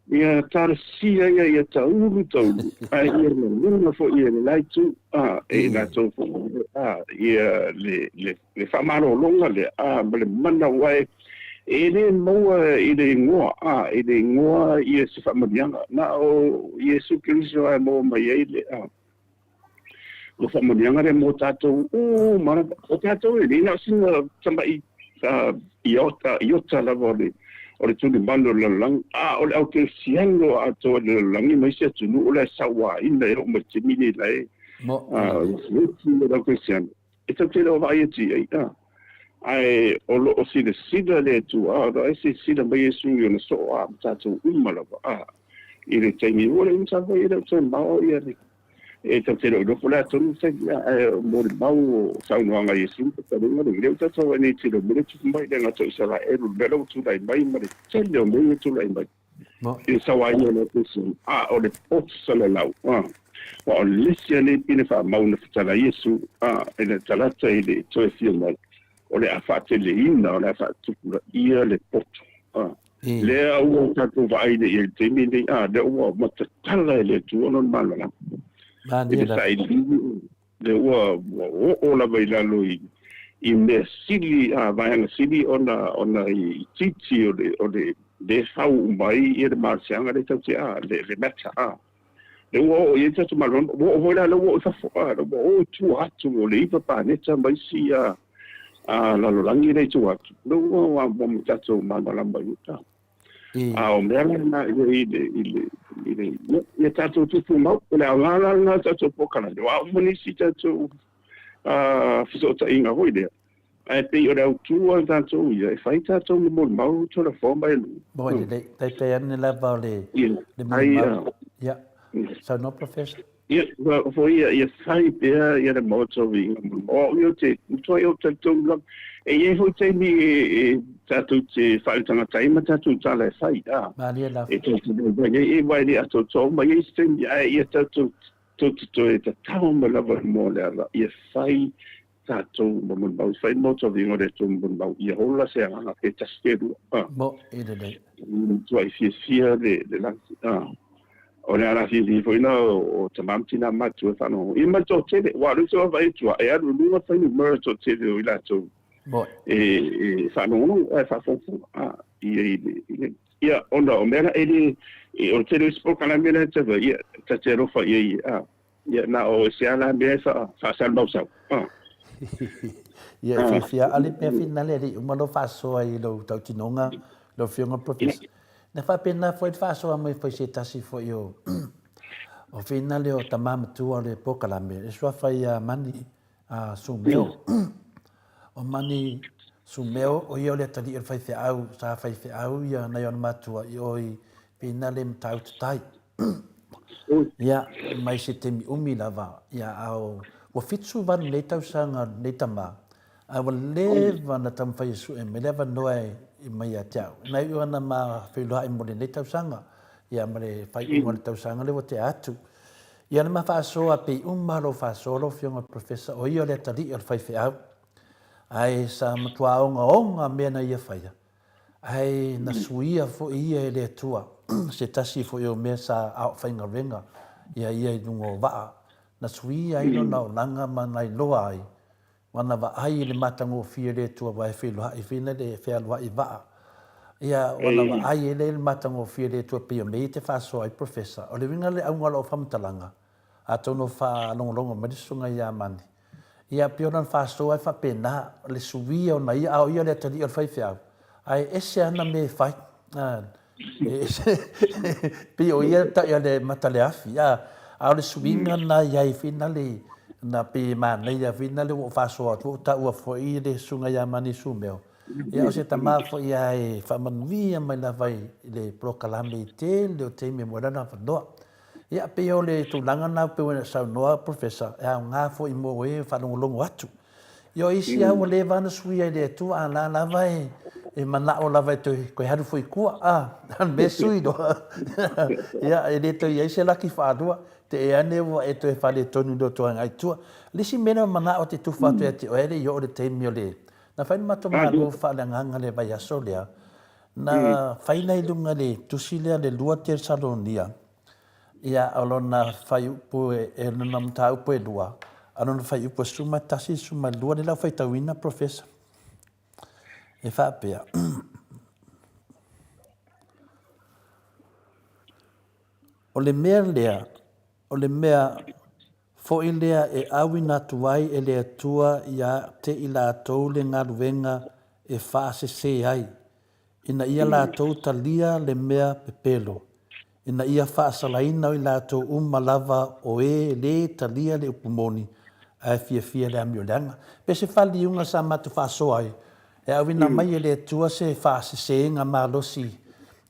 Ia talosia ia ia taulu taulu, ae ia lagona foi e le la itu, a, e i latou foi, a, ia le, le, le faamalologa lea, a, ma le mana, aua e, e le maua i le igoa, a, i le igoa ia se faamanuiaga, na o Iesu Keriso lava e maua mai ai le, a, le faamanuiaga lea mo tatou uma lava. O tatou e le na o sina tamai iota, iota lava o le, o le tulimanu o le lalolagi, a o le au kerisiano atoa i le lalolagi ma isi atunuu o la e sauaina e oo mai i le taimi lenei la e oti le au kerisiano. E tatou te le o vaai atu i ai, a, ae o lo o silasila le Atua, a o lo o silasila mai Iesu i ona soo a ma tatou uma lava, a, i le taimi ua le uma sa fai e le o toe mao ia le. E tatou te le o iloa po o le a tonu le taimi, ae molimau o saunoaga a Iesu ma fetalaiga lenei, lea ua tatou vaai nei i le tele o mea lea e tupu mai, e le gata o Isaraelu, le mea lea ua tulai mai ma le tele o mea ia e tulai mai i le sauaina o le Ekalesia, a o le poto salalau, a, aua o le isi lava lenei pine faamau na fetalai Iesu, a, i le talata i le toe afio mai, o le a faateleina, o le a faatupulaia le poto, a. Lea ua tatou vaai nei i ai i le taimi lenei, a, lea ua matatala e le Atua Lona malamalama i le sailiili, lea ua oo lava i lalo i i mea sili, a, vaega sili ona ona itiiti o le o le lea e fau uma ai ia le malosiaga lea tatou te, a, le le matter, a. Lea ua oo i ai le tatou malamalama, ua oo foi la lea ua oo i fafo, a, lea ua oo i tua atu o le iva paneta ma isi a a lalolagi lea i tua atu, lea ua ua tatou malamalama i uta. A o mea la na i i le i le i le ia tatou tupu mau, o le aoga la lena o tatou polokalame, o a uma nisi tatou fesootaiga foi lea, ae pei o le autu a tatou ia, e fai tatou ma molimau tolafoa mai e nuu. Mo e lelei, taitai ane lava o le le molimau. Ia, saunoa Professor. Ia, ua foi ia, ia fai pea ia le Maota o Viiga mo le O au ia ou te matuai ou talitonu lava. E i ai foi taimi e, e tatou te faaletagata ai ma tatou tala e fai, a. Malie lava. E tatou te vaivai ai, e vai le atoatoa uma i ai isi taimi, ae ia tatou tou te toe tatao mai lava i mua o le ala, ia fai tatou ma molimau, ia fai le Maota o Viiga o le Atua ma molimau, ia ola se agaga pe tasi pe lua, a. Mo e lelei. Matuai fiafia le, le lagi, a. O le ala fiafia foi lena o tama ma tina matutua e faalogologo ia ma le toatele, aua o lea ou te vaavaai atu lava, e alu i luga fuainumera toatele o i latou e faalogologo ae faafogafoga i le ia ona o mea la e le o le tele o isi polokalame la e tau ai, ia ta te alofa i ai a ia na o se ala mea e faasalamausau. Ia e fiafia a le mea finale e le i uma lou faasoa i lou tautinoga lau Afioga Professor. Na faapena foi le faasoa mai foi se tasi foi o o finale o tama matua o le polokalame, le suafa ia Mani Sumeo. O Mani Sumeo, o ia o le atalii o le faifeau, sa faifeau ia nai ona matua i o i finale Matautu Tai. Ia, mai se taimi umi lava, ia, a o, ua 78 nei tausaga lenei tama, a ua leva ona taumafai e sue mai le avanoa e mai ia te au. Na iu ana ma feiloai mo lenei tausaga, ia, ma le faaiuga o le tausaga lea ua tea atu. Ia, na ma faasoa pei uma lou faasoa lau Afioga i le Professor, o ia o le atalii o le faifeau, ae sa matua ogaoga mea na ia faia, Ae na suia foi ia e le Atua se tasi foi o mea sa aofaigaluega ia ia i luga o vaa, na suia ai lona olaga ma na iloa ai, ma na vaai i le matagofie o le Atua aua e feiloai foi na le fealuai vaa. Ia, ua na vaai ai lea i le matagofie o le Atua pei o mea ia te faasoa ai Professor. O le uiga le auga o lau faamatalaga, atonu o faalogologo mai le susuga ia Mani, Ia, pei ona faasoa ai faapena, o le suia ona ia, a o ia le atalii o le faifeau, ae ese ana mea e fai. E ese, pei o ia tai o le mata le afi, a, a o le suiga na i ai foi na le, na pei e manaia foi na le ua ou faasoa atu, ua ou taua foi le susuga ia Mani Sumeo. Ia, o se tama foi ia e faamanuia mai lava i le polokalame i tele o taimi e moe lana avanoa. Ia, pei o le tulaga lena pei ona saunoa Professor, e aoga foi mo e faalogologo atu. Ia, o isi lava ua leva ona suia e le Atua, a la lava e, e manao lava e toe, toe alu foi i tua, a, a le mea sui loa. Ia, e le toe i ai se laki faalua, te e ane ua e toe faaletonu i lou toe agai i tua. O le isi mea lea manao te tufa atu ia te oe, e le i oo le taimi o le, na fai le matou malo faaleagaga le vaiaso lea, Na fai la i luga i le tusi lea le 2 Tesalonia, ia, o lona fuaiupu e, lona mataupu e lua, a lona fuaiupu e 11, 12, lea la ua faitauina Professor. E faapea, O le mea lea, o le mea foi lea e auina atu ai e le Atua ia te i latou le galuega e faasese ai, ina ia latou talia le mea pepelo, ina ia faasalaina i latou uma lava o e lē talia le upu moni, ae fiafia le amio leaga. Pe se faliuga sa matou faasoa ai, e auina mai e le Atua se faasesega malosi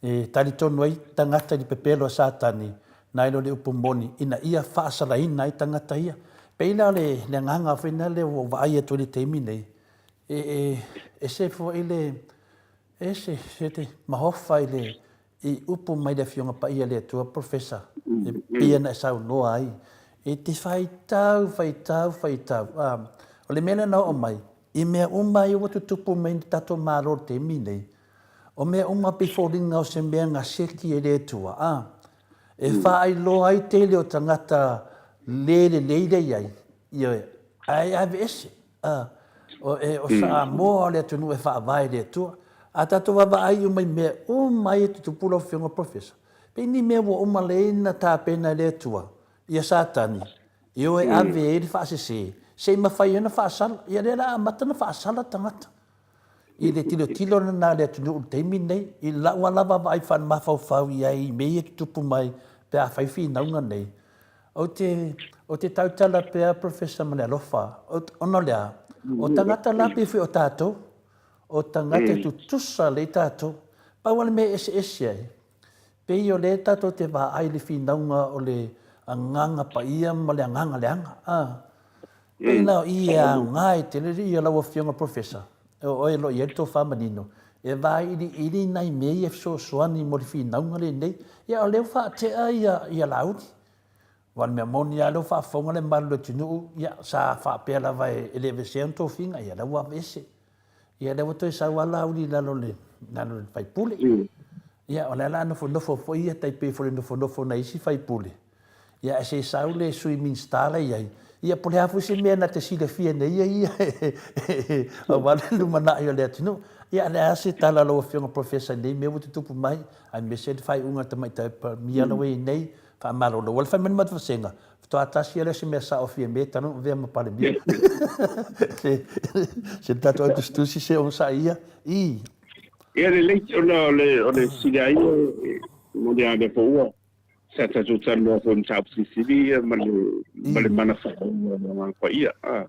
e talitonu ai tagata i le pepelo a Satani, Nai lo le upu moni ina ia faasalaina ai tagata ia. Pei la o le agaga foi lena lea ua ou vaai atu ai i le taimi nei, e, e ese foi le, ese se mahofa i le i upu mai le Afioga Paia a le Atua, Professor, e pei ona e saunoa ai, e te faitau, faitau, faitau. O le mea lea na oo mai, i mea uma ia ua tutupu mai i le tatou Malo i le taimi nei, o mea uma pei foliga o se mea na seki e le Atua, a, e faailoa ai tele o tagata le lelei lea i ai, ioe, ae aveese. A, o, e, o Samoa o le atunuu e faavae i le Atua. A tatou vaavaai uma i mea uma ia e tutupu lau Afioga Professor, pei ni mea ua uma lelei ona tapena e le Atua ia Satani e o e ave ai le faasese, se i mafai ai ona faasala. Ia lea o le a amata ona faasala tagata. I le tilotilo lena a le atunuu i le taimi lenei, i lau lava vaavaai faale-mafaufau i ai i mea ia e tutupu mai pe a fai finauga nei, ou te, ou te tautala pea Professor ma le alofa, ona o le a? O tagata la pei foi o tatou, o tagata e tutusa lelei tatou. Pau lava le mea e eseese ai, Pei o lea tatou te vaai i le finauga o le Agaga Paia ma le Agaga leaga. A. Pei la o i e aoga e tele ia lau Afioga Professor, o oe o lo o i ai le tofa manino, e vailiili nai mea ia e fesoasoani mo le finauga lenei. Ia o lea ua faatea ia Laauli. Aua o le mea moni lava lea ua faafofoga le mamalu o le atunuu, ia sa faapea lava e le aveesea ona tofiga, ia lea ua aveese. Ia lea ua toe sau lava Laauli i lalo o le lalo o le faipule. Ia o lea la nofonofo foi ia tai pei foi le nofonofo o nai isi faipule. Ia ae se i sau le Sui Minisita la i ai, ia po o le a foi se mea na te silafia nei e ia aua le lumanai o le atunuu. Ia o le a se tala a lau Afioga Professor i nei mea ua tutupu mai aemaise le faaiuga a le Tamaitai Palemia la ua i ai nei, Faamalolo. Ua fai mai le matou vasega, faatoa tasi lava lea o se mea sao fia me talu ona avea ma Palemia. Se, se tatou au tusitusi se onosai ia. I. Ia lelei, ona o le, o le sili a ia, mo le a lea foi ua, sa tatou talanoa foi i mataupu silisili ia ma le, ma le mana whakaū o le Agaga Paia. A.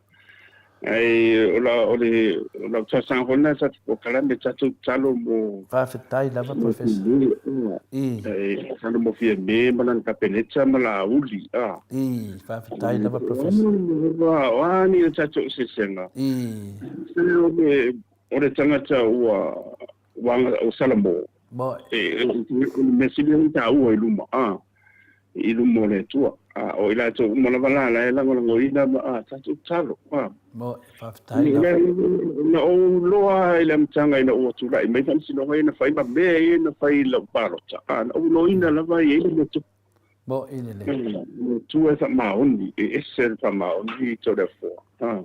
Ae o la, o le, o lau talosaga foi lena sa polokalame tatou tatalo mo Faafetai lava Professor. I. E tatalo mo Fiame ma lana Kapeneta ma Laauli. A. I, faafetai lava Professor. O a ni o tatou eseesega. I. O le, o le tagata ua, ua, ua salamo. Moi. E, o le mea sili ona taua i luma. A. i luma o le Atua. A o i latou uma lava la, la e lagolagoina ma a tatou tatalo. A. Mo, faafetai lava. Na ou loa i le amataga ina ua tulai mai faamasinoga ia na fai ma mea ia na fai i lau palota. A, na ou loina lava e i ai le mea tupu. Mo, i lelei. Le Atua e faamaoni, e ese le faamaoni i tau le afoa. A.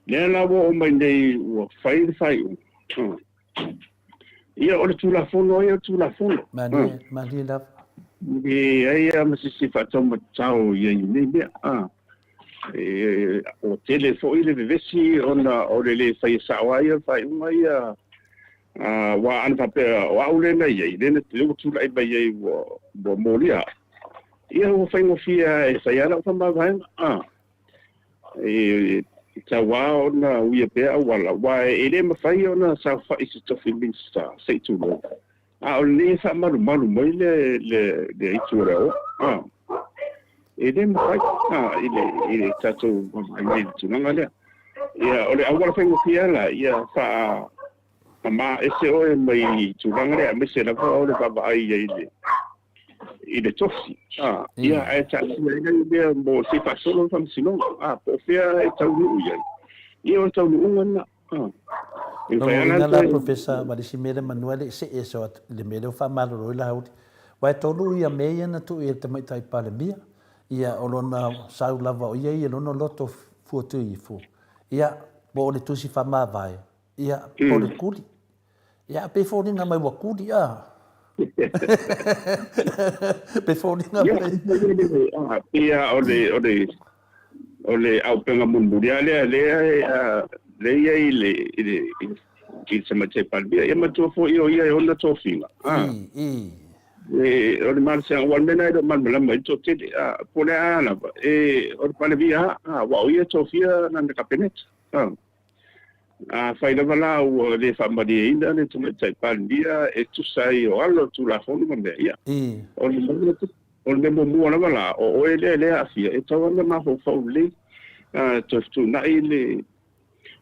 Lea la ua oo mai nei ua fai le faaiuga. A. Ia, o le Tulafono ia o le Tulafono. Malie, malie lava. E leai lava ma se isi faataumatao i ai i nei mea. A. E, ua tele foi le vevesi ona o le le faia sao ai o le faaiuga ia. A, aua ana faapea o au lea na i ai, lea na, lea ua tulai mai ai ua, ua molia au. Ia ua faigofie lava e fai lava lau faamavaega. A. E tatau lava ona uia pea auala, aua e le mafai ona saofai se tofi Minisita, se i tulou, a o lenei e faamalumalu mai le, le, le aitu o le aoa. A, e le mafai a, i le, i le tatou vaavaai mai i le tulaga lea. Ia, o le auala faigofie lava la, ia faa, mama ese oe mai i tulaga lea, aemaise lava o le vaavaai i ai i le, i le tofi. A, ia, ae taatia ai nai mea mo se i faasolo le faamasinoga. A, po o fea e taunuu i ai. Ia, o le taunuuga lena. A. E mafai lava la ona toe. Professor, ma le isi mea lea manu e le i see ese i le mea lea ua faamalolo ai Laauli. Aua e tolu ia mea ia na tuu i ai le Tamaitai Palemia. Ia, o lona sau lava o ia ia lona loto fuatuifo. Ia, po o le tusi faamavae, ia, po o le kuli. Ia, pei foliga mai ua kuli, a. Pei foliga mai. Ia, pei o le, o le, o le auupega mulimuli lava lea, lea, lea e i ai i le, i le, i le Tamaitai Palemia. Ia manatua foi o ia e ona tofiga. I, i. E, o le malosiaga, aua o le mea lena e le o malamalama ai le toatele. A, po o le a lava, e, o le Palemia lava, aua o ia e tofia lana Kapeneta. A. Afai lava la ua le faamalieina le Tamaitai Palemia e tusa ai o ala o le Tulafono ma mea, ia, o le mea O le mea muamua lava la, o oe lea lea aafia, e tatau lava ona mafaufau lelei, toe fetuunai le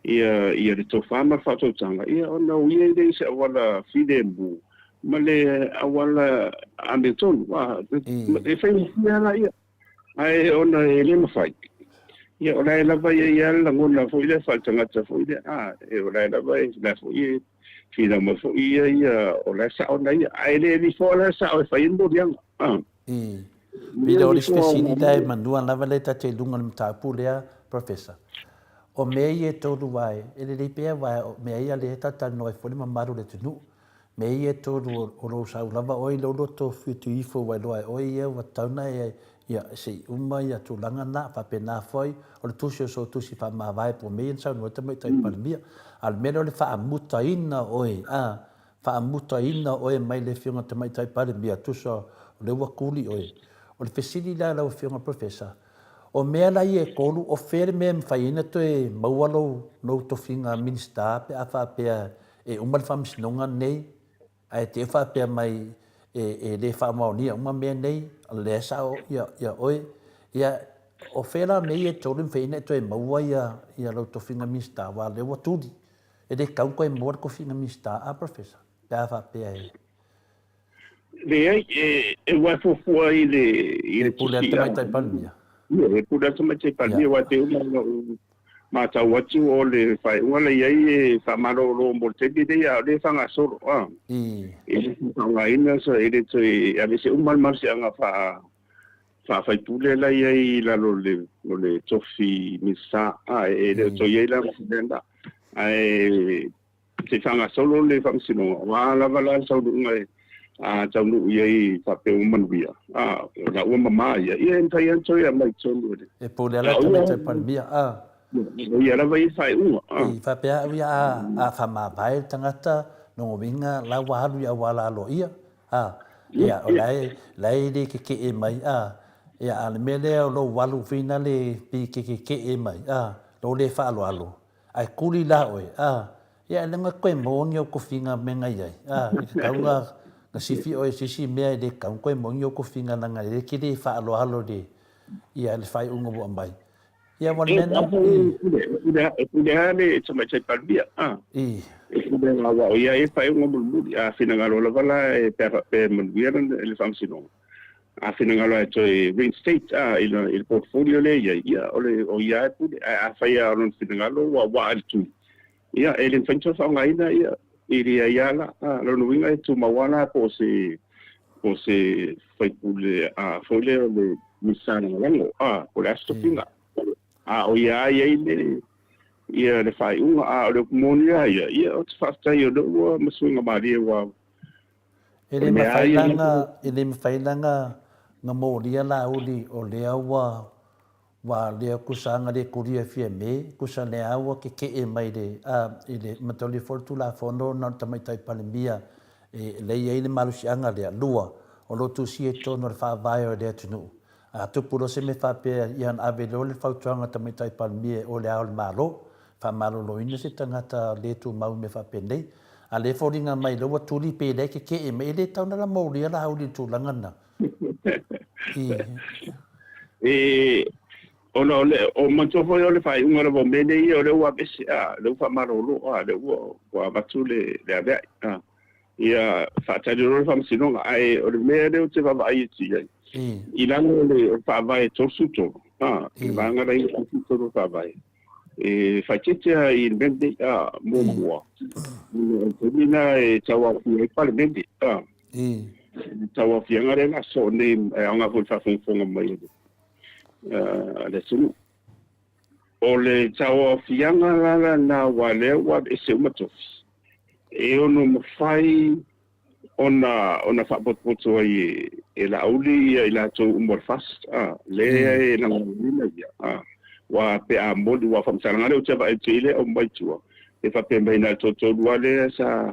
ia ia le tofa ma le faautautaga, ia ona uia ai lea i se auala filemu ma le auala amiotonu. E faigofie lava laia, ae ona e le mafai, ia o la e lava e i ai lava le lagona foi lea faaletagata foi lea, a, o la e lava e, la foi e finau mai foi ia, ia o la e sao na ia, ae le lifoa la e sao e fai ai le moliaga. I. Pei o le isi fesili la e manua lava lea ta te i luga o le mataupu lea, Professor. O mea ia e tolu ae, e lelei pea aua o mea ia lea e talatalanoa ai foi le mamalu o le atunuu. Mea ia e tolu o lou sau lava oe i lou loto fitu ifo ua iloa e oe ia ua tatau ona e ia se i uma ia tulaga na, faapena foi o le tusi o sou tusi faamavae po o mea ia na saunoa ai Tamaitai Palemia. A o le mea lea o le faamutaina oe, a, faamutaina oe mai le Afioga Tamaitai Palemia, tusa o lea ua tuli oe. O le fesili la lau Afioga Professor, o mea la ia e tolu, o fea le mea e mafai ai ona toe maua lou, lou tofiga Minisita pe a faapea e uma le faamasinoga lenei, ae te i faapea mai e, e le faamaonia uma mea nei, o lea e sao ia, ia oe. Ia, o fea la mea ia e tolu e mafai ai ona e toe maua ia, ia lou tofiga Minisita, aua o lea ua tuli. E le tatau ona toe maua le tofiga Minisita a Professor, pe a faapea e... Leai, e ua fuafua i le i le pule a le Tamaitai Palemia. Ia, e pule a le Tamaitai Palemia, aua e pei ona ou matau atu o le faaiuga la i ai e faamalolo mo le taimi lenei, a o lea e faagasolo, a. E le faaaogaina, e le toe aveese uma le malosiaga faa faa-faipule la i ai i lalo o le tofi Minisita, a, e le o toe i ai la ma se mea lena. Ae se i faagasolo le faamasinoga, o a lava la le taunuuga e a taunuu i ai faapea ua manuia, a, o la ua mama ia, ia e mafai lava ona toe aumai i totonu o le... E pule lava le Tamaitai Palemia, a. O ia lava ia faaiuga, a. I faapea au ia a, a faamavae le tagata, lona uiga la ua alu i auala aloaia, A, ia, o la e, la e le kekeʻe mai, a, ia, a o le mea lea o lou alu foi nale pei ke kekeʻe mai, a, lou le faaaloalo, ae kuli la oe, a, ia, e leaga koe maua ni ou tofiga mea na i ai, a, e tatau na, na sifi oe i se isi mea e le tatau ona toe maua ni ou tofiga leaga e te le faaaloalo i le, ia, le faaiuga ua aumai. Ia, ua le mea na, i. E pule lava le Tamaitai Palemia, a. I. E pule lava aua o ia e fai faaiuga mulimuli. A finagalo lava la e pe a faapea e manuia le faamasinoga, a finagalo lava e toe reinstate, a, i le portfolio lea e i ai, ia, o le, o ia lava e pule. Ae afai lava o lona finagalo ua waa i le tui, ia, e le mafai ona toe faaaogaina, ia, i le aia la. A, lona uiga e tumau lava la po o se, po o se faipule a, foi lea o le Minisita Lagolago, a, po o le a se tofiga. A o ia lava e i ai le, ia le faaiuga, a o le upu moni lava ia, ia, ou te faafetai o lea ua masuega malie ua E le mafai la na, e le mafai la na, na molia Laauli o lea ua Ua lea kusa anga le kulia fia me, kusa lea ua kekeʻe mai le, a, i le matauli foi le Tulafono na o le Tamaitai Palemia e lei ai le malosiaga lea. Lua, o lo o tusia i totonu o le Faavae o le atunuu. A tupu loa se mea faapea, ia ona ave loa le fautuaga a le Tamaitai Palemia e o le Ao o le Malo, faamaloloina se tagata le tumau i mea faapenei. A lea e foliga mai lea ua tuli pe lea e kekeʻe mai, e le tatau ona la moulia Laauli i le tulaga lena. E, ona o le, o manatua foi o le faaiuga lava o mea nei ia, o lea ua aveese, a, lea ua faamalolo, a, lea ua, ua avatu le, le avea'i, a. Ia, faatali loa le faamasinoga, ae o le mea lea ou te vaavaai atu i ai, i lalo o le, o le Faavae 33, a, le vaega la e i ai 33 o le Faavae, e faaeteete lava i le mea lenei, a, muamua, o le taimi lena e tauaofia ai Palemene, a, le tauaofiaga lea na soo nei, e aoga foi i le faafogafoga mai a le atunuu. O le tauaofiaga la lena aua lea ua aveese uma tofi, e ono mafai ona ona faapotopoto ai e, e Laauli ia i latou uma o le FAST, a, lea e lagolagoina ia, a, ua pe a moni, ua faamatalaga lea ou te vaai atu i le aumai tua, e faapea mai na o le toatolu lava lea sa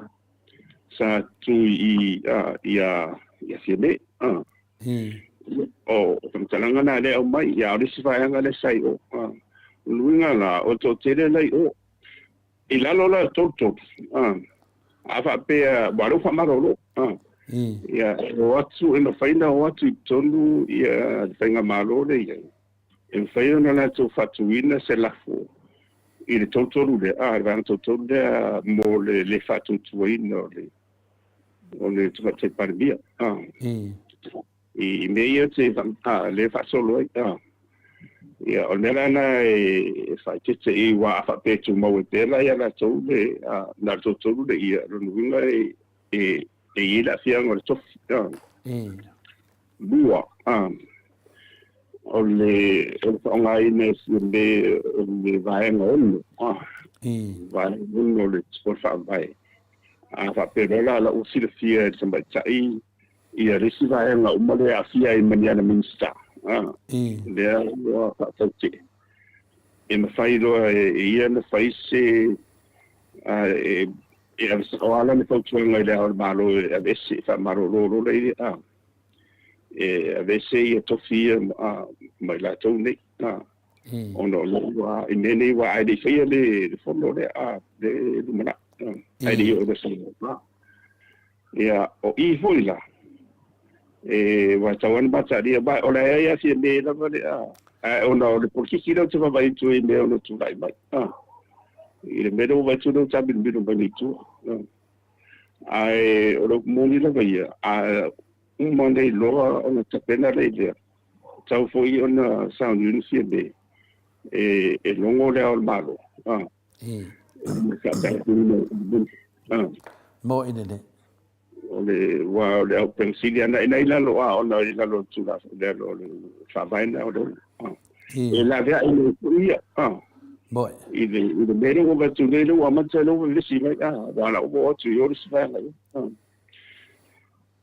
sa tu i a, ia ia Fiame, a. O faamatalaga na lea aumai, ia o le isi vaega lea sa i o, a. O le uiga la, o le toatele la i o, I lalo la o le 33, a, a faapea, ua lou faamalolo, a, Ia, e o atu, e mafai ona o atu i totonu ia le Faigamalo lea i ai, e mafai ona latou faatuina se lafo i le tolutolu lea, a, le vaega tolutolu lea mo le le faatuatuaina o le o le Tamaitai Palemia, a, i mea ia te, a, lea e faasolo ai, a. Ia, o le mea la lena e faaeteete i aua a faapea e tumau ai pea la ia latou le, a, na o le tolutolu lea, ia, o lona uiga e, e, e i ai le aafiaga o le tofi. Lua, o le o le faaaogaina e Fiame o le vaega 6, vaega 6 o le Faavae. A faapea loa la, la ua silafia e le tamaitai ia le isi vaega uma lea e aafia ai ma ni ana Minisita, lea ua faatautee. E mafai loa e ia ona fai se e ave sao lava lana fautuaga i Le Ao o le Malo e aveese, e faamalolo loa lea a, e aveese ia tofi ia mai latou nei, a, ona o lea ua, i mea nei aua a le i faia le fono lea, a, le lumanai, a, ae le i oo i le aso a. Ia, o i foi la, e, ua tatau lava ona mataalia, ma o le a i ai Fiame lava le, a, ae ona o le polokiki lea ou te vaavaai atu ai i mea ono tulai mai, a, i le mea lea ua vaai atu lea ua taamilomilo mai nei tua, a. Ae o le upu moni lava ia, a uma nei loa ona tapena lea i lea, tatau foi ona sauniuni Fiame e, e logo le Ao o le Malo, a. Mo i lelei. O le ua o le au penisili ana ina i lalo a ona i lalo o le Tulafono i lalo o le Faavae na o le e laveai nei foi ia a Moi. I le i le mea lea ua avatu nei lea ua amata lea ua vevesi mai a ua la ua oo atu i o le isi vaega ia.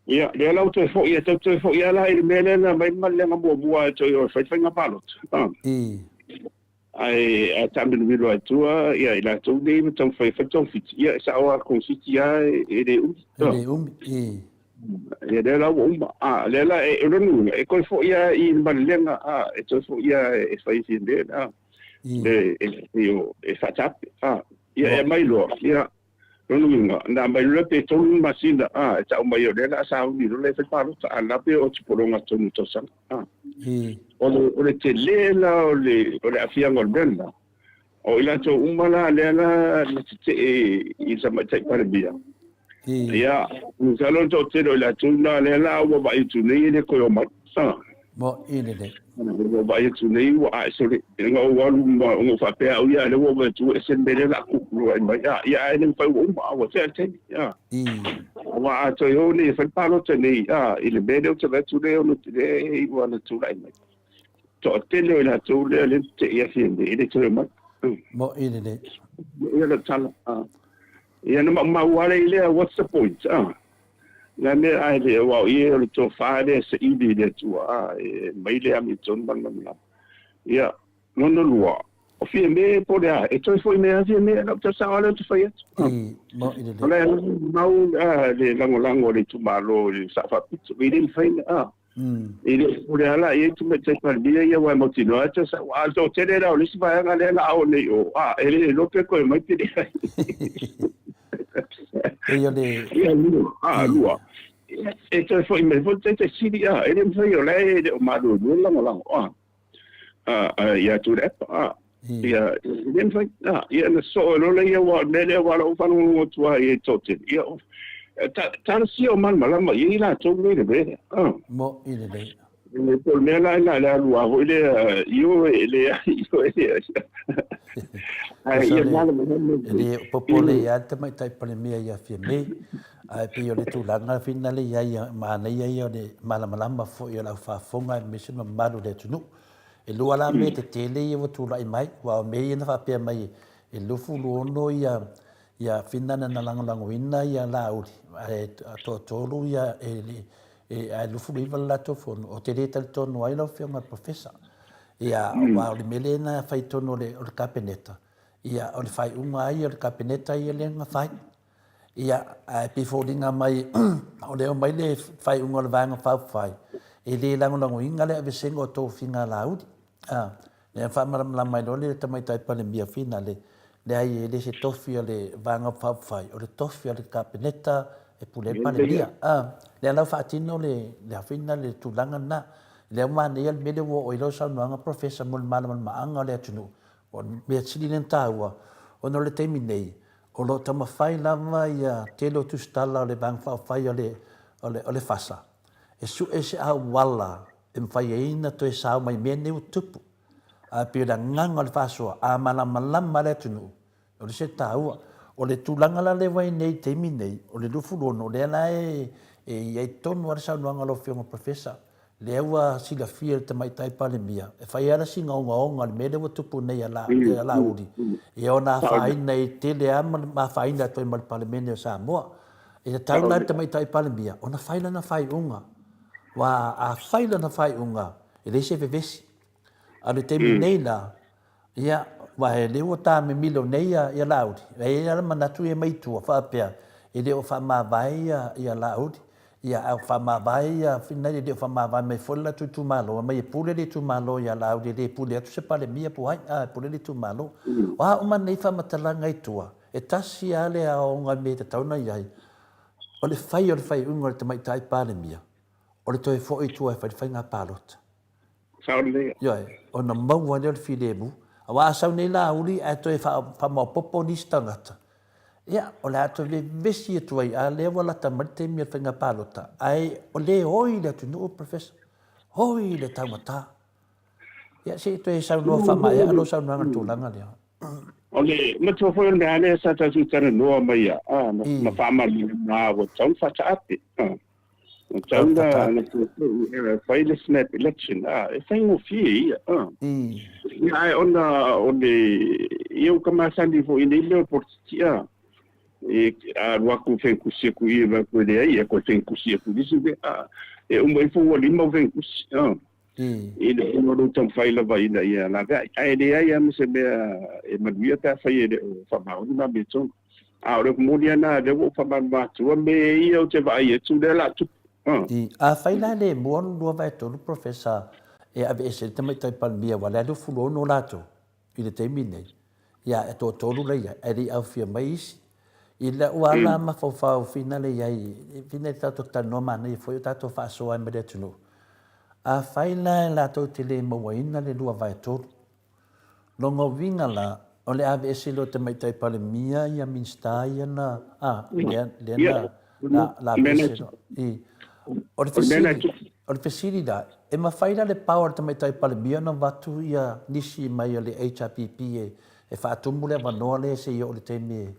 Ia lea la ua toe foi e tau toe foi lava la i le mea lea na aumai ma le malelega muamua e toe o e fai le faiga palota. Ae a taamilomilo lava i tua ia i latou nei ma taumafai e fai togafiti, ia e sao lava togafiti lava e le umi. E le umi, i. Ia lea la ua uma. A, lea la e, o lona uiga, e toe foi lava i le malelega, a, e toe foi lava e fai isi mea, a, e, e, e, e faatape, a, ia e aumai loa, ia, Lona uiga, na aumai loa pe tolu ni masina, a, e tau mai o lea o le a sauni loa e fai palota, a la pe o atu pologa tonu tausaga, a. O le, o le tele la o le, o le aafiaga o le mea lena, o i latou uma la lea la na tetee i le Tamaitai Palemia, ia, masalo o le toatele o i latou na lea la ua vaai atu nei e le toe omai, a. Mo'i lelei. Ua vaai atu nei ua ae sole. Na ou alu ma ona ou faapea au ia, lea ua ou vaai atu ua ese le mea lea o le a tupu mai. A, ia ae le mafai ua uma, a ua tea le taimi. A, aua a toe o nei e fai le palota nei, a, i le mea lea ou te vaai atu lea ono, lea e iu lava ona tulai mai. Toatele o i latou lea lea e te i afi nei, e le toe omai. Mo'i lelei. Ia le tala. A. Ia na maumau lava lea i lea, what's the point? A. Nā mea ae le aua o ia o le tofa lea saili i le Atua, a, e mai le amiotonu ma le malamalama. Ia, lona lua, o Fiame po o le a, e toe foi mai lava Fiame, o lau tala sao lava lea ou te fai atu. I, mo i le O le mau a, le lagolago a le itumalo i le Sao Faapito, e le mafai ona, a, e le o le a la i ai Tamaitai Palemia ia aua e mautinoa lava tala sao. A o le toatele la o le isi vaega lea na ao nei o, a, e le iloa pe toe mai pe leai. Pei o le... Ia, lua, a, lua. E toe foi mai foi le Taitai Sili, a, e le mafai o la e le o maluelue le lagolago, a, a, a, ia Tuilaepa, a, ia, e le mafai, a, ia na sosoo ai loa lea, aua o le mea lea, aua o lau faalogologo atu lava i ai i le toatele, ia, ta, talosia o malamalama i ai latou nei i le mea lea, a. Mo'i lelei. Po o le mea la ina le alu lava foi lea ioe e leai, ioe e leai. Ae ia malamalama. E le popole ia le Tamaitai Palemia ia Fiamē, ae pei o le tulaga finale i ai, manaia ia o le malamalama foi o le au faafofoga aemaise le mamalu o le atunuu. E lua la mea tetele ia ua tulai mai, aua o mea ia na faapea mai e 26 ia ia finale na lagolagoina ia Laauli, ae toatolu ia e E, ae 29 le latou fono, ou te le talitonu ai lau Afioga i le Professor. Ia, aua o le mea lea na fai i totonu o le, o le Kapeneta, ia, o le faaiuga lava ia o le Kapeneta ia lea na fai. Ia, ae pei e foliga mai o lea e omai le faaiuga o le Vaega Faaupufai, e le lagolagoina le aveesega o tofiga a Laauli. A, lea na faamalamalama ai loa le Tamaitai Palemia Finale, leai e le se tofi a le Vaega Faaupufai, o le tofi a le Kapeneta e pule ai le Palemia. Lea la ua faatino le le afina le tulaga lena. Lea ua manaia le mea lea ua oo i lau saunoaga Professor mo le malamalamaaga o le atunuu. O le mea sili lea ona taua, ona o le taimi nei, o lo o taumafai lava ia tele o tusitala o le Vaega Faaupufai o le o le FASA e sue se auala e mafai ai ona toe sao mai mea nei ua tutupu. Ae pei o le agaga o le faasoa, a malamalama le atunuu, o le se taua. O le tulaga la lea ua i ai nei i le taimi nei, o le 26, lea la e i ai tonu lava le saunoaga a lau Afioga Professor, lea ua silafia e le Tamaitai Palemia, e fai lava si gaogaoga o le mea lea ua tupu nei ia Laauli, ia ona afaina e tele lava ma afaina atu ai ma le Palemene o Samoa. E tatau la i le Tamaitai Palemia ona fai lana faaiuga, aua a fai lana faaiuga, e leai se vevesi. A o le taimi nei la, ia, aua o lea ua tamemilo nei ia Laauli, e i ai lava le manatu ia mai tua faapea, e le o faamavae ia Laauli, ia a faamavae ia, e le o faamavae mai foi le latou itumalo, aumai e pule le itumalo ia Laauli, e le pule atu se Palemia po o ai, a, e pule le itumalo. O a uma nei faamatalaga i tua, e tasi lava le aoaoga o le mea e tatau ona i ai, o le fai o le faaiuga a le Tamaitai Palemia, o le toe foi i tua e fai le faiga palota. Sao lelei. Ioe, ona maua lea o le filemu. Aua a sau nei Laauli ae toe faamaopoopo nisi tagata, ia, o le a toe vevesi atu ai, a lea ua lata mai le taimi o le faiga palota, ae o lea e oi le atunuu, Professor, oi le taugata. Ia, se i toe saunoa faamaea lau saunoaga i le tulaga lea. O le matua foi o le mea lea sa tatou talanoa mai a, ma faamalamalama ua tatau ona faataape. Ua tatau ona fai le snap election, e faigofie ia. Ia ae ona o le, ia ua ka masani foi i nei mea o polokiki, a. E alu atu fenkusi atu i i, e leai, e toe fenkusi atu i le isi mea, e uma ifo ua lima au fenkusi. I le ona o lou taumafai lava ina ia laveai, ae leai lava ma se mea e manuia pe afai e le o faamaoni ma amiotonu. A o le upu moni lava lena, lea ua ou faamalamalama atua mea ia ou te vaai atu lea o le a tupu. I, afai la le mua le lua vae tolu Professor e aveese ai le Tamaitai Palemia aua o lea e 26 latou i le taimi lenei, ia e toatolu la i ai ae le i aofia mai isi. I lou lava la mafaufau finale i ai, finale tatou talanoa manaia foi o tatou faasoa ai ma le atunuu. Afai la e latou te le mauaina le lua vae tolu, lona uiga la, o le aveese loa e Tamaitai Palemia ia Minisita ia na, a, lea, lea na, na, la aveese loa. I. O le fesili, o le fesili la, e mafai la le power a le Tamaitai Palemia ona avatu ia nisi mai o le HRPP e, e faatumu le avanoa lea seia oo i le taimi e,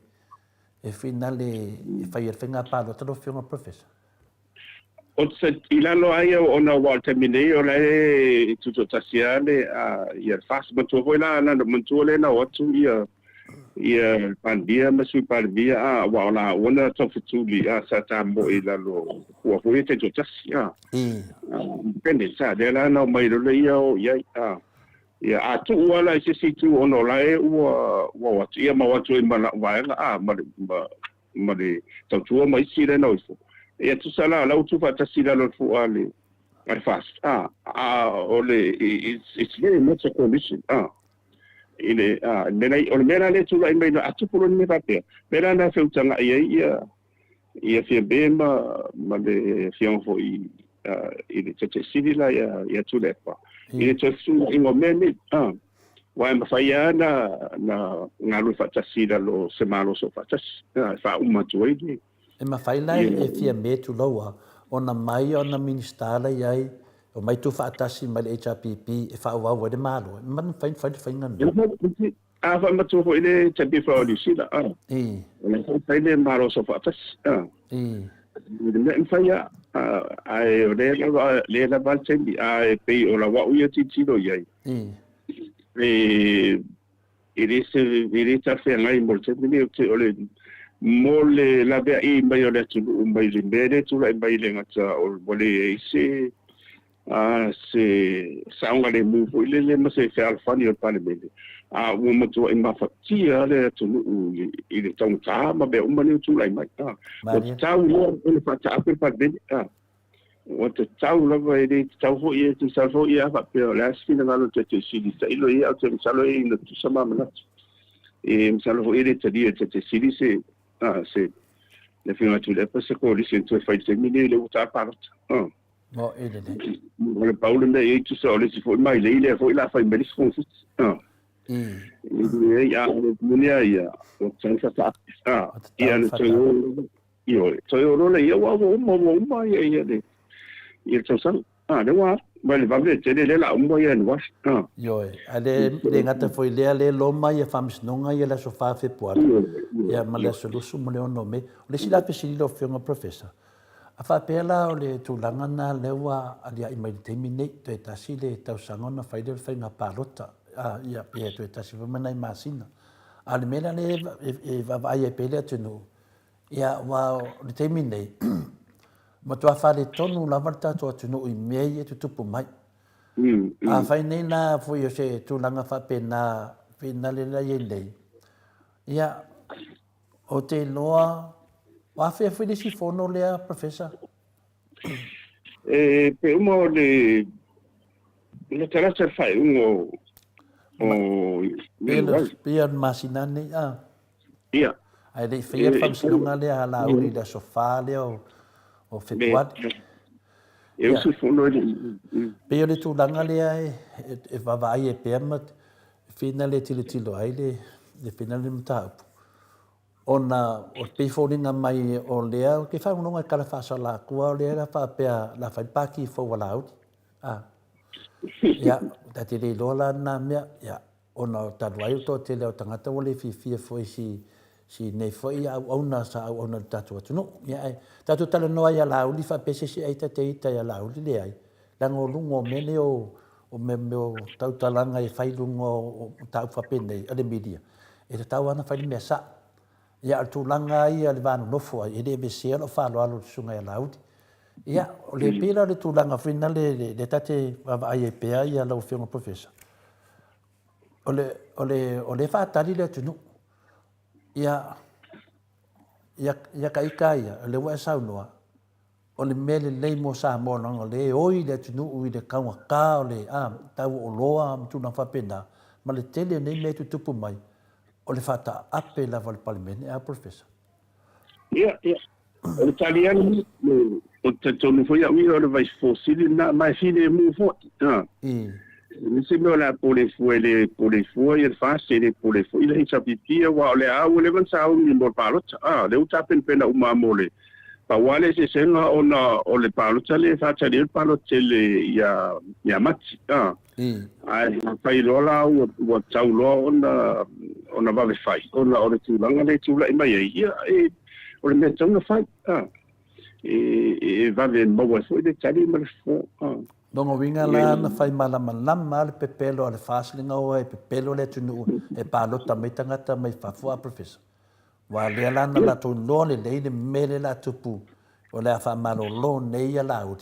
e finale e fai ai le faiga palota lau Afioga Professor? I lalo lava ia ona aua o le taimi nei o la e tutoatasi lava le ia le FAST. Manatua foi la na manatua lea na o atu ia ia Palemia ma Sui Palemia a aua o la ua na taufetuli a sa tamoe i lalo o fua foi ia taitoatasi a. Independent a lea la na omai loa ia o i ai a. Ia a tuu lava la i se isi itu ona o la e ua ua o atu ia ma o atu ai ma la'u vaega a ma le ma ma le tautua ma isi lea na o ifo. Ia tusa la, la ua tuufaatasi i lalo o le fua a le, a le FAST, a, a o le, it's, it's very much a coalition, a. I le, a, le mea, o le mea la lea e tulai mai, a tupu loa le mea faapea, mea la na feutaga'i ai ia, ia Fiamē ma, ma le afioga foi i le Taitai Sili la ia, ia Tuilaepa, i le toe fesuiaiga o mea nei, a. Aua e mafai lava na, na galue faatasi i lalo o se Malo Soofaatasi, e faauma atu ai le. E mafai la e Fiamē Tuloua ona mai ona Minisita la i ai, omai tuufaatasi mai le HRPP e faaauau ai le Malo. E mafai ona fai le faiga lena. A faamatua foi le taimi foi o Niu Sila, a. O la foi fai le Malo Soofaatasi, a. I le mea e mafai lava, ae o lea lava, lea lava le taimi, ae pei o lau au ia tilotilo i ai, E, e le se, e le talafeagai mo le taimi lenei, o o le, mo le laveai mai o le atunuu mai le mea lea e tulai mai le gata o ua leai se, a, se saogalemu foi lele ma se fealofani o le Palemene, a ua matuai mafatia le atunuu i, i le taugata ma mea uma nei ua tulai mai. A, ua tatau loa ona faataape le Palemene. A. Ua tatau lava, e le tatau foi, e tusa foi a faapea o le a se finagalo o le Taitai Sili, tailo ia, ou te masalo e ina tutusa ma manatu. E masalo foi e le talia e le Taitai Sili se, a, se, Le Afioga ia Tuilaepa se coalition e toe fai i le taimi lenei lea ua ta palota. Mo e lelei. O le pau le mea e i ai tusa o le isi foi mailei lea foi o le a fai mai le isi koneseti. Leai, a o le moni lava ia, ua tatau ona faataape. Ia na toe o, ioe, toe o loa lea, aua ua uma, ua uma ia, ia le, ia le tausaga. A, lea ua alu, ma le vave tele lea o le a uma Ianuari. Ioe, ae le, le gata foi i lea, lea e loma ia Faamasinoga ia le aso 4 Fepuari, ia ma le aso 26 o Me. O le isi la fesili lau Afioga Professor, A faapea la o le tulaga lena lea ua aliae mai i le taimi nei, toe tasi le tausaga ona fai lea o le faiga palota, a, ia, pe toe tasi foi ma nai masina. A o le mea la lea e vaavaai ai pea le atunuu, ia, aua o le taimi nei, matua faaletonu lava le tatou atunuu i mea ia e tutupu mai. Afai nei la foi o se tulaga faapena, finale la i ai nei, ia, Ou te iloa, o afea foi le isi fono lea, Professor? E pe uma o le latalata le faaiuga o Ianuari. Pei o le masina nei, a? Ia. Ae le i faia le faamasinoga lea a Laauli i le aso 4 lea o Fepuari. E usufono i le... Pei o le tulaga lea e vaavaai ai pea ma whina le tilotilo ai le whina le mataupu, ona o pei foliga mai o lea ou te faalogologo i tala faasala atu o lea la faapea la fai le pati fou a Laauli. A. Ia, ta te le iloa la lena mea, ia, ona o talu ai o le toatele o tagata ua le fiafia foi i si nei foi auauna sa auauna i le tatou atunuu. Ia, ae tatou talanoa ia Laauli faapea se isi ai ta te ita ia Laauli, leai, leaga o luga o mea nei o o mea mea o tautalaga e fai i luga o mataupu faapenei a le media, e tatau lava ona fai le mea sao. Ia, a o le tulaga lava ia o le va nonofo ai, e le aveesea lou faaaloalo i le Susuga ia Laauli. Ia, o le pei la o le tulaga foi lena lea ta te vaavaai ai pea ia lau Afioga Professor, o le, o le, o lea e faatali le atunuu. Ia, ia, ia ta ita ia, o lea ua e saunoa, O le mea lelei mo Samoa leaga o lea e oi le atunuu i le taugata o le tau o oloa ma tulaga faapena, ma le tele o nei mea e tutupu mai, o le faataape lava o le Palemene, a Professor? Ia, ia. O le tali lava lenei, ou te talitonu foi au ia o le Vaifofo Sili lena, ma e filemu foi. I. E leai se mea o le a pole fua, e le pole fua ia le FAST, e le pole foi le HRPP, aua o le a ua leva ona sauni mo le palota. A, lea ua tapenapena uma mo le Pau lava le eseesega ona o le palota lea e faatali ai le palota tele ia ia Mati. A, ae afai loa la ua ua tau loa ona ona vave fai ona o le tulaga lea e tulai mai ai, ia e o le mea e tatau ona fai. A, e e vave maua ai foi le tali ma le fofo. A. Lona uiga la na fai malamalama lava le pepelo a le FAST le gaoa e pepelo le atunuu e palota mai tagata mai fafo a Professor. Aua o lea la na latou iloa lelei le mea lea o le a tupu, o le a faamalolo nei ia Laauli.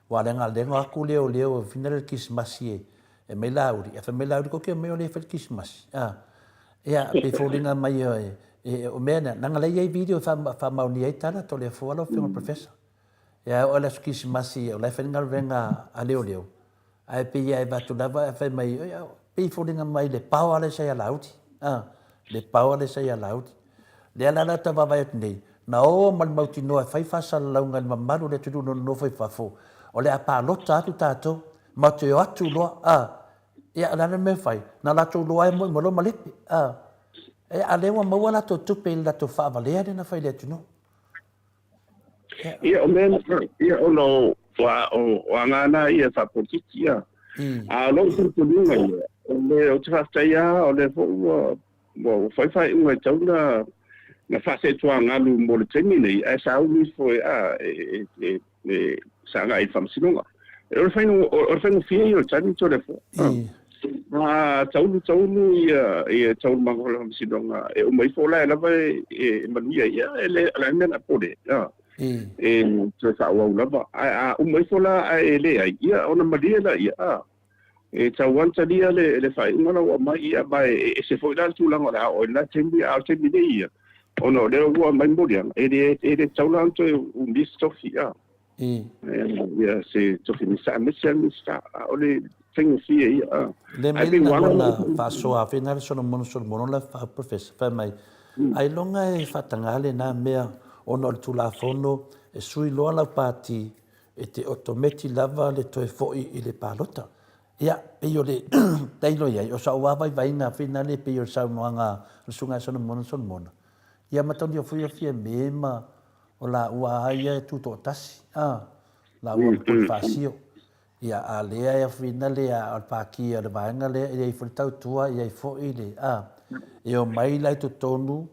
Aua o le agalego atu lea o lea ua fina le Kerisimasi e aumai Laauli, ae fai mai Laauli, tou te omai o lea e fai le Kerisimasi. A, ia, pei e foliga mai o mea na, leaga o la e i ai video e faamaonia ai tala, Toleafoa lau Afioga i le Professor. Ia, e oo lava i le aso Kerisimasi o la e fai le galuega a leoleo, Ae pei e avatu lava ae fai mai, pei e foliga mai le power lea sa ia Laauli, a, le power lea sa ia Laauli. Lea la la ta vaavaai atu nei, na o ma le mautinoa e fai faasalalauga i le mamalu o le atunuu nonofo i fafo, o le a palota atu tatou, matou te o atu loa, a. Ia, o le a le mea e fai? Na latou iloa ai moi ma loa malepe, a. Ia, a lea ua maua latou tupe i le latou faavalea lea na fai i le atunuu. Ia, o mea na, ia, ona o, o aga na ia faapolokiki, ia. A o lou talitonuga ia, o le, ou te faafetai lava, o lea foi ua, ua fai faaiuga e tatau ona, na faaseetuagalu mo le taimi nei, ae sauni ifo e, a, e, e, e, sa agai i le faamasinoga. O le faiga, o le faigofie ia o le tali Toleafoa. A taulu taulu ia ia taualumaga o le faamasinoga e uma ifo la e lava e manuia ia e le o le a le mea na pole a e toe faaauau lava ae a uma ifo la ae e leai ia ona malie laia a e tau lava ona talia le le faaiuga la ua aumai ia ma e ese foi la le tulaga o le a oo i lena taimi a o le taimi nei ia ona o lea ua aumai moliaga e le e le tatau la ona toe umia se tofi a Ia se tofi Minisita aemaise lava le Minisita, a o le faigofie ia. A. Le Ae mea pei na ua ala lona faasoa fai na le Solomon Solomon la fa professor fai mai ailoga e faataga lena mea ona o le Tulafono e sui loa lau pati e te otometi lava le toe foi i le palota. Ia, pei o le tailo i ai, o sau lava vaivaiga finale e pei o le saunoaga a le Susuga ia Solomona Solomona, ia mataulia foi o Fiame ma o laua a ia e tutoatasi, a, laua ma Ponifasio. Ia, a lea e finale a o le pākia o le vaega lea, e i ai foi le tautua, e i ai foi le, a, e omai la i totonu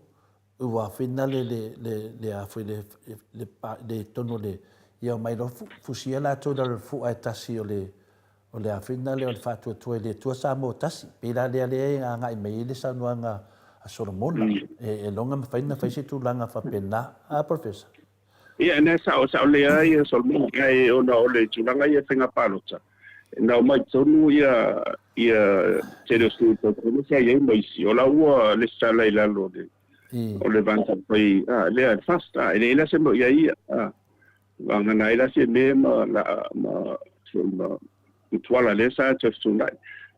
Ua finale le, le, le, a foi le, le, le tonu o le, ia omai loa fusia latou i lalo o le fua e tasi o le, o le a finale o le faatuatua i le Atua Samoa tasi. Pei la lea lea e agai mai ai le saunoaga a Solomona, e, e loga mafai ona fai se tulaga faapena. A, Professor? Ia, na sao, sao lelei lava ia Solomona, ae ona o le tulaga ia faiga palota, na omai tonu ia, ia tele o sui tautono sa i ai ma isi, o la ua lesitala i lalo o le, o le Vaega Faaupufai, a, lea le FAST, a, e leai la se mea o i ai ia, a, vagana ai la Fiame ma, la, ma, ma, ma Tuala lea sa toe fetuunai.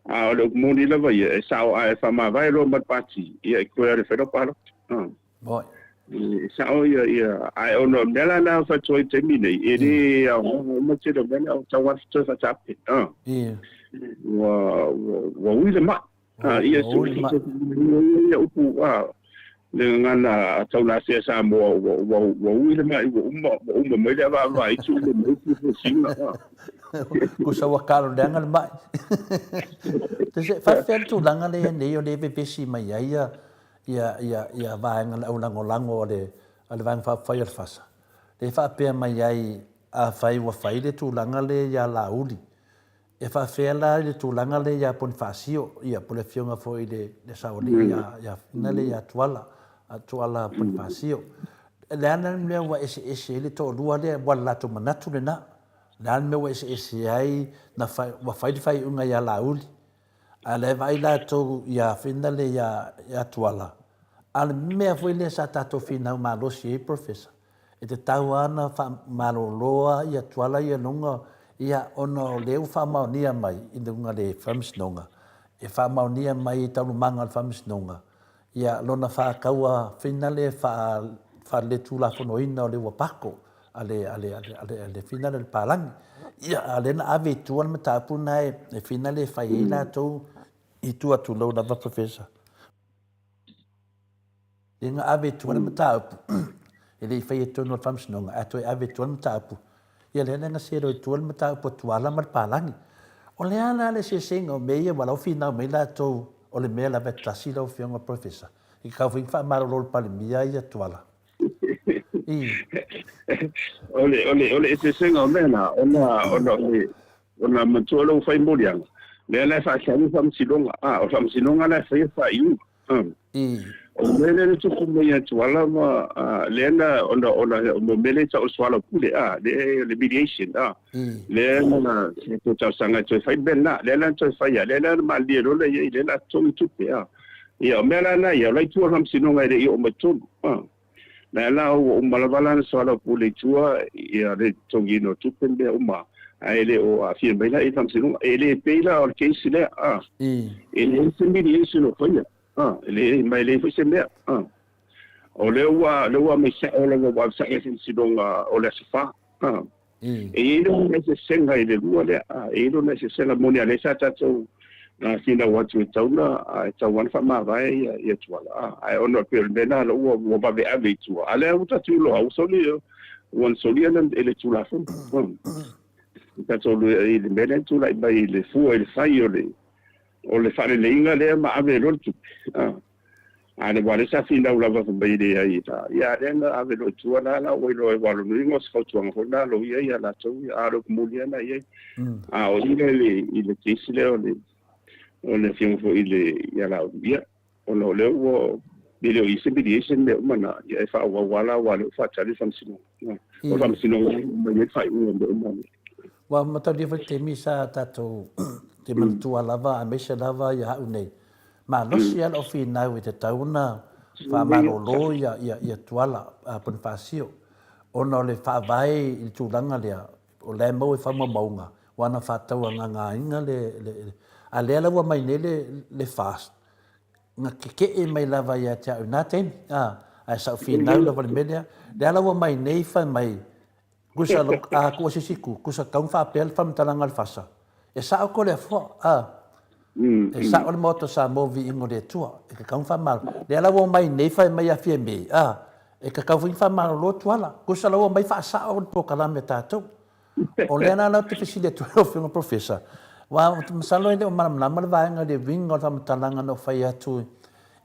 A o le upu moni lava ia, e sao a e faamavae loa ma le pati, ia e toe alu e fai lau palota. A. Moi. E sao ia, ia, ae ona o le mea la lena e fai atu ai i le taimi nei, e le aoga uma le tele o mea lea, o tau lava toe faataape. A. Ua, ua, ua ui le mai. A, ia, Ua ui le mai. Ia upu, a, le gagana a taulasea Samoa, ua, ua, ua ui le mai, ua uma, ua uma mai le avaavaaitu, uma mai le fusiga. A. Tusa ua kaloleaga le mai. Faafefea le tulaga lea nei o lea e vevesi mai ai ia, ia, ia, ia vaega le aulagolago a le, a le Vaega Faaupufai o le FASA, lea e faapea mai ai, afai ua fai le tulaga lea ia Laauli, e faapefea la le tulaga lea ia Ponifasio, ia, po o le afioga foi i le, le saoalii ia, ia, ina lea ia Tuala, Tuala Ponifasio. O le a la le mea ua eseese ai le toalua lea, ua le latou manatu lena. O le a le mea ua eseese ai, na fai, ua fai le faaiuga ia Laauli, A o la e vaai latou ia finale ia Tuala, a o le mea foi lea sa tatou finau malosi ai Professor, e tatau lava ona faamalolo lava ia Tuala ia luga, ia ona o lea ua faamaonia mai i luga o le Faamasinoga, e faamaonia mai i taualumaga o le Faamasinoga, ia lona faataua finale faaletulafonoina o le ua pako a le, a le, a le, a le, a le finale o le palagi. Ia, a o lea na ave i tua le mataupu lena e finale e fai ai latou i tua atu lou lava Professor. Lea na ave i tua le mataupu, e le i faia i totonu o le Faamasinoga, ae toe ave i tua le mataupu. Ia lea la na selo i tua le mataupu a Tuala ma le palagi. O le a la le eseesega o mea ia ua la ua finau mai latou o le mea lava e tasi lau Afioga Professor, e tatau foi ona faamalolo le Palemia ia Tuala. O le, o le, o le eseesega o mea na, ona, ona o le, ona manatua lou fai moliaga, lea la e faatali le faamasinoga, a, o le faamasinoga la e faia faaiuga. A. O le mea lea na tupu mai ia Tuala ma, a, lea na, ona, ona, o le mea lea e tau o le soalaupule, a, lea o le mediation, a, lea na toe talosaga e toe fai le mea lena, lea la na toe fai lava, lea la na malilie loa lea i ai, lea o le a totogi tupe, a. Ia, o mea la na ia, o la i tua o le faamasinoga e le i oo mai totonu. A. Lea la ua uma lava la ona soalaupule i tua ia le totogiina o tupe ma mea uma, ae le o aafia mai la i le faamasinoga. E le pei la o le case lea, a. E leai se mediation o faia, a, e leai, ma e leai foi se mea, a. O lea ua, lea ua aumai sao lava ua ave sao i le faamasinoga o le Aso Fa, a. E i ai lona eseesega i le lua lea, e i ai lona eseesega moni a lea sa tatou finau atu e tatau ona e tatau lava ona faamavae ia ia Tuala, ae ona e pei o le mea lena ua ua vaveave i tua, a lea ua tatou iloa ua soli ua na solia e le Tulafono. Tatou i le mea lea na tulai mai i le fua i le fai o le o le faaleleiga lea ma ave loa le tupe. A le aua lea sa finau lava fai mai e leai la, ia a lea na ave loa i tua la la ua iloa ai aua o lona uiga o se fautuaga foi lena a loia ia latou ia, a o le upu moni lava lena i ai. A o i lea i le i le case lea o le o le afioga foi i le ia Laauli, ia ona o lea ua e le o i ai se mediation mea uma na, ia e faaauau lava la aua o lea ua faatali le faamasinoga. O le faamasinoga e aumai ai le faaiuga o mea uma nei. Ua mataulia foi le taimi sa tatou te manatua lava aemaise lava ia au nei Malosi lava lau finau e tatau ona faamalolo ia Tuala Ponifasio ona o le faavae i le tulaga lea, o la e maua i faamaumauga, ua na faatauagagaina le, a lea la ua aumai nei le FAST, na keke'e mai lava ia te au i na taimi, a. Ae sa ou finau lava i le mea lea. Lea la ua mai nei fai mai, Kusa lo, a kua sisi ku, kusa kaung faapea le faamatalaga a le fasa. E sao ko le afoa, a. E sao le maota Samoa viiga o le Atua. E kakau na faamalolo. Lea la ua omai nei fai mai ia Fiame, a. E kakau foi na faamalolo Tuala. Kusa la ua omai faasao le polokalame a tatou. O lea la la ou te fesili atu ai lau Afioga Professor, aua masalo e le o malamalama le vaega i le uiga o le faamatalaga na ou fai atu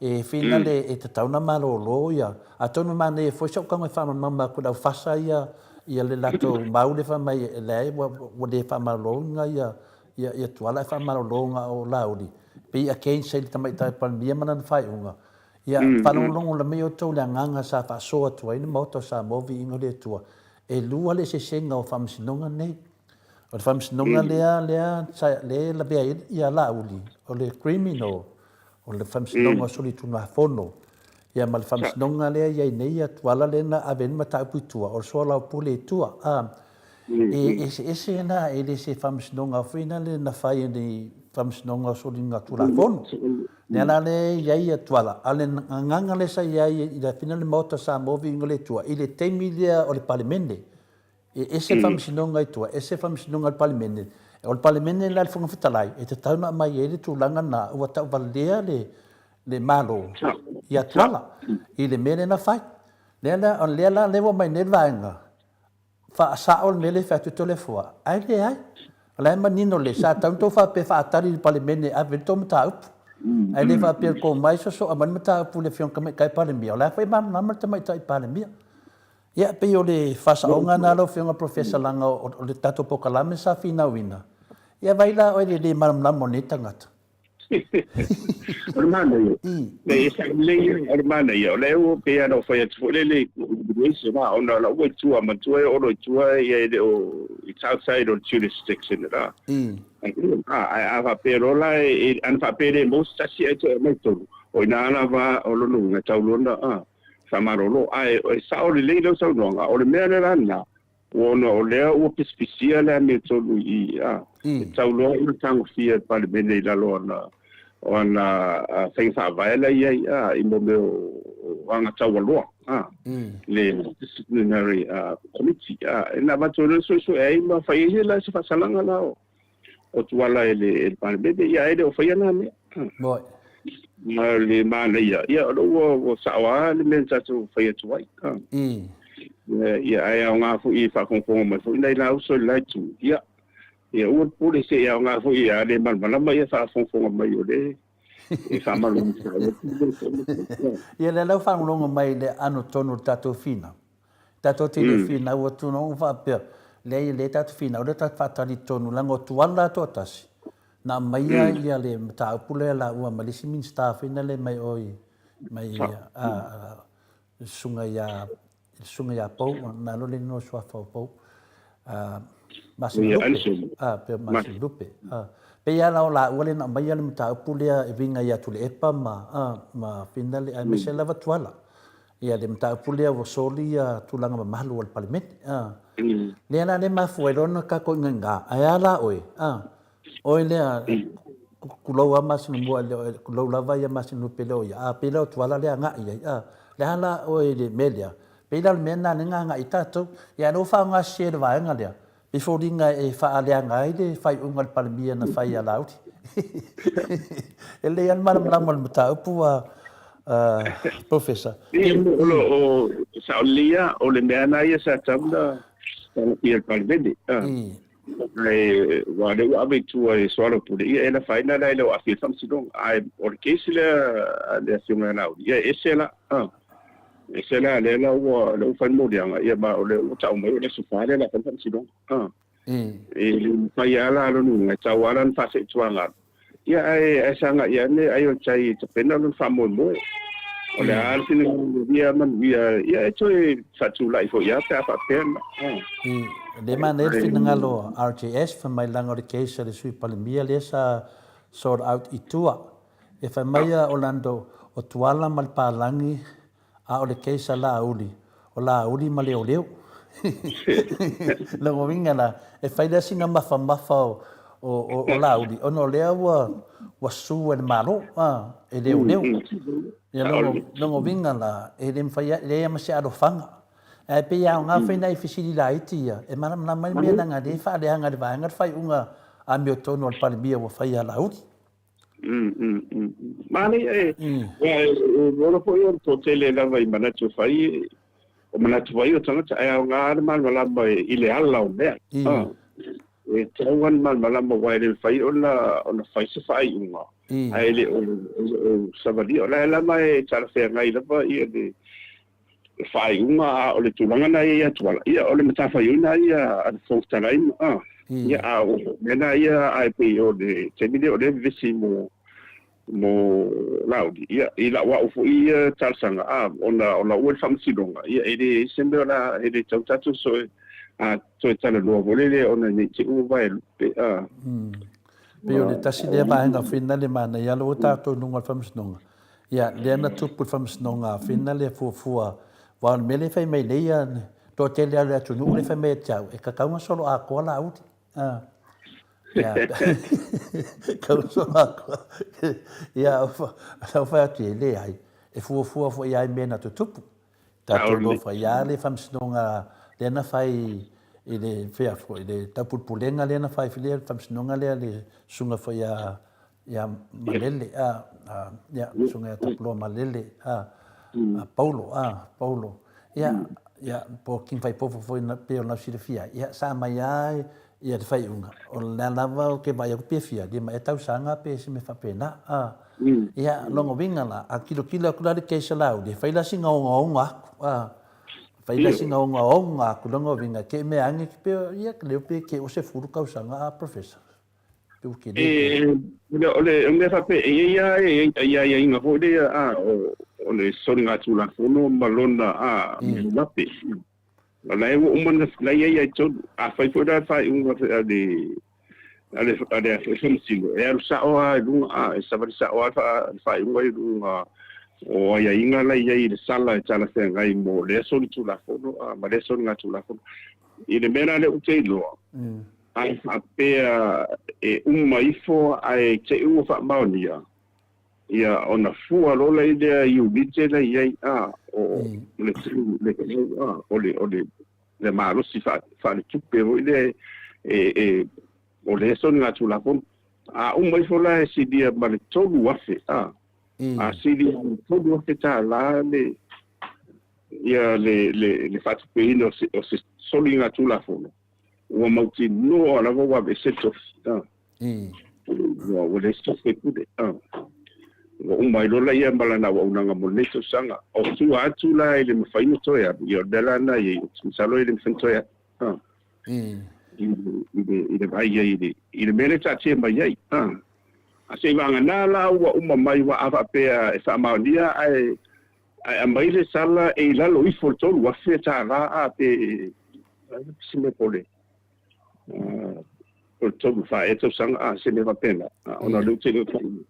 E finale e tatau na malolo ia. Atonu e manaia foi si ou tago e faamalamalama atu i le aufasa ia ia le latou mau lea fai mai e leai ua ua le faamaloloina ia ia ia Tuala ae faamalolo na o Laauli. Pei against ai le Tamaitai Palemia ma lana faaiuga. Ia faalogologo mai outou i le agaga sa faasoa atu ai le Maota o Samoa Viiga o le Atua. E lua le eseesega o Faamasinoga nei. O le Faamasinoga lea lea sa lea e lavea ai ia Laauli o le Criminal O le Faamasinoga o Solitulafono, ia ma le Faamasinoga lea e i ai nei ia Tuala lea na ave ai le mataupu i tua, o le soalaupule i tua. A, e eseese la, e le se Faamasinoga foi lea na fai e le Faamasinoga o Soligatulafono. Lea la lea e i ai ia Tuala, a o le agaga lea sa i ai i le afina le Maota o Samoa Viiga o le Atua, i le taimi lea o le Palemene, E ese le Faamasinoga i tua, ese le Faamasinoga i le Palemene. O le Palemene la le Fofoga Fetalai, e tatau ona aumai ai le tulaga lena ua tauvalea le, le Malo ia Tuala i le mea lea na fai. Lea la, o lea la lea ua aumai nei le vaega, faasao le mea lea e fai atu e Toleafoa, ae leai. O la e manino lelei, sa tatau ona tou faapea faatali i le Palemene e ave ai le tou mataupu. Ae le faapea tou omai sosoa mai le mataupu i le Afioga i le Tamaitai Palemia, o la foi e malamalama le Tamaitai Palemia. Ia, pei o le faasaoga lena lau Afioga Professor leaga o le tatou polokalame sa finauina. Ia vaai la oe i le le malamalama o nei tagata. O le manaia, e sao lelei ia, o le manaia, o lea ua pei lava ona ou fai atu foi lele i Indonesia la, ona o lau ua i tua, manatua e Olo i tua ia e le o, it's outside o le jurisdiction la. Ae a faapea loa la, ana faapea e le maua se tasi ae toe aumai tolu, o i ina lava o lona uiga e tau loa ona faamalolo. Ae e sao lelei lau saunoaga, o le mea lea la lena, ona o lea ua pisipisia le amiotonu i i, a, e tau loa ona tagofia e le Palemene i lalo o ana, o ana faiga faavae la e i ai, a, i mo mea o agataualoa, a, le Disciplinary Committee, a, e na avatu ai loa e suesue ai ma fai ai la se faasalaga la o, o Tuala e le Palemene, ia ae le o faia na mea. Moi. Ma le manaia, ia o lea ua sao lava le mea na tatou fai atu ai. Ia, ae aoga foi e faafogafoga mai foi nai la uso i le la itu. Ia, ia aua le pule se i aoga foi a le malamalama ia faafogafoga mai o lea e faamalamalama atu. Ia lea la ua faalogologo mai i le ano tonu o le tatou finau. Tatou te le finau atu na ou faapea, leai lea tatou finau lea tatou faatali tonu leaga o Tuala la toatasi na aumaia ia le mataupu lea laua ma le isi Minisita foi na le mai o i mai a le susuga ia le susuga ia Pou na alu le igoa suafa o Pou a Masina Lupe a pei o Masina Lupe a pei lava la o laua lea na aumaia le mataupu lea e uiga ia Tuilaepa ma a ma fina le aemaise lava Tuala. Ia le mataupu lea ua soli ia tulaga mamalu o le Palemene. A. Lea la lea mafua ai loa ona tatou igaiga, ae a la oe? A. Oe lea, tulou lava masina mua, tulou lava ia masina lupe lea o ia, a pei la o Tuala lea agai i ai. A. Le a la oe i le mea lea? Pei la o le mea lena lea na agai ai tatou. Ia a o lea ua faaaoga sese e le vaega lea, E foliga e faaleaga ai le faaiuga a le Palemia na fai ia Laauli. E lelei lava le malamalama o le mataupu a Professor. Ia, o lo o sao lelei lava, o le mea lena ia sa tatau ona tagofia e le Palemene. Ae aua o lea ua ave i tua e soalaupule, ia e nafa ai la e le o aafia i le faamasinoga. Ae o le case lea a le Afioga ia Laauli, ia e ese la. Ese la lea la ua lea ua fai le moliaga, ia ma o lea ua tau mai o le aso 4 lea o le a fai le faamasinoga. A. E le mafai lava la lona uiga, e tatau lava la ona faaseetuaga. Ia ae ae sagai ane ai o le tai e tapena lona faamoemoe. O le a le finagalo ia manuia, ia e toe faatulai foi lava pe a faapea na. Le manaia le finagalo o RJS fai mai leaga o le case a le Sui Palemia lea sa sort out i tua. E fai mai a Orlando, o Tuala ma le palagi, a o le case a Laauli, o Laauli ma leoleo. Lona uiga la, e fai lea sina mafamafa o, o, o, o Laauli, ona o lea ua, ua sue e le Malo, a, e leoleo. Ia lona uiga la, e le mafai e leai lava ma se alofaga. Ae pei e aoga foi nai fesili laiti ia, e malamalama ai le mea leaga o lea e faaleaga e le vaega le faaiuga amiotonu a le Palemia ua fai ia Laauli. Manaia e, e ola foi o le toatele lava i manatu e fai, o manatu foi o tagata, ae aoga le malamalama i le ala o mea. E tatau ona malamalama aua e le mafai ona fai se faaiuga ae le o savalia. O la e lava e talafeagai lava ia le faaiuga, a o le tulaga na e i ai Tuala, ia o le matafaioi na ia a le Fofoga Fetalai, ia a o mea na ia, ae pei o le taimi lea o lea e vevesi mo Laauli, ia i lau au foi ia talosaga, a ona o lau le faamasinoga, ia e leai se mea o la e le tau tatou soe a toe talanoa foi lele ona nei te ua vae lupe a. Pei o le tasi lea vaega fina le manaia lea ua tatou i luga o le faamasinoga. Ia, lea na tupu i le faamasinoga fina le fuafua, aua o le mea lea e fai mai nei ia le toatele lava o le atunuu lea e fai mai ia te au, e tatau ona solo atoa Laauli. Ia, tatau ona solo atoa. Ia, sa ou fai atu, e leai, e fuafua foi lava i mea na tutupu. Tatou alofa ia le faamasinoga lea na fai i le fea foi, le taupulepulega lea na fai le faamasinoga lea le susuga foi ia ia Malele a ia susuga ia Tapuloa Malele a a Paulo a Paulo ia ia po King Faipofo foi na pei ona silafia ia sa mai a ia le faaiuga o lea lava ou te vaai atu pe fia lima ea tausaga pe se mea faapena a Ia, lona uiga la, a tilotilo atu la le case a Laauli, e fai la sina ogaoga atu, a, fai la sina ogaoga atu, lona uiga, te i mea ane, pe, ia, leo pe te ua 10 tausaga a Professor. Pe ua tele. E, o le mea faapea, e i ai lava e aiaiga foi lea, a, o le soligatulafono ma lona, a, lape. O la e ua uma ona la e i ai lava i totonu. Afai foi la le faaiuga a le a le a le Faamasino, e alu sao lava i luga, a, e savali sao lava le faaiuga i luga o aiaiga la e i ai i le sala e talafeagai mo lea solitulafono a, ma lea soligatulafono. I le mea la lea ou te iloa, a faapea e uma ifo ae te i ua faamaonia, ia ona fua loa la lea iunite la i ai, a, o le le a, o le o le le malosi faaletupe foi lea e o lea soligatulafono. A uma ifo la e silia ma le 3,000, a, a silia ma le $3,000 le ia le le le faatupeina o se soligatulafono, ua mautinoa lava ua aveese le tofi, a. Ua leai se tofi faipule. Ua uma ai loa la ia ma lana auaunaga mo lenei tausaga. O tua atu la e le mafai ona toe alu, ia o le mea la lena e i ai, ou te masalo e le mafai ona toe alu i le vaai ai i le mea lea e taatia mai ai. A seivagana la ua uma mai, aua a faapea e faamaonia ae aumai le sala e i lalo ifo o le $3,000 a pe se mea po o le o le 3 4 ea tausaga a se mea faapena, ona o lea ua tele o taimi.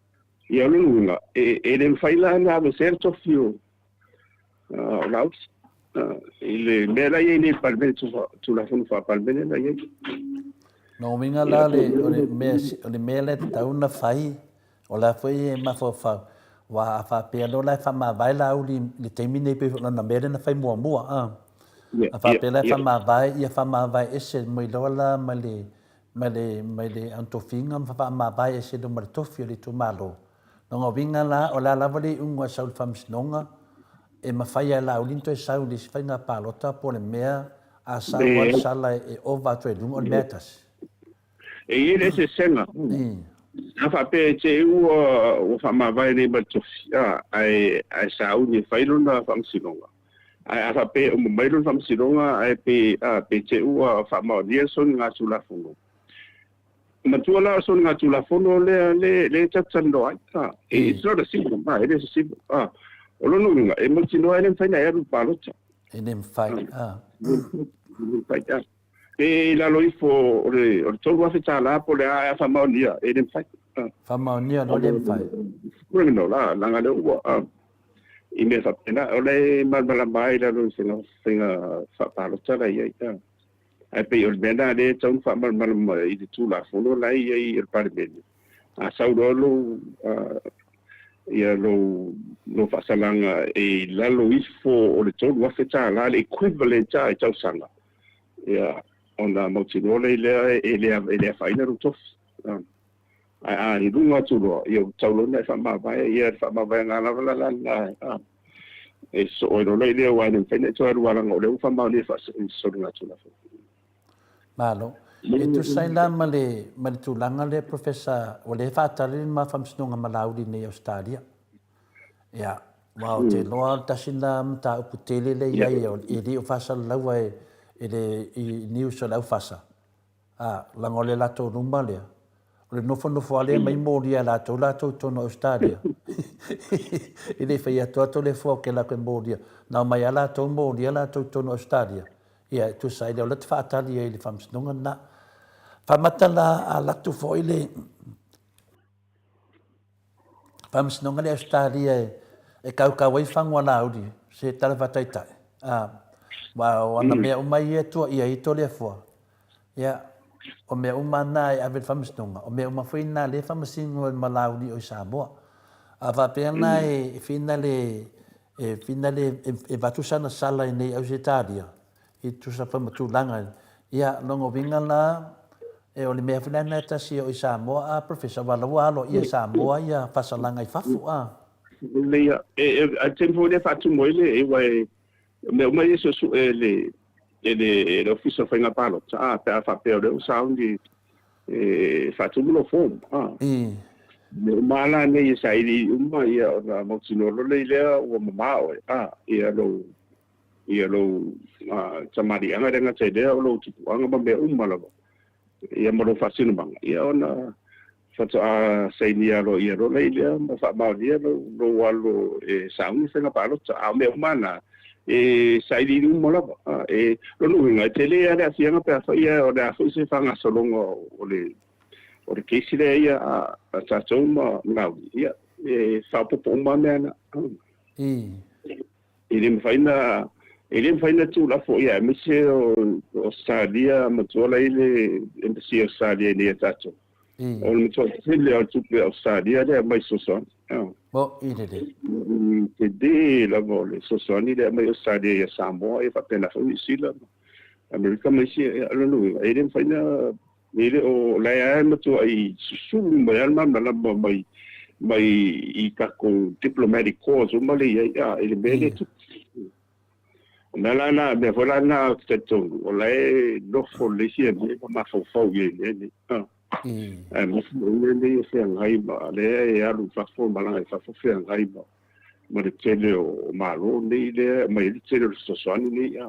Ia o lona uiga, e le mafai la ona aveesea le tofi o Laauli i le mea la e i ai nei i le Palemene, Tulafono Faa-Palemene la e i ai. Lona uiga la o le mea lea e tatau ona fai, o la foi e mafaufau, aua a faapea loa la e faamavae Laauli i le taimi nei pei foi o lana mea lea na fai muamua, a. A faapea la e faamavae, ia faamavae ese mai loa la mai le, mai le, mai le tofiga ma faamavae ese loa ma le tofi o le itumalo. Lona uiga la, o le a lava le iuga e sau i le Faamasinoga, e mafai lava e Laauli ona toe sau i le isi faiga palota po o le mea a sau lava le sala e ova atu ai i luga, o le mea e tasi. E i ai le eseesega. A faapea e te i ua faamavae nei ma le tofi, ae sauni e fai lona faamasinoga. Ae a faapea e uma mai lona faamasinoga ae pe, a, pe te i ua faamaonia le soligatulafono. Matua la o le soligatulafono lea le le tatou talanoa ai. A, it's not a civil, a, e le o se civil. A, o lona uiga, e mautinoa e le mafai ona e alu i le palota. E le mafai, a. E le mafai, a. Pe i lalo ifo o le $3,000 po o le a ae a faamaonia, e le mafai. Faamaonia loa le mafai. Criminal la, leaga lea ua i mea faapena. O lea e malamalama ai i lalo o le faiga faapalota la e i ai. Ae pei o le mea lena lea e tatau ona faamalamalama i le Tulafono la e i ai i le Palemene. A sau loa lou ia lou lou faasalaga e i lalo ifo o le $3,000 le equivalent lava i tausaga, ia ona mautinoa lea lea e le e le afaina lou tofi. Ae a i luga atu loa, ia ua tatau loa ona e faamavae, ia le faamavaega lava la lena e sosoo ai loa lea, aua e le mafai ona e toe alu leaga o lea ua faamaonia i soligatulafono. Malo. E tusa ai la ma le, ma le tulaga lea Professor, o lea e faatali le ma faamasinoga ma Laauli nei i Ausetalia. Ia, aua ou te iloa o le tasi lena mataupu tele lea e i ai, e le o faasalalaua e, e le, i news a le aufasa, a, leaga o le latou luma lea, o le nofonofo lava lea mai molia e latou latou i totonu o Ausetalia. E le i fai atu lava Toleafoa ou te alu atu e molia. Na omai lava latou molia latou i totonu o Ausetalia. Ia, e tusa ai lea, o lea ou te faatali ai i le faamasinoga lena. Faamata la a alu atu foi le faamasinoga lea i Ausetalia e kaukau ai fagu a Laauli, se tala faataitai. A, aua o ana mea uma ia e tuuaia ai Toleafoa, ia, o mea uma na e ave i le faamasinoga, o mea uma foi na lea e faamasino ai ma Laauli o i Samoa. A faapea la e finale E finale e avatu sana sala i nei Ausetalia i tusa foi ma tulaga ia lona uiga la e o le mea foi lena e tasi e oo i Samoa a Professor aua la ua aloaia e Samoa ia faasalaga i fafo a. Lelei a e a taimi foi lea faatumu ai le aua e o mea uma ia e suesue e le e le e le Ofisa o Faiga Palota a pe a faapea o lea ua sauni e faatumu lou form a. Mea uma lava la nei e sailiili uma ia ona mautinoa loa lea i lea ua mama oe a ia lou ia lou tamaliiaga e le gata i lea o lou tupuaga ma mea uma lava ia ma lou faasinomaga ia ona faatoa sainia aloaia loa lea i lea ma faamaonia lou lou alo e sauni faiga palota. A o mea uma na e sailiili uma lava. E lona uiga e tele lava le aafiaga pe afai o le a foi se faagasologa o le o le kesi lea ia a tatou ma Laauli, ia e faaopoopo uma lava mea na. E le mafai ona e le mafai ona tuulafo ia aemaise o Ausetalia matua la e i le Embassy o Ausetalia i inei ia tatou. O le matua tele lava o le tupe a Ausetalia lea e aumai fesoasoani. Mo'i lelei. Tele lava o le fesoasoani lea e aumai Ausetalia ia Samoa ia faapena foi Niu Sila ma Amerika ma isi. O lona uiga e le mafai ona E le o la e lava e matuai susulu mai lava le malamalama mai mai i tatou diplomatic corps uma lea e i ai i le mea lea e tupu. O mea la na, mea foi la na ou te talitonu, o la e nofo lelei Fiame ma mafaufau i ai i mea nei. Ae mafu mai mea nei e feagai ma lea e alu i fafo, malaga i fafo feagai ma ma le tele o Malo nei lea e aumai ai le tele o le fesoasoani nei.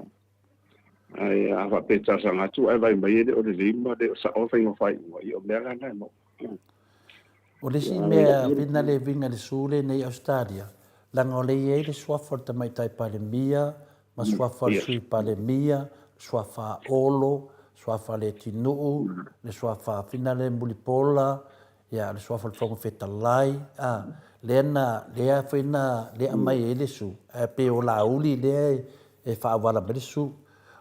Ae a faapea e talosaga atu ae vaai mai e le o lelei ma le o sao le faiga o faaiuga, ia o mea la na e maua. O le isi mea whina le uiga i le su lenei i Ausetalia, leaga o lea e i ai le suafa o le Tamaitai Palemia ma suafa o le Sui Palemia, suafa a Olo, suafa a Leatinuu, le suafa a Finale Mulipola, Ia, le suafa o le Fofoga Fetalai, a, lea na, lea foi na, lea aumai ai le su, ae pei o Laauli lea e faaauala mai le su.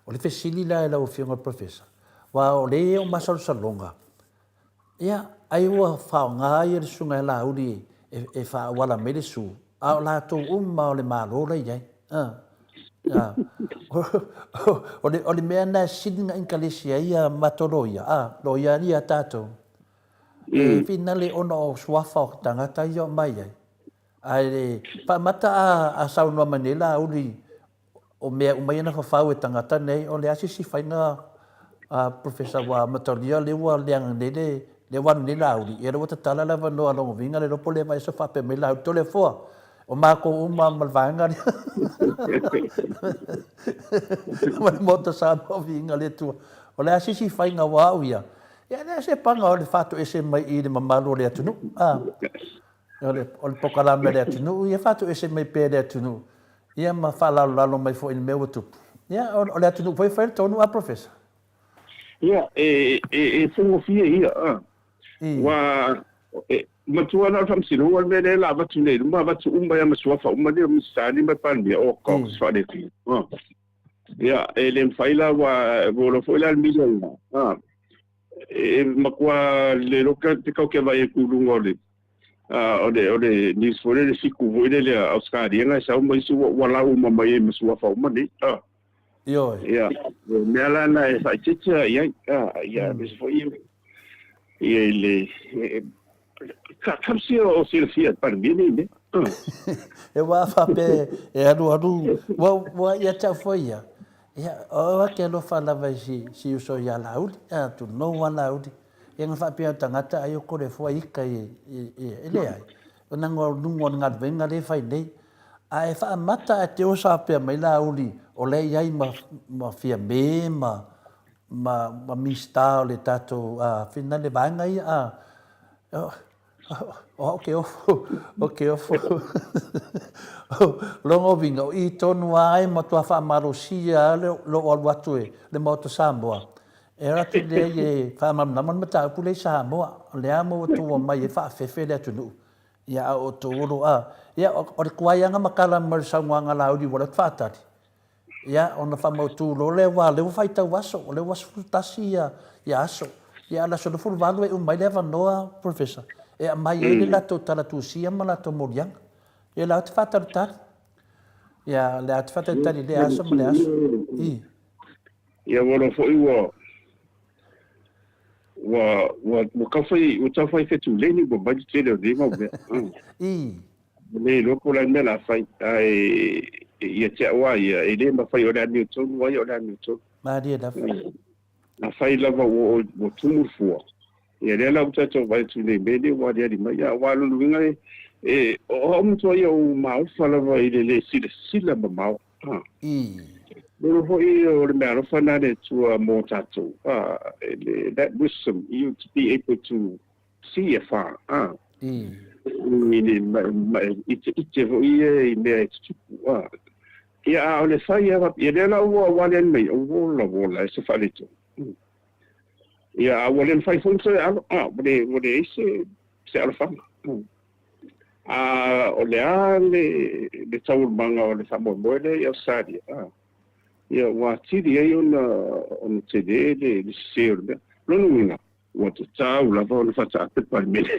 O le fesili la i lau Afioga i le Professor, aua o lea e i ai ou masalosaloga, ia, ai ua faaaoga ia le susuga ia Laauli e faaauala mai le su, a o latou uma o le Malo la e i ai. A, a, o le, o le mea lena e sili ona inkalesi ai ia matou loia, a, loia ia tatou. E finale ona o suafa o tagata ia o mai ai. Ae faamata a saunoa mai nei Laauli o mea uma ia na fafau e tagata nei, o le a se isi faiga a Professor ua mataulia lea ua leaga nei le lea ua alu nei Laauli, ia lea ua tatala le avanoa lona uiga le iloa po o le vaiaso faapea mai Laauli, Toleafoa, o matou uma ma le vaega lea ma le Maota Samoa viiga le Atua. O le a se isi faiga aua au ia, Ia, e leai se paga o le faatoese mai i le mamalu o le atunuu. A, o le, o le pokalame a le atunuu, ia faatoese mai pea i le atunuu, ia ma faalalolalo mai foi i le mea ua tupu. Ia, o, o le atunuu foi e fai le tonu, a Professor? Ia, e, e, e faigofie ia, a. Ua, e, matua la o le faamasinoga le mea lea la avatu nei i luma, avatu uma ia ma suafa uma nei o Minisita nei ma le Palemia, oh God, se faaletonu. Ia, e le mafai la, ua ua foi la le miliona. E matua le iloa pe tatou te vaai atu i luga o le o le o le news foi lele fiku foi lele a Ausetalia na e sau ma isi ua lau uma mai ai ma suafa uma nei. Ioe. Ia, o mea la na e faaeteete i ai, ia, aemaise foi ia i le Tausia o silafia e le Palemia nei mea. E wā faapea e alualu, ua, ua ia te au foi ia. Ia, o au ke alofa lava i si, si uso ia Laauli, a tulou a Laauli. Ia na faapea o tagata ai o kore fua ika i, i, i, e leai. O na ngā lungu o le galuega le fai nei. A e whaamata a te osa pea mai Laauli o le iai ma, ma Fiame ma, ma, ma Minista o le tatou, a, whina le vaega ia, a, o au ke ofo, o ke ofo. Longa uiga, o i tonu a ai matua whaamalosia a le lou alu atu e le Maota Samoa. E alu atu lea i e whaamalamalama le mataupu lea i Samoa. O le a mo ua tua mai e whaafefe le atunuu. Ia a o tou olo a. Ia o le kuaianga ma kala mai le saunoaga Laauli ua le atu whaatali. Ia, ona faamautu loa lea, aua o lea ua faitau aso, o lea ua 11 ia aso. Ia, a o le aso 28 e uma ai le avanoa, Professor, e aumai ai le latou tala tusia ma latou moliaga. Ia, o lea ou te faatalitali. Ia, o lea ou te faatalitali i lea aso ma lea aso. I. Ia, ua iloa foi ua, ua, ua, ua tau fai, ua tau fai fetuleni ua mai le tele o nei mau mea. I. Ua le iloa po o le a le mea o le a fai, ae ia te au lava ia, e le mafai o le amiotonu ai o le amiotonu. Malie lava. Afai lava ua ua tumu le fua, ia lea la ua tatou vaai atu nei i mea nei ua aliali mai. Aua o lona uiga e, e, o au matua ia ua maofa lava i le le silasila mamao. A. I. Lona foi o le meaalofa lena a le Atua mo tatou, a, le, that wisdom, you to be able to see afar, a. I. I le iteite foi ia i mea e tutupu, a. Ia, a o le fai lava, ia lea la ua wale mai, o wola wola e se faaletonu. Ia, a ua le mafai foi ona toe alo, a, ua le, ua leai se, se alofaga. A o le a le, le taualumaga o le faamoemoe lea i Ausetalia, a, ia ua atili ai ona, ona tele le, le sese o le mea. Lona uiga, Ua tatau lava ona faataape le Palemene.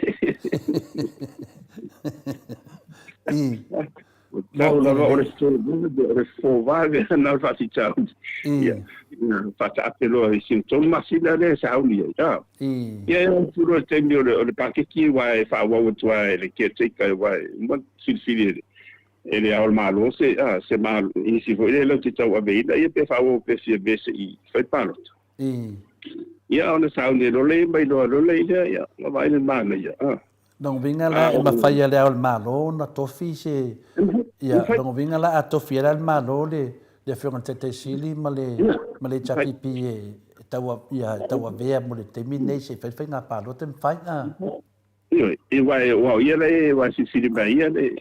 Ua tatau lava o le o le fovave na o le faafitauli. Ia, faataape loa i sina 3 masina lea e sauni ai. A. Ia, e atu loa i le taimi o le, o le paketi aua e faaauau atu lava e le caretaker aua e uma ona filifili e le e le Ao o le Malo se, a, se malo, isi foi lea latou te tauaveina, ia pe faaauau pea Fiame se i fai palota. Ia ona sauni loa lea mai loa loa lea ia na vaai le manaia a. Lona uiga la e mafai e le Ao o le Malo ona tofi se ia lona uiga la a tofi e le Ao o le Malo le le Afioga i le Taitai Sili ma le ma le HRPP e tau ia e tauavea mo le taimi lenei se i fai le faiga palota e mafai a. Ioe, aua aua o ia la e aua e filifili mai ia le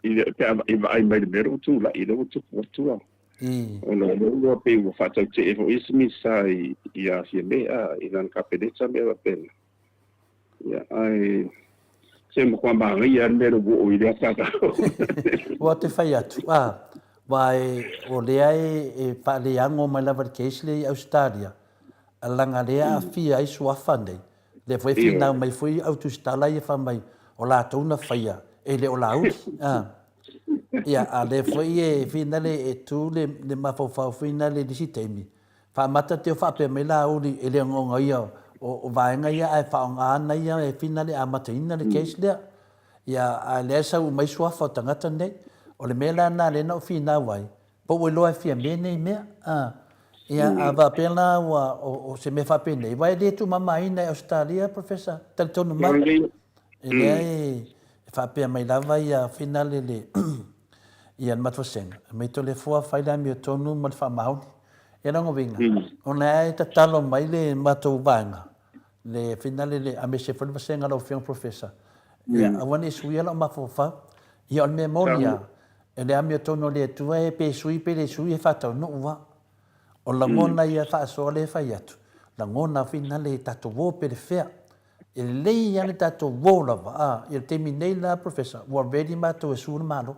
i le pe a i vaai mai i le mea lea ua tulai lea ua tupu atu a. Ona o lea ua pei ua faatautee foi isi Minisita i ia Fiame a i lana Kapeneta mea faapena. Ia ae se matua manaia lava le mea lea ua oo i lea tatau. Ua te fai atu, a, aua e, o lea e, e faaleago mai lava i le case lea i Ausetalia, leaga lea e aafia ai suafa nei, Lea foi e finau mai foi au tusitala ia fai mai o latou na faia e le o Laauli. A. Ia, a lea foi e finale e tu le, le mafaufau finale i le isi taimi, faamata te o faapea mai Laauli e le ogaoga ia o, o vaega ia ae faaaoga ana ia e finale amataina le case lea. Ia, a lea e sau mai suafa o tagata nei. O le mea la lena lea na ou finau ai, Po ua iloa e Fiame nei mea, a. Ia, a faapea la ua, o, o se mea faapenei, aua e le tuumamaina e Ausetalia, Professor, talitonu mai. E leai, e faapea mai lava ia finale le, ia le matuasega, mai Toleafoa fai le amiotonu ma le faamaoni. Ia lona uiga, ona e tatalo mai le matou vaega, le finale le, aemaise foi le vasega a lau Afioga Professor, ia aua ne i suia lau mafaufau. Ia o le mea moni lava, E le amiotonu o le Atua e pe sui pe le sui e faataunuu a. O lagona ia faasoa lea e fai atu, lagona finale e tatou o pe le fea. E lelei a le tatou o lava a, i le taimi nei la Professor, ua ready matou e sue le Malo.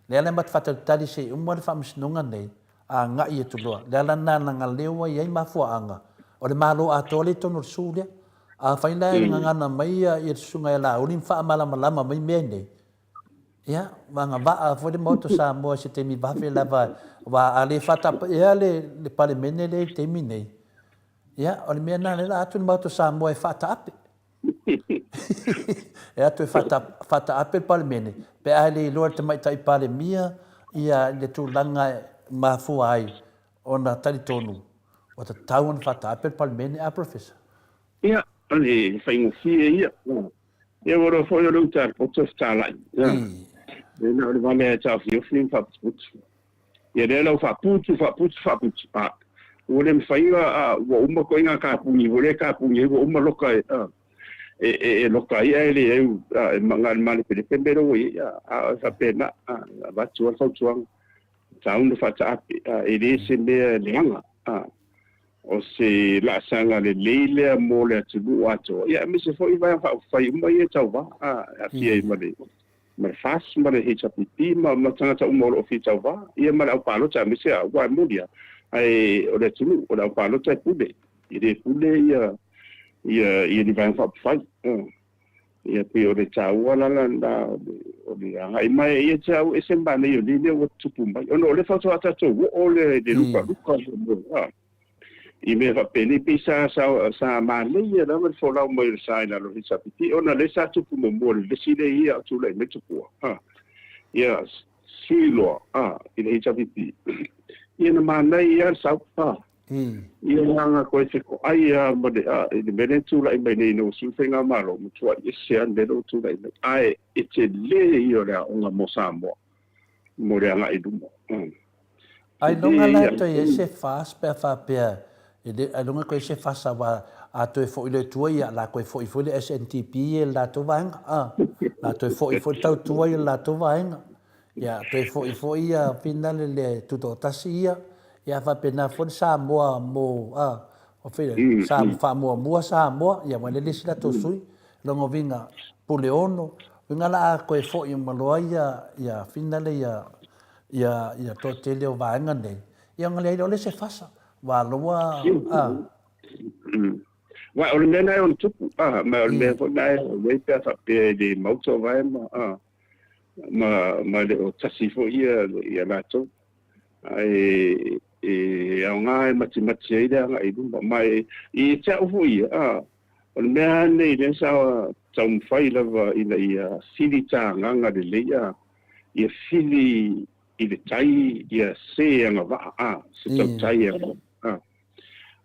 Lea la e matou faatalitali se i uma le faamasinoga nei, agai atu loa. Le ala lena leaga lea ua i ai mafuaaga. O le Malo atoa lea i totonu o le su lea. Afai la e gagana mai ia le Susuga ia Laauli ma faamalamalama mai mea nei, ia, ua agavaa foi le Maota o Samoa i se taimi vave lava, aua a le faatapaia le Palemene lea i le taimi nei, ia, o le mea lena lea o le a atu le Maota o Samoa e faataape. E atu e faataape le Palemene pe a le iloa e le Tamaitai Palemia ia le tulaga e mafua ai ona talitonu ua tatau ona faataape le Palemene, a Professor? Ia, o le faigofie ia. Ia ua iloa foi o le uta a le poto e fetalai. Ia, na o le vale e taofiofi ma faaputuputu. Ia lea la ua faaputu, faaputu, faaputu, a, ua le mafai ona, a, ua uma ituaiga kapuni foi lea e kapuni ai, ua uma loka e, a, e, e, e loka ai ae leai, a, e na o le malepelepe le mea lea ua i ai, a, a e faapena, a, avatu lava le fautuaga, tatau ona faataape, a, e le se mea leaga, a, o se laasaga lelei lea mo le atunuu atoa, ia aemaise foi vaega faaupufai uma ia e tauva, a, e aafia ai ma le ma le FAST ma le HRPP ma ma tagata uma o lo o fia tauva, ia ma le aupalota aemaise aua e moni lava, ae o le atunuu, o le aupalota e pule, e le pule ia ia ia ni Vaega Faaupufai. Ia pei o le taua la lena o le o le agai mai ia te au e ese le manaia o lenei mea ua tutupu mai, ona o lea faatoa tatou oo le le lukaluka i mea faapenei pei sa sa sa manaia lava le folau mai o le sa i lalo o le HRPP ona lea sa tupu muamua le vesi lea ia a o tulai mai Tupua a ia sui loa a i le HRPP ia na manaia le sau a ia na koe fetoai a ma le a i le mea lea tulai mai nei ina ua sui le faigamalo matuai ese lava le mea lea ua tulai mai ae e tele ia o le aoga mo Samoa mo le agai i luma. Ailoga la e toe i ai se FAS pe a faapea e le, ailoga e toe i ai se FAS aua a toe foi loa i tua ia, la toe foi foi le SNTP ia i le latou vaega, a, la toe foi foi le tautua ia i le latou vaega. Ia, toe foi foi ia finale le tutoatasi ia, ia faapena foi le Samoa mo, a, o fea, sa faamuamua Samoa, ia aua e le isi latou sui, lona uiga Puleono, uiga la a toe foi uma loa ia, ia finale ia, ia ia toatele o vaega nei, ia ona leai loa lea se fasa, ua loa a. Aua o le mea lena e ono tupu, a, ma o le mea foi lena e i ai pe a faapea e le mau tauvae ma, a, ma, ma le o tasi foi ia, ia latou. Ae e aoga e matimati ai le agai i luma. Ma e, ia te au foi ia, a, o le mea lava lenei lea sa taumafai lava ina ia fili tagaga lelei, a, ia fili i le tai ia se agavaa, a, se tautai agavaa, a.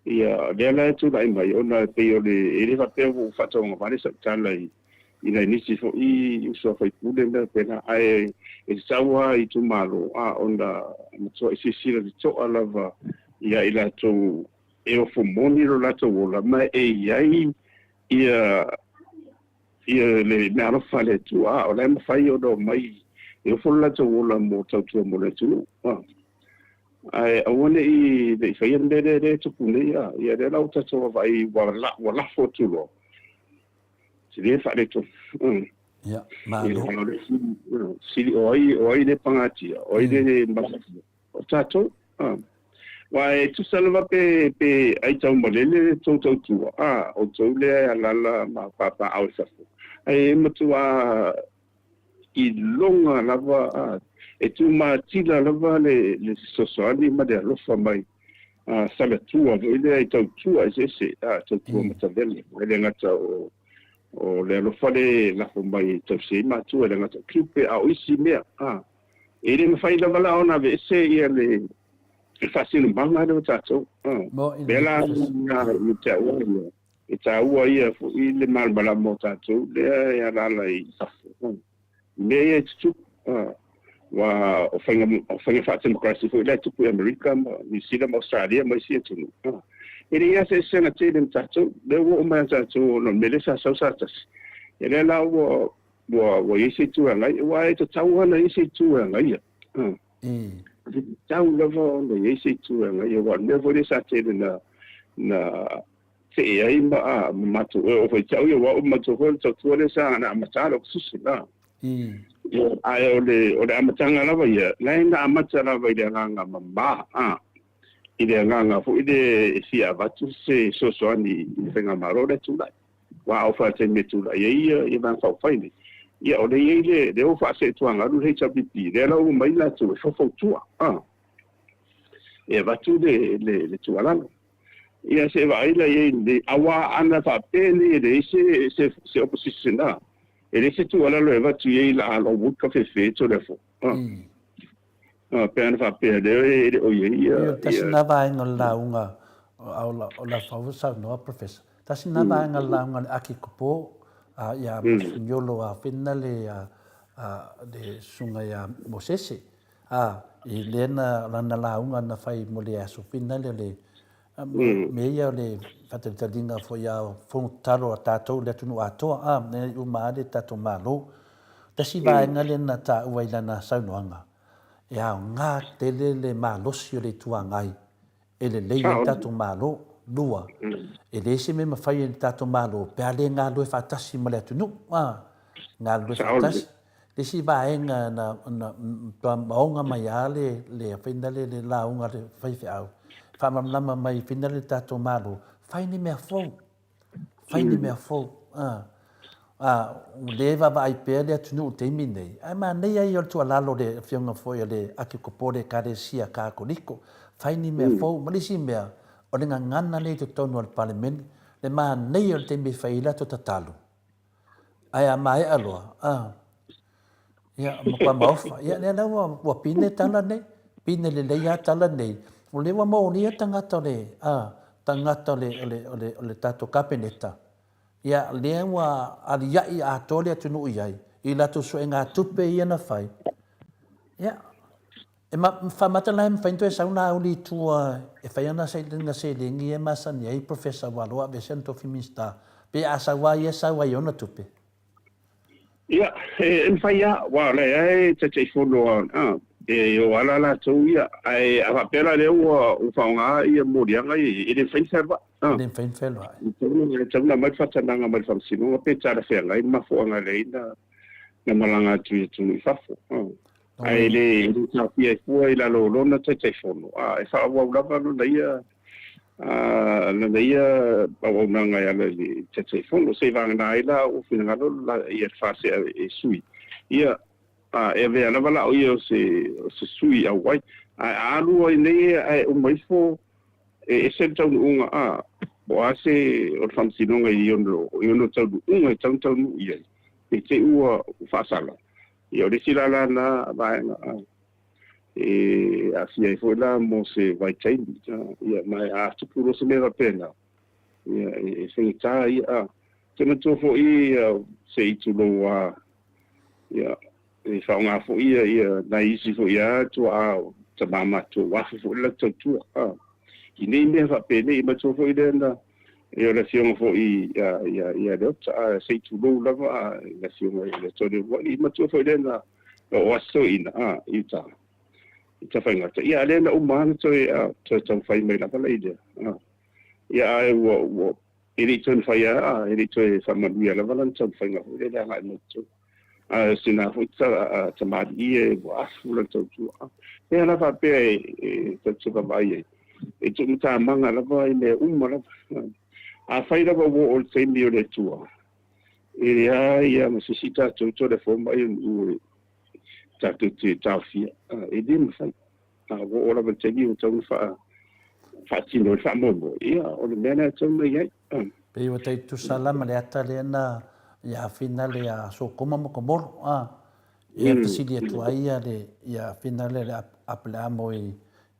Ia, lea la e tulai mai, ona e pei o le, e le faapea ua ou faatauagavale sau tala i, i nai nisi foi uso a faipule ma mea faapena, ae e tatau lava i itumalo, a, ona matuai silasila totoa lava ia i latou e ofo moni lo latou ola, ma e i ai ia ia le meaalofa a le Atua, a o la e mafai ona omai e ofo lo latou ola mo tautua mo le atunuu. A. Ae aua ne i le i faia le mea lea lea e tupu nei, a. Ia lea la ua tatou vaavaai ua la, ua lafo atu loa, tele faaletonu. Ia, malo. Ia, o le sili, o ai, o ai le pagatia, o ai le malaia. O tatou, a. Aua e tusa lava pe, pe ai taumalele le tou tautua, a, outou lea e alaala ma papaaao i fafo, ae e matuā iloga lava, a, e tumatila lava le, le fesoasoani ma le alofa mai, a, salatua foi lea i tautua eseese, a, tautua matavele, e le gata o, o le alofa lea e lafo mai e tausi ai matua, e le gata o tupe, a o isi mea, a. E le mafai lava la ona aveese ia le faasinomaga lea o tatou. Lea la ia te au ia, e taua ia foi le malamalama o tatou lea e alaala i fafo. I mea ia e tutupu, aua o faiga, o faiga faatemokarasi foi la e tupu i Amerika ma Niu Sila ma Ausetalia ma isi atunuu. E leai lava se eseesega tele ma tatou. Lea ua oo mai ia tatou ona o le mea lea sa sau sa tasi. Ia lea la ua Ua, ua i ai se itu e agai, aua e tatau lava ona i ai se itu e agaia. E tatau lava ona i ai se itu e agaia, aua o le mea foi lea sa tele na, na tee ai ma, a, ma matou, e oo foi ia te au ia, aua o matou foi o le tautua lea sa na amata lou susu, a. Ia, ae o le, o le amataga lava ia, la e na amata lava i le agaga mama, a. i le agaga foi lea e fia avatu se fesoasoani i le faigamalo lea e tulai. Aua a oo foi i le taimi e tulai ai ia Vaega Faaupufai nei, ia o lea e i ai le lea ua faasee-tuagalu le HRPP, lea la ua omai latou e faufautua, a, e avatu le le le tuualalo. Ia se i vaai la i ai lenei, aua ana faapea nei e leai se se se opposition, a, e leai se tuualalo e avatu i ai la a ua kafefe Toleafoa, a. Pe ana faapea lea e le o i ai ia. Ia, tasi lena vaega o le lauga o Lafau saunoa Professor. Tasi lena vaega o le lauga a le Akikopo ia Moseniolo a fena le le susuga ia Mosese. A, i lea na lana lauga na fai mo le aso fina le le mea ia o le faatalitaliga foi a fono tatalo a tatou le atunuu atoa, a, ina ia uma lava le tatou Malo. Tasi vaega lea na taua i lana saunoaga, e aoga tele le malosi o le Itu Agai e lelei ai le tatou Malo. Lua, e leai se mea e mafai e le tatou Malo pe a le galulue faatasi ma le atunuu, a, galulue faatasi. Le isi vaega na matua maoga mai lava le le faina le le lauga a le faifeau, faamalamalama mai faina le tatou Malo, fai ni mea fou, fai ni mea fou. A, a, o lea e vaavaai pea le atunuu i le taimi lenei, ae manaia ia o le tuualalo a le Afioga foi a le Akikopo o le Ekalesia Katoliko, fai ni mea fou. Ma le isi mea, o le gagana lea i totonu o le Palemene, le manaia o le taimi e fai ai latou tatalo, Ae a maea loa, a, ia, matua maofa. Ia, lea la ua, ua pine tala nei, pine lelei lava tala nei. O lea ua molia tagata o le, a, tagata o le, o le, o le, o le tatou Kapeneta. Ia, lea ua aliaʻi atoa le atunuu i ai, i latou suegatupe ia na fai. Ia, E faamata la e mafai ona toe sau Laauli i tua e fai ana sailiga seleni ia e masani ai Professor ua loa aveese ana tofi Minisita, pe a sau lava ia sau ai i ona tupe. Ia, e mafai lava, aua o la e Taitaifono lava, e o ala latou ia, ae a faapea la lea ua faaaoga ia moliaga ia, e le mafai ona fealuai. E le mafai ona fealuai. E tatau ona aumai le faatanaga mai le Faamasinoga pe talafeagai le mafuaaga e leai na malaga atu i atunuu i fafo. Ae le taofia ai fua i lalo o lona Taitaifono, a e faaauau lava lona ia lana ia auaunaga e ala i le Taitaifono. Seivagana ai la ua finagalo ia le FASEA e sui, ia, e avea lava la o ia o se o se sui auai. Ae a alu ai nei ae uma ifo e ese le taunuuga, a, po o a se o le Faamasinoga i ona taunuuga e tatau ona taunuu i ai, ne i te i ua faasala. Ia, o le isi la lena vaega e aafia ai foi la mo se vaitaimi. Ia, ma a tupu loa se mea faapena, ia, e faigata ia. Ou te manatua foi se i tulou lava, ia, e faaaoga foi ia, ia nai isi foi lava tuaa o tama matutua ua afe foi le latou tautua i nei mea faapenei. E manatua foi lea na Ia o le afioga foi ia ia ia Leota, a se i tulou lava a le afioga ia Leota o le uluai matua foi lea na oo atu toeaina a i uta i Tafaigata. Ia a lea na uma lava na toe a toe taumafai mai lava la i lea a. Ia ae ua ua e le i toe mafai lava a e le i toe faamanuia lava lana taumafaiga foi lea i le agai mai i totonu. A o sina foi tamalii ia ua afu lana tautua. A pei la faapea e e tatou te vaavaai ai e tuumatamaga lava i mea uma lava. Afai lava ua oo i le taimi o le Atua, e leai lava ma se isi tatou toe mai o nuu e tatou te taofia. E le mafai. A ua oo lava i le taimi ua tatau ona faatino ai le faamoemoe, ia o le mea lena e tatau ona i ai. Pei ua tai tutusa la ma le ata lea na ia Fina le ia Sokoma ma Komoro, a. Ia fesili atu ai ia le ia Fina le Apeleamo i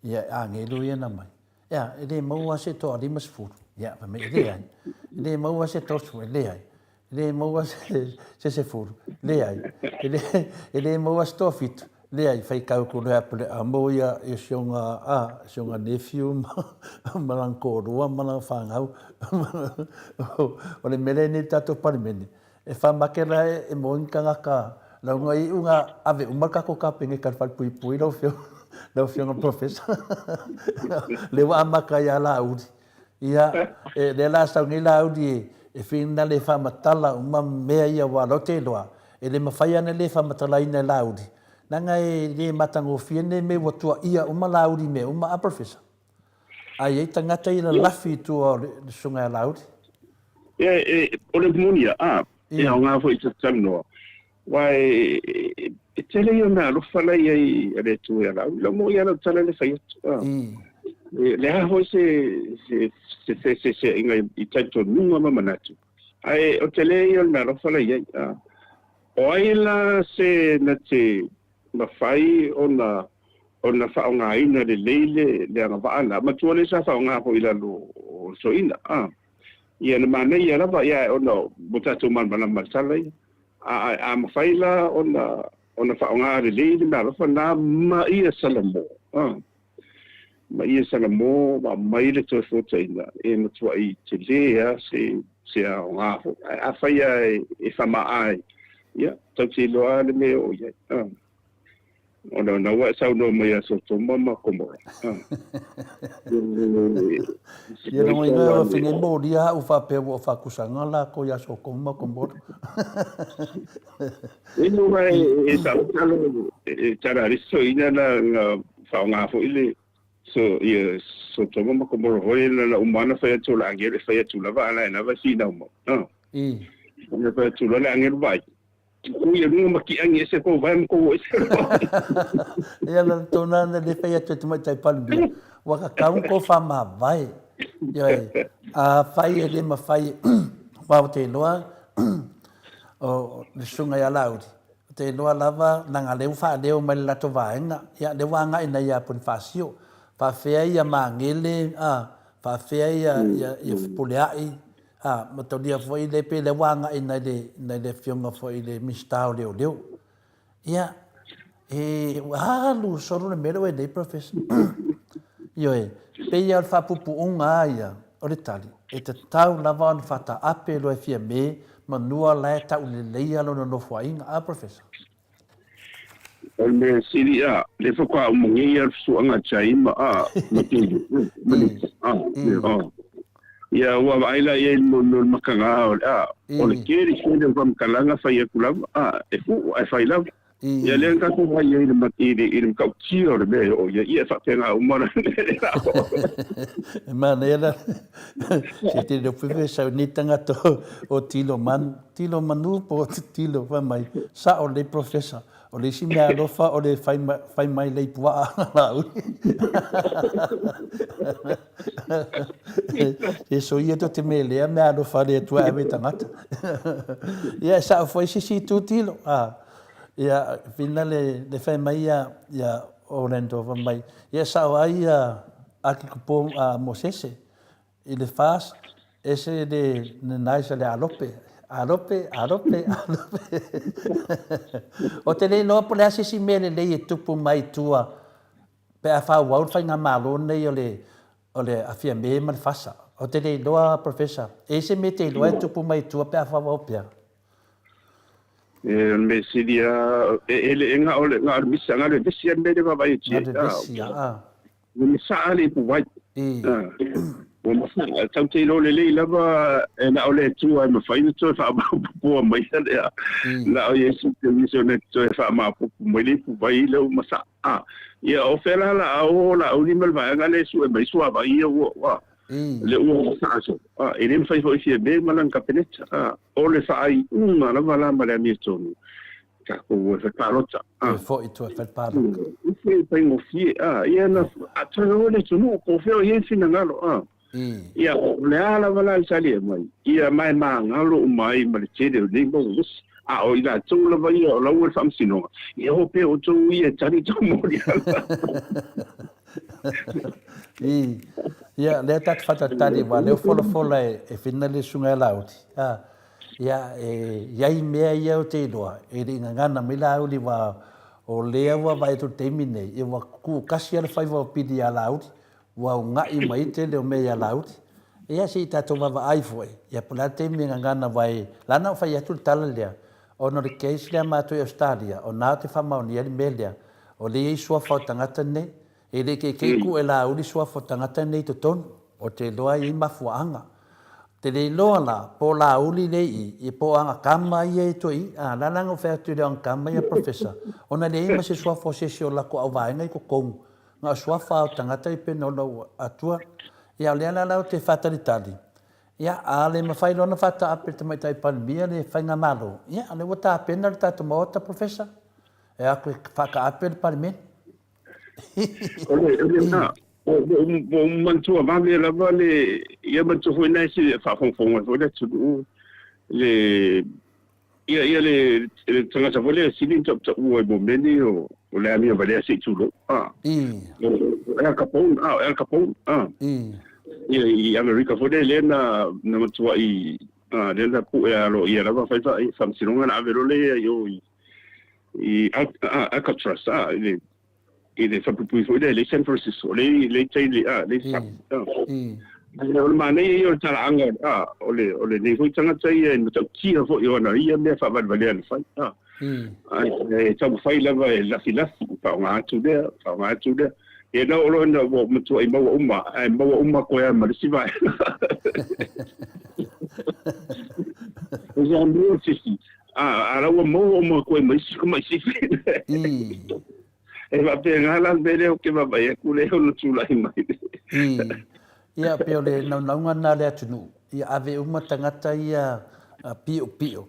Ia, agelu ia na mai. Ea, e le maua se toa 50. Ia, fai mai, e leai. E le maua se 30, e leai. E le maua se, se sefulu, leai. E le, e le maua se toa fitu, leai. Faitau atu loa ia Peleamo ia, i si ona, a, si ona nephew ma, ma lana toalua ma lana fanau. O le mea lea nei i le tatou Palemene, E whamake la e moe ni tangata lau nga iu nga ave uma le tatou Kapeneta i le falepuipui lau afioga lau afioga Professor. Lea ua amata ia Laauli. Ia, e, lea la sau nei Laauli e, e finale e faamatala uma mea ia aua o lea ou te iloa, e le mafai lava ona le faamatalaina e Laauli, leaga e le matagofie lenei mea ua tuaia uma Laauli i mea uma, a Professor? Ae i ai tagata ia lalafi i tua o le Susuga ia Laauli. Ia, e, o le moni ia, a, e aoga foi i te talanoa, aua e, e tele ia o mea alofa la i ai a le Atua ia Laauli. Lau moni lava lau tala lea e fai atu, a. E le a foi se, se, se feeseeseaiga i talitonuga ma manatu, ae o le tele ia o le mea alofa la i ai, a. O ai la se na te mafai ona ona faaaogaina lelei le le agavaa lena, matua lea sa faaaoga foi i lalo o le toeaina, a. Ia na manaia lava, ia ona ua tatou malamalama i le tala ia. A, a mafai la ona ona faaaoga lelei le meaalofa lena ma ia Salamo, a. Ma ia Salamo ma aumai le Toefuataiga, e matuai tele lava se se aoga foi. Ae afai lava e faamaa ai, ia, tatou te iloa lava le mea e oo i ai. A. Ona o na ua e saunoa mai ia Sotoma ma Komora. Ia na iloa ua fine molia au faapea ua faakusaga lakou ia Sotoma ma Komora. E no e e talo e tala le soina na na faaaoga foi le so ia Sotoma ma Komora foi na na uma ona fai atu o le agelu e fai atu lava a la e lava e finau mau. I. Na fai atu loa le agelu vaai. Ui e luga ma ki'angi ese kou vae ma kou ese Ia la tona na le fai atu e tamaitai Palemia, ua kakau kou faamavae. Ioe, afai e le mafai aua ou te iloa o le susuga ia Laauli, ou te iloa lava leaga o lea ua faaleo mai le latou vaega, ia lea ua agai nei ia Ponifasio, faafefea ia Magele, a, faafefea ia Fepuleai, A, mataulia foi lea pei lea ua agai nai le, nai le afioga foi i le Minisita o Leoleo. Ia, e, ua alu solo le mea lea ua i ai nei Professor. Ioe, pei lava o le faapuupuuga lava ia o le tali, e tatau lava ona faataape loa e Fiame manua la e tauleleia lona nofoaiga. A, Professor? O le mea sili a, lea faatoa uma nei a le fesuaga a Chaima a, ma Tele, ma le, a, a. Ia, ua vaai la i ai mo le makaga o le, a, o le tele tele o faamatalaga fai atu lava, a, e fuu ae fai lava. Ia lea na tatou vaai ai i le, i le, i le matautia o le mea e oo i ai, ia e faapena uma la le E manaia la, se tele o pepe sau nei tagata o tilo manu, Tilo manu po o tilo fai mai, Sao lelei Professor, o le isi mea alofa o le fai, fai mai lei puaa a Laauli. E soia to te mea lea mea alofa le Atua e ave i tagata. Ia e sao foi sisi itu tilo. Ah, ia whina le, le fai mai ia, ia Orlando fai mai, ia sao ai ia Akikupo a Mosese. I le fast, ese le nice le alope, alope, alope, alope. O te le iloa po o le a se isi mea lelei e tupu mai tua pe a faaauau le faigamalo lenei o le o le a Fiame ma le Fasa. O te le iloa Professor, e i ai se mea e te iloa e tupu mai tua pe a faaauau pea? E, o le mea sili lava, e le e na o le na o le misa, na o le vesi lava le mea lea e vaavaai atu i ai. Na o le vesi lava, a. Ua masaa le ipuvai. Ua masaa. Tatou te iloa lelei lava e na o le Atua e mafai ona toe faamaopoopoa mai lea. Na o Iesu Keriso na te toe faamaopoopo mai le ipuvai lea ua masaa. Ia, o fea la la a o Laauli ma le vaega lea e sue mai suavai ia ua, ua, lea ua masaa solo. E le mafai foi Fiame ma lana Kapeneta. O le faaiuga lava la ma le amiotonu, tatou o e fai palota. Toe foi tua e fai palota. E le faigofie, a, ia na, a toe o le atunuu, po o fea o i ai le finagalo, a. Ia, o le a lava la le tali e aumai, ia ma e magalo uma ai ma le tele o nei mau vesi. A o i latou lava ia o la ua i le faamasinoga, ia o pea outou ia e tali tou moliaga. I, ia, lea tatou faatalitali aua o lea ua folafola e Fina le Susuga ia Laauli, a. Ia, e i ai mea ia ou te iloa, e le i gagana mai Laauli aua o lea ua vaai atu i le taimi lenei, ia ua tuukasi lava le faiva o Pili ia Laauli, ua uga'i mai le tele o mea ia Laauli. Ia se i tatou vaavaai foi, ia po o le a le taimi e gagana aua e ala ona ou fai atu le tala lea, ona o le case lea a matou i Ausetalia, o na ou te faamaonia ai le mea lea, o lea e i ai suafa o tagata nei, E le keikei ku e Laauli suafa o tagata nei i totonu, o te iloa e i ai mafuaaga. Te le iloa la, po o Laauli le i i, po o Agakama ia e toe i. A, la la na ou fai atu i le o Agakama ia Professor, ona e leai ma se suafa o se isi o latou auvaega i totonu. Na o suafa lava o tagata e pei ona ou atua. Ia, o lea la la ou te faatalitali, ia, a le mafai loa ona faataape e le Tamaitai Palemia le Faigamalo, ia, o lea ua tapena le tatou Maota, Professor, e o atu e faataape le Palemene. O le, o le, na, ua ou manatua vave lava le, ia manatua foi na e se faafogafoga foi le atunuu, le, Ia, ia le, le tagata foi lea sili ona tautaua i mea nei o, o le amio valea se i tulou. Ah. I. O, o Al Capone, ah, o Al Capone, ah. I. Ia, i Amerika foi lea, lea na, na matuai, ah, lea na pue alo ia lava fai fa, faamasinoga na ave loa lea i o i, i Al, ah, Alcatraz, ah, i le, i le falepuipui foi lea i San Francisco, le le tai le a le sa. Ai o le manaia ia o le talaaga a o le o lenei foi tagata ia e matautia foi ona ia mea faavalevalea na fai a. Ai e taumafai lava e lafilafi faaaoga atu lea faaaoga atu lea. Ia na oo loa ina ua matuai maua uma ae maua uma koe lava ma le isi vaega. O se amio se isi a a la ua maua uma koe ma isi tamai sifi. E faapena la le mea lea ou te vaavaai atu lea e ono tulai mai. I, ia, pei o le naunauga lena a le atunuu, ia ave uma tagata ia piopio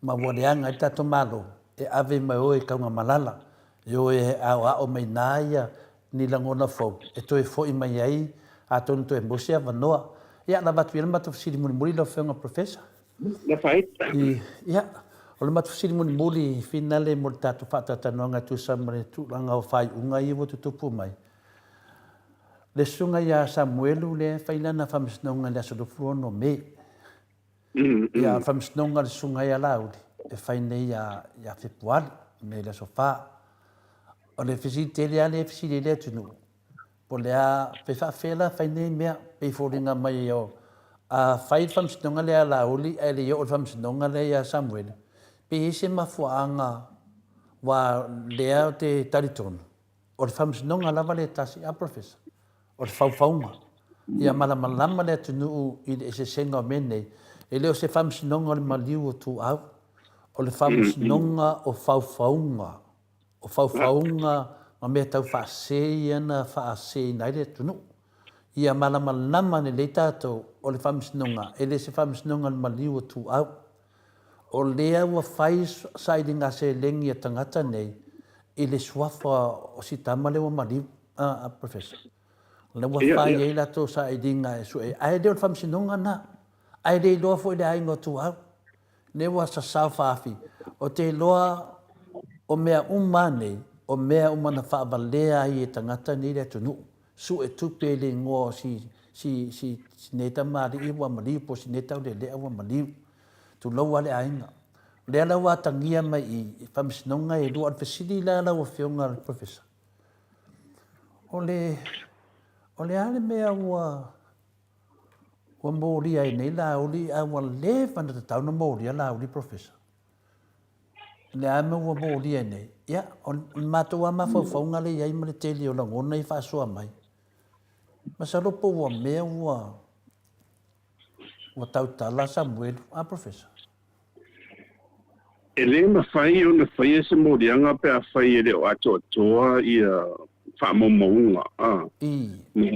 ma ua leaga ai le tatou Malo, e ave mai o e taugamalala, e o e aoao mai ina ia ni lagona fou e toe foi mai ai atonu toe maua se avanoa. Ia, lava atu ia le matou fesili mulimuli lau Afioga Professor. Ia, o le matou fesili mulimuli finale mo le tatou faatalatalanoaga e tusa ma le tulaga o faaiuga ia ua tutupu mai. Le susuga ia Samuelu lea e fai lana faamasinoga i le aso 26 Me. Ia, o le faamasinoga a le susuga ia Laauli e fai nei ia Fepuari, nei le aso 4. O le fesili tele lava lea e fesili ai le atunuu, Po o le a, pe faafefea la fai nei mea, pei foliga mai o, a fai le faamasinoga lea a Laauli ae le i oo le faamasinoga lea ia Samuele, pe i ai se mafuaaga aua lea ou te talitonu, o le faamasinoga lava lea e tasi, a Professor? O le faufauga. Ia malamalama le atunuu i le eseesega o mea nei, e le o se faamasinoga o le maliu o ituau, o le faamasinoga o faufauga. O faufauga ma mea tau faasese ia na faaseseina ai le atunuu. Ia malamalama lelei tatou, o le faamasinoga, e le se faamasinoga o le maliu o ituau. O lea ua fai sailiga seleni a tagata nei i le suafa o si tama lea ua maliu, a Professor. O lea ua fai ai latou sailiga e sue ai, ae le o le faamasinoga lena. Ae le iloa foi le aiga o ituau. Lea ua sasao faafi. Ou te iloa o mea uma nei, o mea uma na faavalea ai e tagata nei le atunuu. Sue tupe i le igoa o si, si, si, si nei tamalii ua maliu po o si nei taulelea ua maliu. Tulou lava le aiga. O lea la ua atagia mai i i faamasinoga e lua. O le fesili la lau Afioga i le Professor, o le, o le a le mea ua Ua molia ai nei Laauli a ua leva ona tatau ona molia Laauli Professor. O le a le mea ua molia ai nei? Ia, o le matou lava mafaufauga lea e i ai ma le tele o lagona ia e faasoa mai, masalo po ua mea ua ua tautala Samuelu, a Professor? E le mafai ona faia se moliaga pe afai e le o atoatoa ia faamaumauga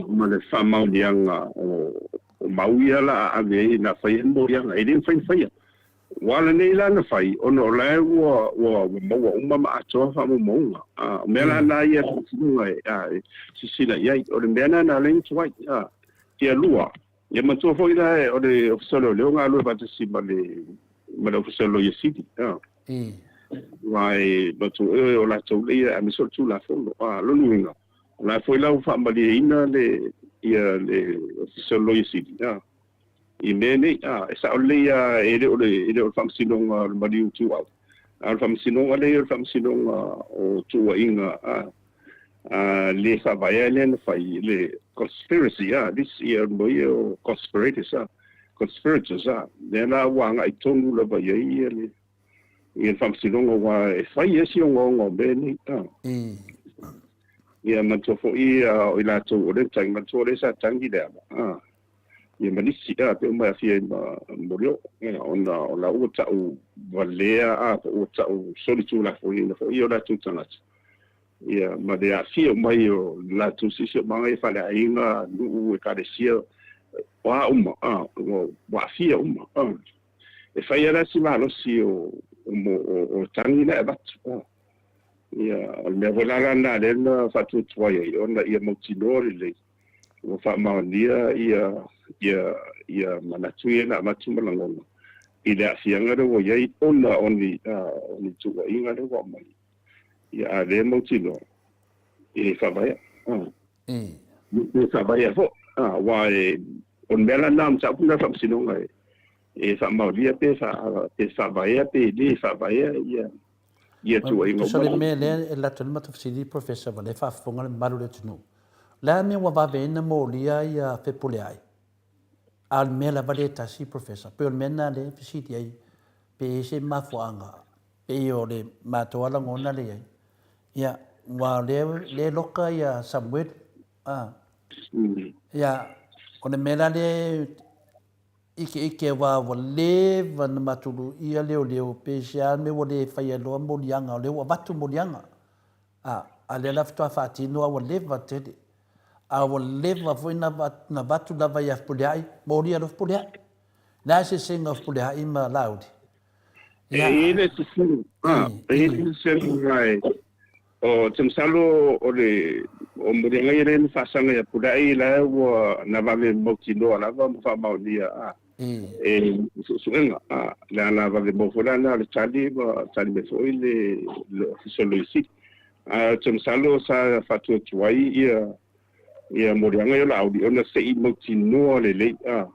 ma le faamaoniaga o mau ia la a ave ai na faia le moliaga. E le mafai ona faia. Ua ala nei la na fai ona o la e ua ua maua uma ma atoa faamaumauga. O mea la na ia e silasila i ai. O le mea lena na ala ai ona tuai. Ia lua, Ia manatua foi la o le Ofisa o Leoleo galue faatasi ma le ma le Ofisa o le Loia Sili. Aua e manatua oe o latou lea aemaise o le Tulafono. A, lona uiga, o la foi la ua faamalieina le ia le Ofisa o le Loia Sili a i mea nei. A, e sao lelei lava e le o le e le o le Faamasinoga o le Maliu Ituau, a o le Faamasinoga lea o le Faamasinoga o Tuuaiga a le faavaea lea na fai le conspiracy a this ia mo ia o conspirators a conspirators a lea la ua agai tonu lava i ai ia le ia le faamasinoga aua e fai e si ogaoga o mea nei a ia manatua foi o i latou o lea na tagi manatua o lea sa tagi le ala a ia ma nisi a pe uma e aafia ai ma Molioo ona o la ua tau valea a po ua tau solitulafonoina foi o latou tagata. Ia, ma le aafia mai o le latou siosiomaga ia, faleaiga, nuu, ekalesia, o a uma, a, ua aafia uma. A. E fai lava la si malosi o, o, o, o tagi la e avatu. A. Ia, o le mea foi la lena lea na faatuatuai ai, ona ia mautinoa lelei, ua faamaonia ia, ia, ia manatu ia na avatu ma lagona i le aafiaga lea ua i ai ona o ni, a, o ni tuuaiga lea ua aumai. Ia, a lea e mautinoa, e faavaea. E faavaea foi. Aua e, o le mea la lena o le mataupu lena a le Faamasinoga e, e faamaonia pe, pe faavaea pe le faavaea ia, ia tuuaiga uma. Tusa le mea lea e alu atu ai le matou fesili Professor ua lea e faafofoga le mamalu o le atunuu. O le a le mea ua vave ai ona molia ia Fepuleai? A o le mea lava lea e tasi Professor. Pei o le mea lena lea e fesili ai pe i ai se mafuaaga Pei o le matou lava lagona lea i ai. Ia, aua o lea, lea e loka ia Samuelu. A. Ia, o le mea la lea e ikeike aua ua leva ona matou luia leoleo pe se a mea ua le faia loa moliaga, o lea ua avatu moliaga. A, a lea la faatoa faatino a ua leva tele. A ua leva foi na avatu lava ia Fepuleai, molia loa Fepuleai. O le a le eseesega o Fepuleai ma Laauli? E i ai le sesega, e i ai le sesega e, o te masalo o le, o moliaga ia lea na faasaga ia Pulai la ua na vave mautinoa lava ma faamaonia a, e suesuega, a, le ala vave mau foi la na o le tali ma tali mai foi le, le Ofisa o le Loia Sili. Ae ou te masalo sa faatuatuai ia, ia moliaga ia o Laauli ona se i mautinoa lelei, a,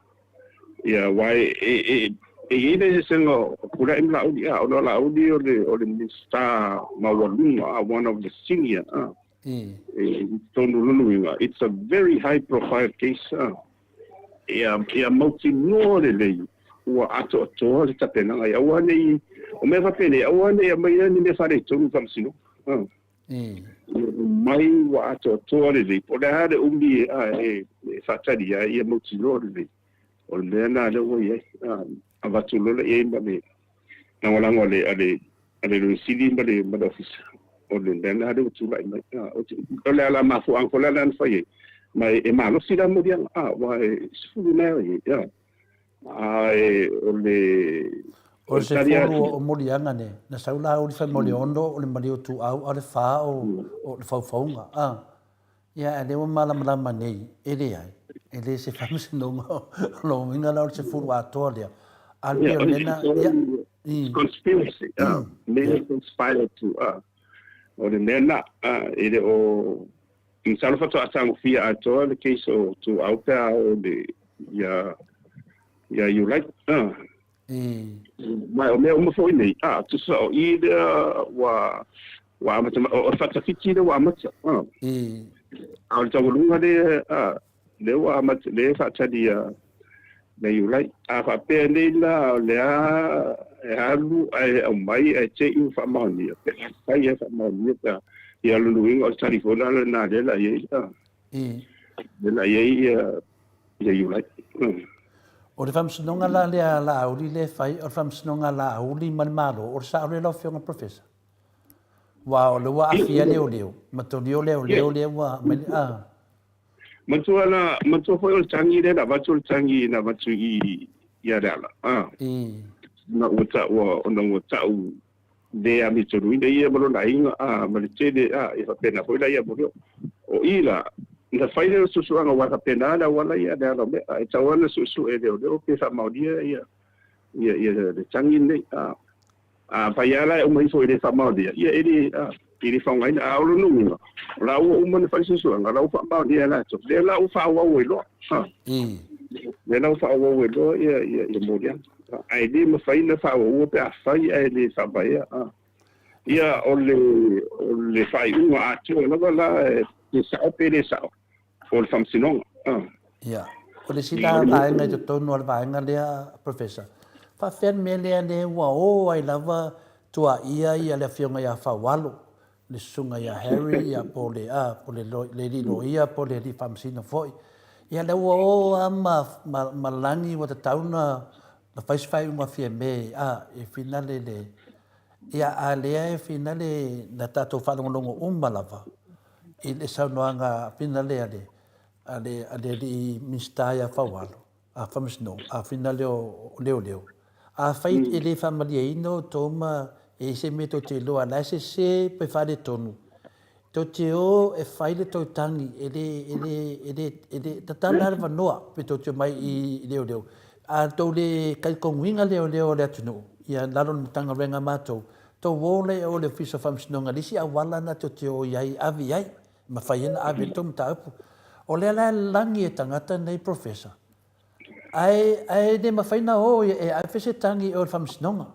Ia, aua e, e, e, e i ai le eseesega o Pulai ma Laauli, a, ona o Laauli o le, o le Minisita maualuga, a, one of the senior, a, e, i totonu o lona uiga, it's a very high profile case, a, ia, ia mautinoa lelei ua atoatoa le tapenaga, ia aua ne i, o mea faapenei, aua ne i aumaia ni mea faaletonu i faamasinoga, a. Mai ua atoatoa lelei, po o le a le umi e faatali ai, ia mautinoa lelei. O le mea lena lea ua i ai. Avatu loa lea i ai ma le lagolago a le, a le, a le Loia Sili ma le, ma le Ofisa. O le mea lena lea ua tulai mai. O le ala mafuaaga foi la lena na fai ai, ma e malosi la moliaga, aua e 10 i ai. Ae o le O le sefulu o moliaga ne, na sau Laauli fai mai o le ono o le maliu ituau a o le fa o le faufauga. A, ia a lea ua malamalama nei, e leai, e le se faamasinoga o lona uiga la o le sefulu atoa lea. A o le pei o le mea lena, ia, i. Conspiracy, mea conspire to, o le mea lena, e le o Masalo faatoa tagofia atoa le case o Tuuau pe a oo i ia ia Iulai. Ma o mea uma foi nei, a, tusa o i lea ua ua amata o le faatafiti lea ua amata. A o le taualuga lea, a, lea ua amata lea e faatali ia ia Iulai. A faapea nei la o lea e alu ae aumai ae te i ua faamaonia, pe afai e faamaonia pe a, ia lona uiga o le tali foi la lena lea la i ai, lea la i ai ia, ia Iulai. O le faamasinoga la lea a Laauli lea e fai, o le faamasinoga a Laauli ma le Malo, o le sao lea lau Afioga Professor? Aua o lea ua aafia leoleo, ma tolio leoleo lea ua aumai le, a. Matua la, matua foi o le tagi lea na avatu o le tagi na avatu i i a Leala. Ah. Na ua ta'u ona ua ta'u le amiotonu ia ma lona aiga a ma le tele a ia faapena foi la ia Murió. O i la, na fai lea o le suesuega aua e faapena le auala ia le ala o mea e tatau lava ona suesue e leoleo pe faamaonia ia ia ia le tagi lenei. A. Afai lava la e uma ifo e le faamaonia, ia e le, a, e le faaaogaina. A o lona uiga, o la ua uma ona fai suesuega, o la ua faamaonia e latou, lea la ua faaauau ai loa. A, lea la ua faaauau ai loa ia, ia, ia moliaga. Ae le mafai ona faaauaua pe afai ae le faavaea. A, ia o le, o le faaiuga atoa lava la pe sao pe le sao, o le Faamasinoga. Ia. O le isi la vaega i totonu o le vaega lea, Professor, faafefea le mea lea lea ua o ai lava tuaia ia le Afioga ia Faualo, le Susuga ia Harry ia po o le, a, po o le alii loia po o le alii faamasino foi. Ia lea ua o lava ma, ma, ma lagi ua tatau ona fai se faaiuga Fiame, a, e finale le. Ia, a lea e finale na tatou faalogologo uma lava i le saunoaga finale a le, a le, a le alii Minisita ia Faualo, a Faamasinoga, a finale o Leoleo. Afai e le faamalieina outou ma e i ai se mea tou te iloa la e sese pe faaletonu, tou te o e fai le tou tagi, e le, e le, e le, e le, tatala lava le avanoa pe tou te omai i leoleo. A tou le talitonuina leoleo a le atunuu, ia lalo o le Matagaluega a matou, tou o la i o i le Ofisa o Faamasinoga i le isi auala lena tou te o i ai e ave i ai, e mafai ai ona ave ai le tou mataupu. O lea la e lagi e tagata nei Professor, ae, ae le mafai ona o e ave se tagi i o i le Faamasinoga.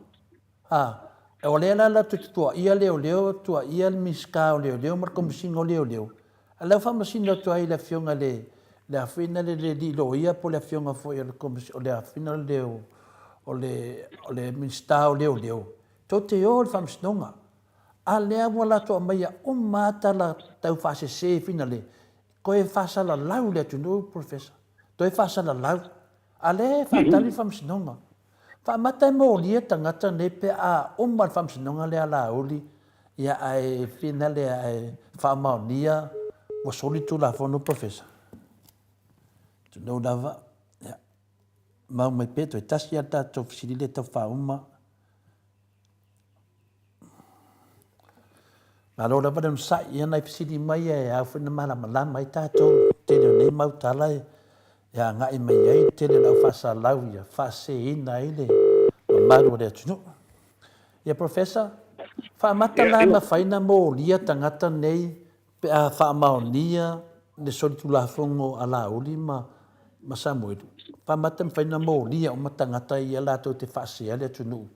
A, o lea la latou te tuuaia leoleo, tuuaia le Minisita o Leoleo ma le Komesina o Leoleo, a o lea ua faamasino atu ai i le Afioga i le, le a foi lena le alii loia po o le Afioga foi o le Komesi, o le a foi lena o le, o le Minisita o Leoleo, tou te o i le Faamasinoga. A lea ua latou aumaia uma lava tala taufaasese finale, toe faasalalau le atunuu, Professor, toe faasalalau. A lea e faatali le Faamasinoga. Faamata e molia tagata nei pe a uma le faamasinoga lea a Laauli, ia ae finale ae faamaonia ua soli le Tulafono Professor. Tulou lava, ia, mau mai pea toe tasi lava le tatou fesili lea tau faauma. Malo lava le onosai, ia nai fesili mai e ao foi na malamalama ai tatou, tele o nei mau tala e agai mai ai le tele o le au faasalau ia faaseseina ai le mamalu o le atunuu. Ia Professor, faamata la mafai na molia tagata nei pe a faamaonia le solitulafono a Laauli ma ma Samuelu? Faamata mafai na molia uma tagata ia latou te faasea le atunuu?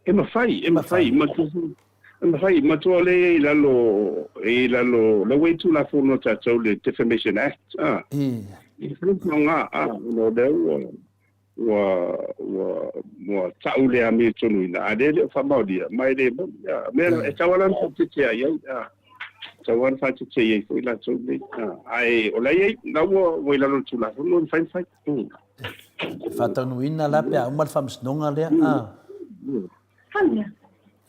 E mafai, e mafai, e mafai, matua lea e i lalo, e i lalo, la ua i Tulafono a tatou le Defamation Act, a. E faaaoga, a, ona o lea ua, ua, ua, ua tau le amiotonu a lea e le o faamaonia, ma e le moni, a. Mea, e tatau lava la ona faaeteete i ai, a. E tatau lava ona faaeteete i ai foi latou nei, a. Ae o la e i ai, la ua, ua i lalo o le Tulafono, e mafai ona fai. E faataunuuina la pe a uma le faamasinoga lea a.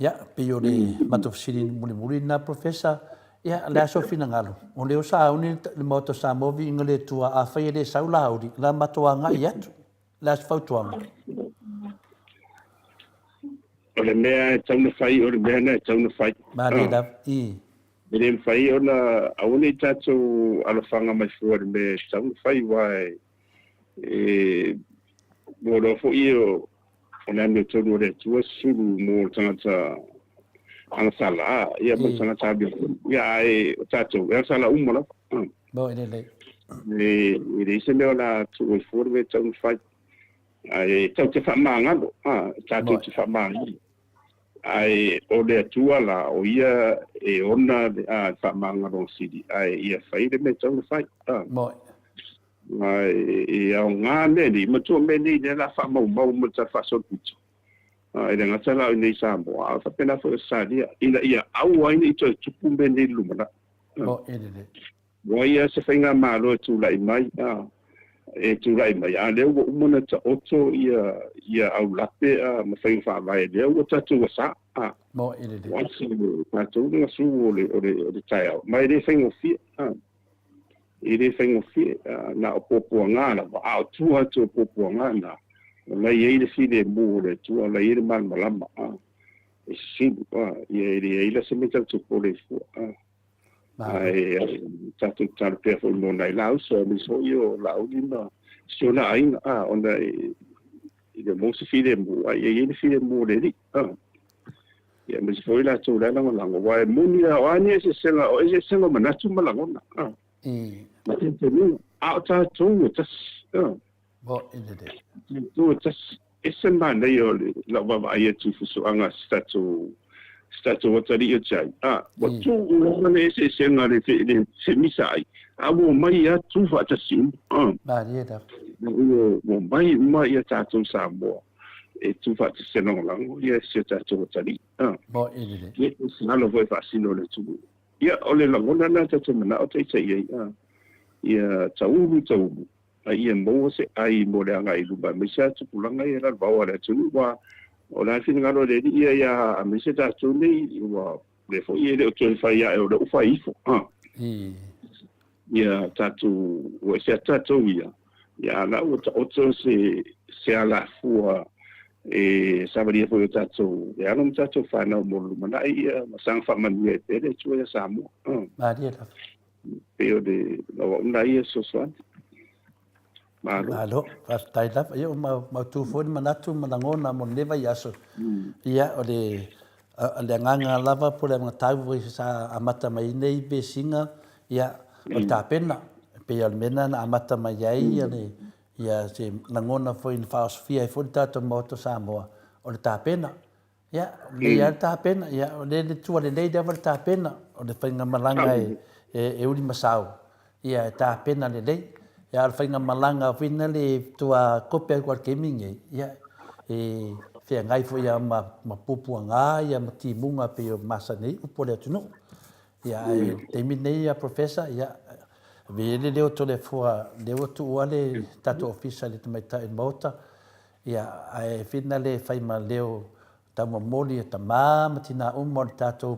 Ia, pei o le matou fesili mulimuli lena Professor. Ia, o le a sou finagalo? O lea ua sauni le Maota o Samoa viiga le Atua, afai e le sau Laauli, o le a matou agai atu. O le a se fautuaga? O le mea e tatau ona fai, o le mea lena e tatau ona fai. Malie lava, i. E le mafai ona aua ne i tatou alofaga mai fua i le mea e tatau ona fai, aua e ua iloa foi o le amiotonu a le Atua e susulu mo le tagata agasala, ia ma le tagata amiotonu. Ia, ae o tatou, e agasala uma lava. Mo e lelei. E leai se mea o le a tuu ai fua le mea e tatau ona fai. Ae tatou te faamagalo, tatou te faamagalo. Ae o le Atua la, o Ia e ona le faamagaloga sili, ae ia fai le mea e tatau ona fai. Moe. Ae e aoga mea nei, matua mea nei lea o le a faamaumau ma le tala faasolopito, e le gata la o i inei i Samoa, a faapena foi i Ausetalia, ina ia aua ai ne i toe tupu mea nei i le lumanai. Moe lelei. Ua ia se faigamalo e tulai mai, a, e tulai mai, a lea ua uma ona taoto ia, ia aulape, a, ma faiga faavae, lea ua tatou asa, a. Mo e lelei. Ua asa le tatou le gasu o le, o le, o le taeao, ma e le faigofie, a. E le faigofie, a, na o puapuaga lava, a o tua atu o puapuaga na, o la e i ai le filemu o le Atua, o la e i ai le malamalama, a, e susulu, a, ia e leai la se mea tatou te popole ai fua, a. Ae tatou tatalo pea foi mo nai la uso, aemaise foi o Laauli ma si ona aiga, a, ona e le o maua se filemu, a ia i ai le filemu o le Alii, a. Ia, aemaise foi latou la e lagolago, aua e moni lava, o a ni eseesega, o eseesega o manatu ma lagona, a, ma talitonuga, a o tatou e tasi, a. Tatou e tasi. Ese le manaia o le lau vaavaai atu i fusuaga a si tatou si tatou atalii o Jay. A, ua tuu lava le eseesega le le femisa ai, a ua omai lava tu faatasi uma. A. Malie lava. Ua omai uma ia tatou Samoa e tu faatasi e lagolago ia si o tatou atalii. A. Ia, se alo foi e faasino le atunuu. Ia, o le lagona lena tatou te manao taitai ai, a. Ia taulu taulu a ia maua se ai mo le agai i luma, aemaise lava tupulaga ia lalovaoa a le atunuu, aua O le a le finagalo o le Alii ia ia aemaise tatou nei, ua lea foi e le o toe fai ae o lea ua fai ifo, a. Ia tatou, ua ese atu tatou ia, ia a la ua taoto se, se alafua e savalia foi o tatou e alo ma tatou fanau mo le lumanai ia ma saga faamanuia ai pea le Atua ia Samoa. Malie lava. Pei o le lauauna ia fesoasoani. Malo. Malo, faafetai lava. Ia ua mautu foi le manatu ma lagona mo lenei vaiaso. Ia, o le, o le agaga lava po o le anagatau foi sa amata mai ai nei vesiga, ia, o le tapena. E pei o le mea lena na amata mai ai ia le, ia se lagona foi na faaosofia ai foi le tatou Maota o Samoa, o le tapena. Ia, o lenei lava le tapena, ia, o lea le tua lelei lava le tapena, o le faigamalaga e, e, e uli ma sao, ia, e tapena lelei. Ia, a o le faigamalaga foi na le tua kope atu i le taimi lenei, ia, e feagai foi lava ma, ma puapuaga, ia, ma timuga pei o masani ai upu a le atunuu. Ia, ae i le taimi lenei, ia, Professor, ia, ave ia le leo Toleafoa, lea ua tuua le tatou ofisa i le tamaitai o le Maota, Ia, ae whina le fai ma leo taumomoli e tama ma tina uma o le tatou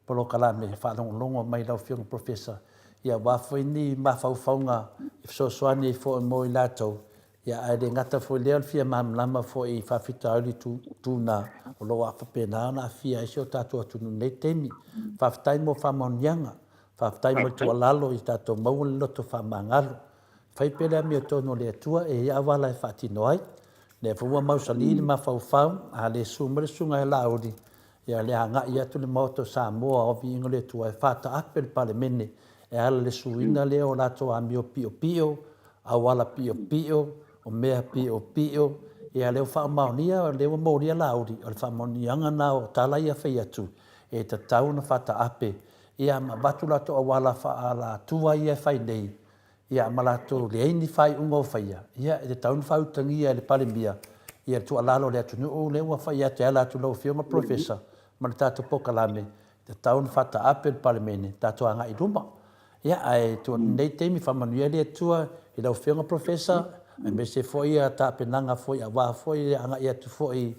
polokalame e faalogologo mai lau Afioga Professor, ia aua foi ni mafaufauga e fesoasoani ai foi mo i latou, ia ae le gata foi i lea o le fia malamalama foi i faafitauli tuna o lo o faapena ona aafia ai si o tatou atunuu i lenei taimi. Faafetai mo faamaoniaga, faafetai mo le tuualalo ia tatou maua le loto faamagalo. Fai pea le amiotonu a le Atua e i ai auala e faatino ai. Lea foi ua mausali le mafaufau, a le susu mai le Susuga ia Laauli, ia le agai atu le Maota o Samoa o Viiga o le Atua e faataape le Palemene e ala i le suiina lea o latou amio piopio, auala piopio, o mea piopio, ia lea ua faamaonia, lea ua molia Laauli, o le faamaoniaga lena o tala ia fai atu, e tatau ona faataape, ia ma avatu latou auala faaalatua ia e fai nei, ia ma latou leai ni faaiuga o faia, ia e tatau ona faautagia e le Palemia ia le tuualalo a le atunuu lea ua fai atu e ala atu i lau Afioga Polofesa ma le tatou polokalame, e tatau ona faataape le Palemene tatou agai i luma. Ia ae tuu atu lenei taimi, faamanuia le Atua i lau Afioga Polofesa aemaise foi ia tapenaga foi aua foi le agai atu foi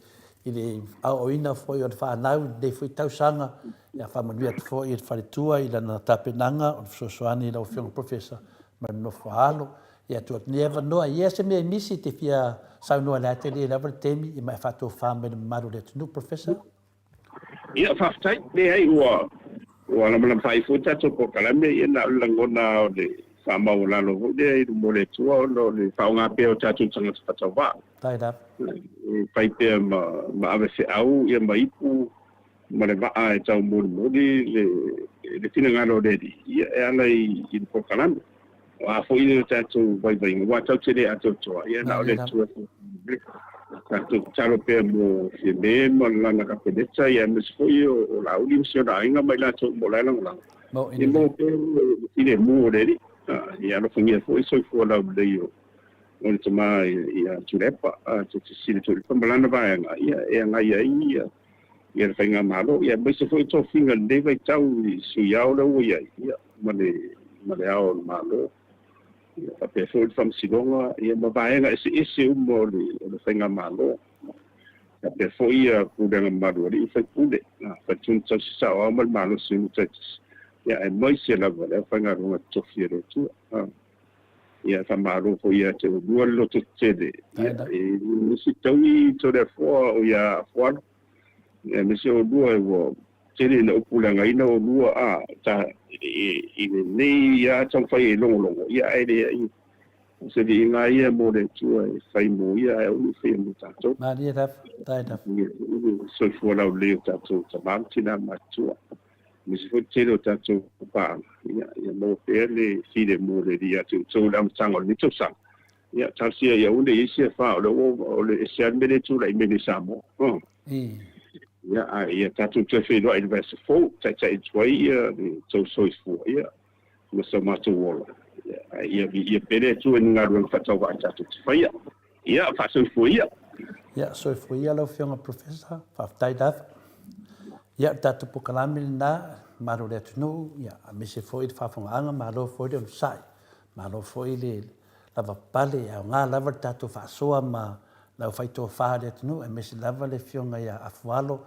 i le aoaoina foi o le fanau i lenei foi tausaga. Ia faamanuia atu foi i le faletua i lana tapenaga o le fesoasoani i lau Afioga Professor ma le nofo a alo. Ia tuu atu nei avanoa, i ai se mea e misi e te fia saunoa o le a tele lava le taimi ma e faatofa mai i le mamalu o le atunuu Professor. Ia faafetai, leai ua ua lamalama ai foi le tatou polokalame, ia na o le lagona o le faamaualalo foi lea i luma o le Atua ona o le faaaoga pea o tatou tagata faatauvaa. Faafetai lava. E fai pea ma ma ave feau ia ma ipu ma le vaa e taumolimoli le le finagalo o le Alii ia e ala i i le polokalame. O a foi le tatou vaivaiga, aua tatou te le atoatoa, ia na o le Atua e tatou tatalo pea mo Fiame ma lana Kapeneta, ia aemaise foi o Laauli ma si ona aiga ma i latou uma o la e lagolago. Ia maua pea le filemu o le Alii. Ia alofagia foi le soifua laulelei o le tama ia Tuilaepa, Sili Tuilaepa ma lana vaega, ia e agai ai ia ia le faigamalo, ia aemaise foi tofiga i lenei vaitau i sui ao lea ua i ai, ia, ma le, ma le ao o le Malo, ia, faapea foi le faamasinoga, ia, ma vaega eseese uma o le, o le faigamalo, faapea foi ia pulega mamalu a alii ma faipule, faitunu tausi saoao ma le malosi o nuu taitasi, ia, aemaise lava le aufaigaluega totofi a le Atua. Ia, faamalo foi ia te oulua le lototetele. Ia, e nisi taui Toleafoa o ia Afoalo. Ia, aemaise oulua ua tele ina ou puleagaina oulua a ta i lenei a taumafai e logologo. Ia, ae leai o se viiga ia mo le Atua e fai mo ia ae aua ne i faia mo tatou. Malie lava, faafetai lava. Ia, soifua laulelei o tatou tama ma tina matutua. Aemaise foi le tele o tatou paaga, ia, ia maua pea le filemu o le Alii ia te outou i le amataga o lenei tausaga. Ia, talosia ia aua ne i i ai se afa, o lea ua, o le ese lava le mea lea e tulai mai nei i Samoa. Uh. Ia, a ia tatou toe feiloai i le vaiaso fou, taitai atu ai ia le tou soifua, ia, ma so matou ola. Ia, a ia viia pea le Atua i ni galuega faatauvaa tatou te faia. Ia, faasoifua ia. Ia, soifua ia lau Afioga Professor, faafetai lava. Ia, o le tatou polokalame lena, malo i le atunuu, ia, aemaise foi le faafofogaaga, malo foi le onosai, malo foi le lavapapale, e aoga lava le tatou faasoa ma Le aufaitofa o le atunuu aemaise lava le Afioga ia Afualo,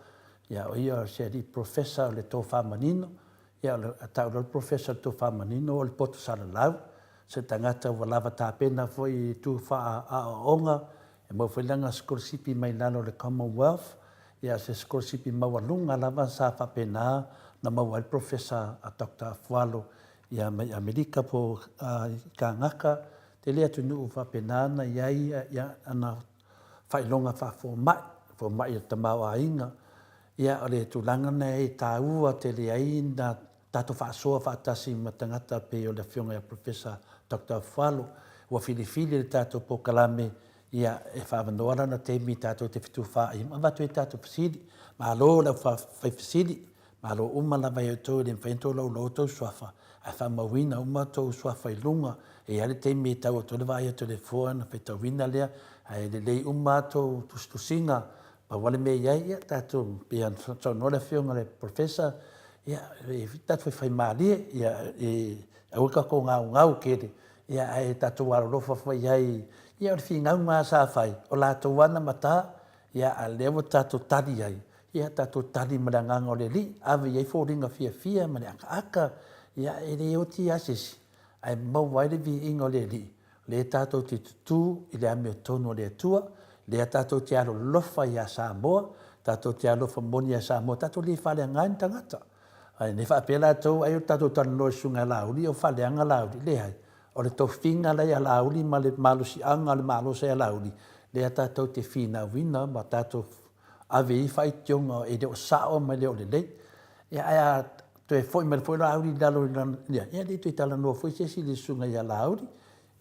ia o ia o se alii Professor o le tofa manino, ia o le tau loa le Professor o le tofa manino o le poto salalau, se tagata ua lava tapena foi i itu faaaoaoga, e maua foi lana sikolasipi mai lalo o le Commonwealth, ia o se sikolasipi maualuga lava sa faapena na maua ai le Professor a Doctor Afualo ia mai Amerika po o i Kanaka, Tele atunuu faapena na i ai ana faailoga faafomai, fomai o le tamaoaiga. Ia, o le tulaga lena e taua tele ai na tatou faasoa faatasi ma tagata pei o le Afioga ia Professor Doctor Afualo, ua filifili le tatou polokalame ia e faaavanoa lana taimi tatou te fetufaai ma avatu ai tatou fesili. Malo le au fai fesili, Malo uma lava ia outou e le mafai ona tolaulau outou suafa, ae faamauina uma outou suafa i luga, e i ai le taimi e tau atu ai le vaai atu a le Atua ona faitauina lea, ae lelei uma a outou tusitusiga, pau lava le mea e i ai, ia tatou, pei ona saunoa le Afioga i le Professor, ia tatou faifaimalie, ia aua le tatou gaugau tele, ia ae tatou alolofa foi i ai, ia o le finauga lava sa fai, o latou lava na mata, ia a o lea ua tatou tali ai, Ia tatou tali ma le agaga o le Alii, ave i ai foliga fiafia ma le akaaka, ia e le oti lava se isi, ae maua ai le viiga o le Alii, lea tatou te tutū i le amiotonu a le Atua, lea tatou te alolofa ia Samoa, tatou te alofa moni ia Samoa, tatou le faaleaga ai ni tagata. Ae le faapea latou ai o tatou talanoa i le susuga ia Laauli o faaleaga Laauli, leai. O le tofiga la ia Laauli ma le malosiaga o le Malo sa ia Laauli, lea tatou te finauina ma tatou ave i ai faitioga e le o sao ma e le o lelei. Ia ae a toe foi mai foi Laauli i lalo i lana, ia e le toe talanoa foi se isi i le susuga ia Laauli,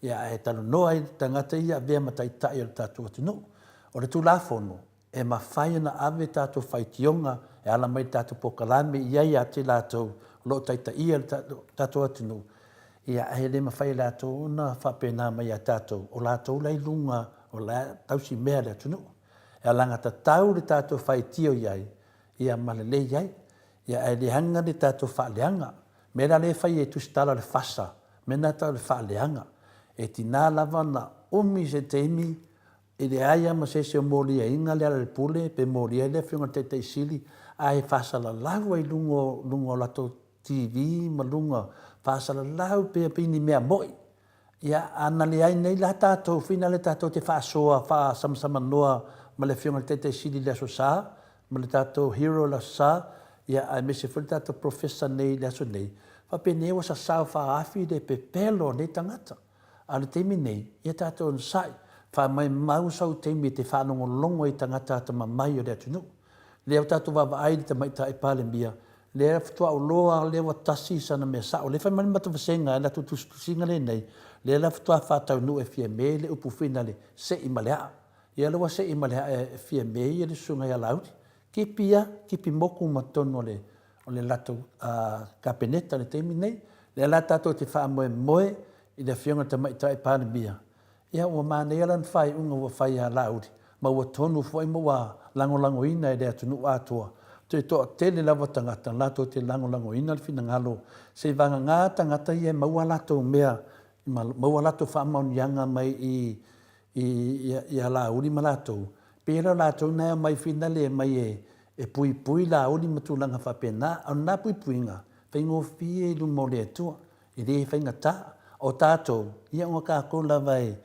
ia ae talanoa ai le tagata ia avea ma taitai o le tatou atunuu. O le Tulafono, e mafai ona ave tatou faitioga e ala mai i le tatou polokalame i ai ia te latou o lo o taitaia le tatou atunuu, ia ae le mafai e latou ona faapena mai ia tatou, o latou la e i luga o la e tausimea le atunuu. E alagatatau le tatou faitio i ai, ia ma lelei ai. Ia ae leaga le tatou faaleaga. Mea la lea e fai e Tusitala o le fasa, mea lena e tau o le faaleaga. E tiga lava ona umi se taimi e leai lava ma se isi o moliaina Lealailepule pe molia ai le Afioga i le Taitai Sili, ae faasalalau ai i luga o latou TV ma luga, faasalalau pea pei ni mea moi. Ia, a na leai nei la tatou, finale tatou te faasoa faasamasamanoa ma le Afioga i le Taitai Sili i le Aso Sa, ma le tatou hero i le Aso Sa, ia, aemaise foi le tatou Professor nei i le aso nei, faapenei ua sasao faaafi le pepelo o nei tagata. A o le taimi nei, ia tatou onosai, faamaumau sau taimi e te faalogologo ai i tagata atamamai o le atunuu. Lea ua tatou vaavaai i le Tamaitai Palemia, lea faatoa ou loa lea ua tasi sana mea sao. Lea fai mai le matou vasega i le latou tusitusiga lenei, lea la faatoa faataunuu e Fiame le upu foi lea sei ma le aa. Ia lea ua sei ma le aa e Fiame ia le susuga ia Laauli. Kepi ia, kepi moku ma totonu o le o le latou Kapeneta i le taimi lenei. Lea la tatou te faamoemoe i le Afioga i le Tamaitai Palemia Ia, ua manaia lana faaiuga ua fai ia Laauli, ma ua tonu foi ma ua lagolagoina e le atunuu atoa. Toe toatele lava tagata latou te lagolagoina le finagalo seivagana tagata ia e maua a latou mea, ma maua a latou faamaoniaga mai i ia Laauli ma latou. Pei o latou na e omai finale mai e puipui Laauli ma tulaga faapena. A o lena puipuiga, faigofie i luma o le Atua. E le faigata. O tatou, ia ona tatou lava e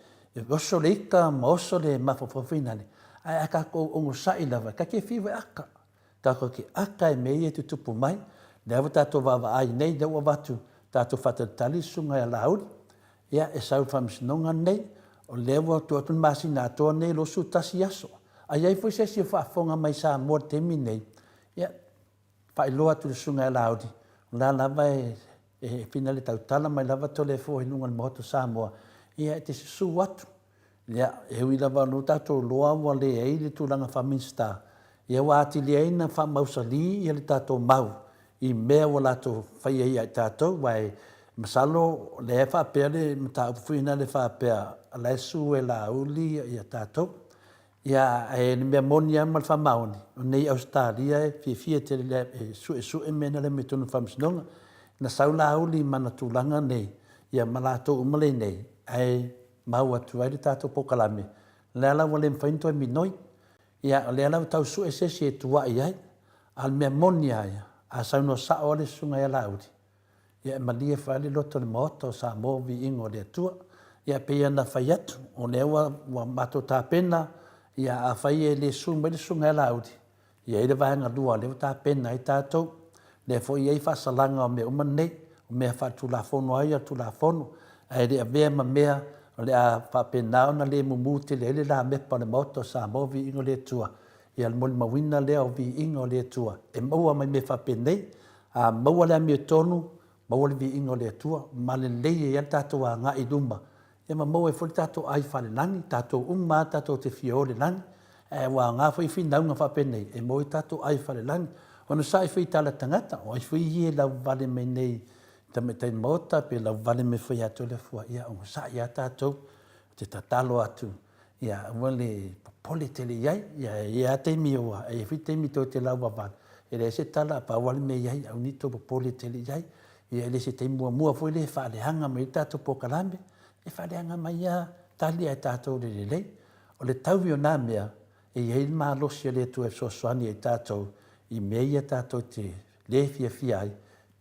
oso le ita ma oso le mafaufau finale, ae a tatou onosai lava, ta te fiu e aka. Tatou te aka i mea ia e tutupu mai. Lea ua tatou vaavaai nei, lea ua avatu tatou faatalitali le susuga ia Laauli, ia e sau i le faamasinoga lenei, o lea ua tuu atu le masina atoa lenei, 21 aso. A i ai foi se isi o faafofoga mai Samoa i le taimi lenei, ia faailoa atu i le Susuga ia Laauli, o la lava e fina le tautala mai lava Toleafoa i luga o le Maota o Samoa, ia e te susu atu. Ia, e ui lava o lea ua tatou iloa ua leai le tulaga faa-Minisita, ia ua atili ai ona faamausali ia le tatou mau i mea ua latou faia ia i tatou, aua e masalo o lea e faapea le mataupu foi lena e faapea o la e sue e Laauli ia tatou. Ia, ae o le mea moni lava ma le faamaoni, o nei i Ausetalia e fiafia tele e suesue mea na i totonu o le faamasinoga. Na sau Laauli ma ana tulaga nei, ia ma latou uma lenei, ae mau atu ai le tatou polokalame, lea la ua le mafai ona toe minoi. Ia, o lea la ua tau sue se isi e tuuai ai. A o le mea moni lava ia, a saunoa sao lava le Susuga ia Laauli, ia e malie foi lava le loto o le Maota o Samoa, viiga o le Atua. Ia e pei ona fai atu, o lea ua ua matou tapena, ia afai e le susu mai le Susuga ia Laauli, E i ai le vaega lua lea ua tapena ai tatou. Lea foi e i ai faasalaga o mea uma nei, o mea faaletulafono lava ia o le Tulafono, ae le avea ma mea o le a faapena ona le mumu tele ai le lamepa o le Maota o Samoa, viiga o le Atua. Ia le molimauina lea o viiga o le Atua e maua mai mea faapenei. A maua le amiotonu, maua le viiga o le Atua ma lelei ai lava le tatou agai i luma Ia ma maua ai foi le tatou ai faalelagi, tatou uma lava tatou te fia o i le lagi, ae ua aoga foi finauga faapenei e maua ai tatou ai faalelagi. Onosai foi i tala tagata, o ai foi ia e lauvale mai nei i tamaitai maota pe lauvale mai foi ia te oe le afua, ia onosai lava tatou. Ou te tatalo atu, ia aua le popole tele i ai, ia e i ai lava taimi ua, e i ai foi taimi tou te lauvavale, e leai se tala, pau lava le mea e i ai, aua ne i tou popole tele i ai. Ia e le se taimi muamua foi lea e faaleaga mai ai le tatou polokalame, e faaleaga mai lava, tali lava e tatou i le lelei. O le taui o na mea, e i ai le malosi o le Atua e fesoasoani ai i tatou i mea ia tatou te le fiafia ai,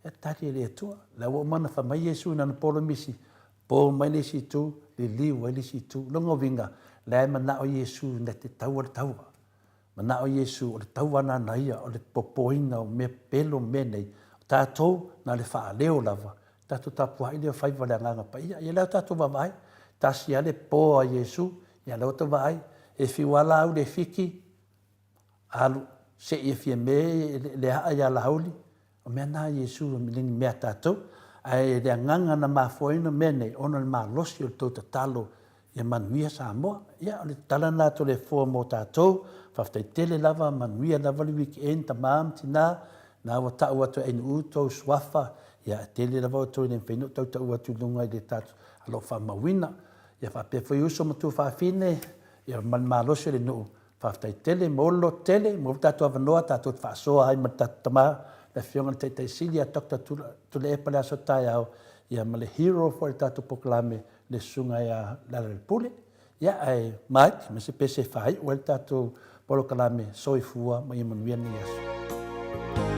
e tali e le Atua. O la ua uma ona fai mai Iesu i lana polomisi, po mai le isi itu, liliu ai le isi itu. O lona uiga, o la e manao Iesu na te taua le taua. Manao Iesu, o le taua lena na ia, o le popoina o mea pepelo ma mea nei, o tatou na o le faaleo lava, tatou tapuai lea o faiva o le Agaga Paia. Ia lea ua tatou vaavaai, tasi lava le po a Iesu, ia lea ua outou vaai, e fiu lava Laauli e fiki, alu seia Fiame le aa ia Laauli, O mea na a Iesu e le ni mea a tatou. Ae le agaga na mafua ai ona mea nei, ona o le malosi o le tou tatalo ia manuia Samoa. Ia, o le tala lena a Toleafoa mo tatou. Faafetai tele lava, manuia lava le weekend tama ma tina, na ua tau atu e Ainuu tou suafa, ia e tele lava outou e le mafai ona ou tautau atu i luga i le tatou, a o lo o faamauina. Ia faapea foi uso ma tuafafine, ia ma le malosi o le nuu, Faafetai tele, maua le lototele, maua le tatou avanoa tatou te faasoa ai ma le tatou tama, le Afioga i le Taitai Sili ia Doctor Tuilaepa i le aso a taeao, ia ma le hero foi o le tatou polokalame, le Susuga ia Lealailepule. Ia, ae Mike, ma se pese e faaiu ai le tatou polokalame, soifua ma ia manuia lenei aso.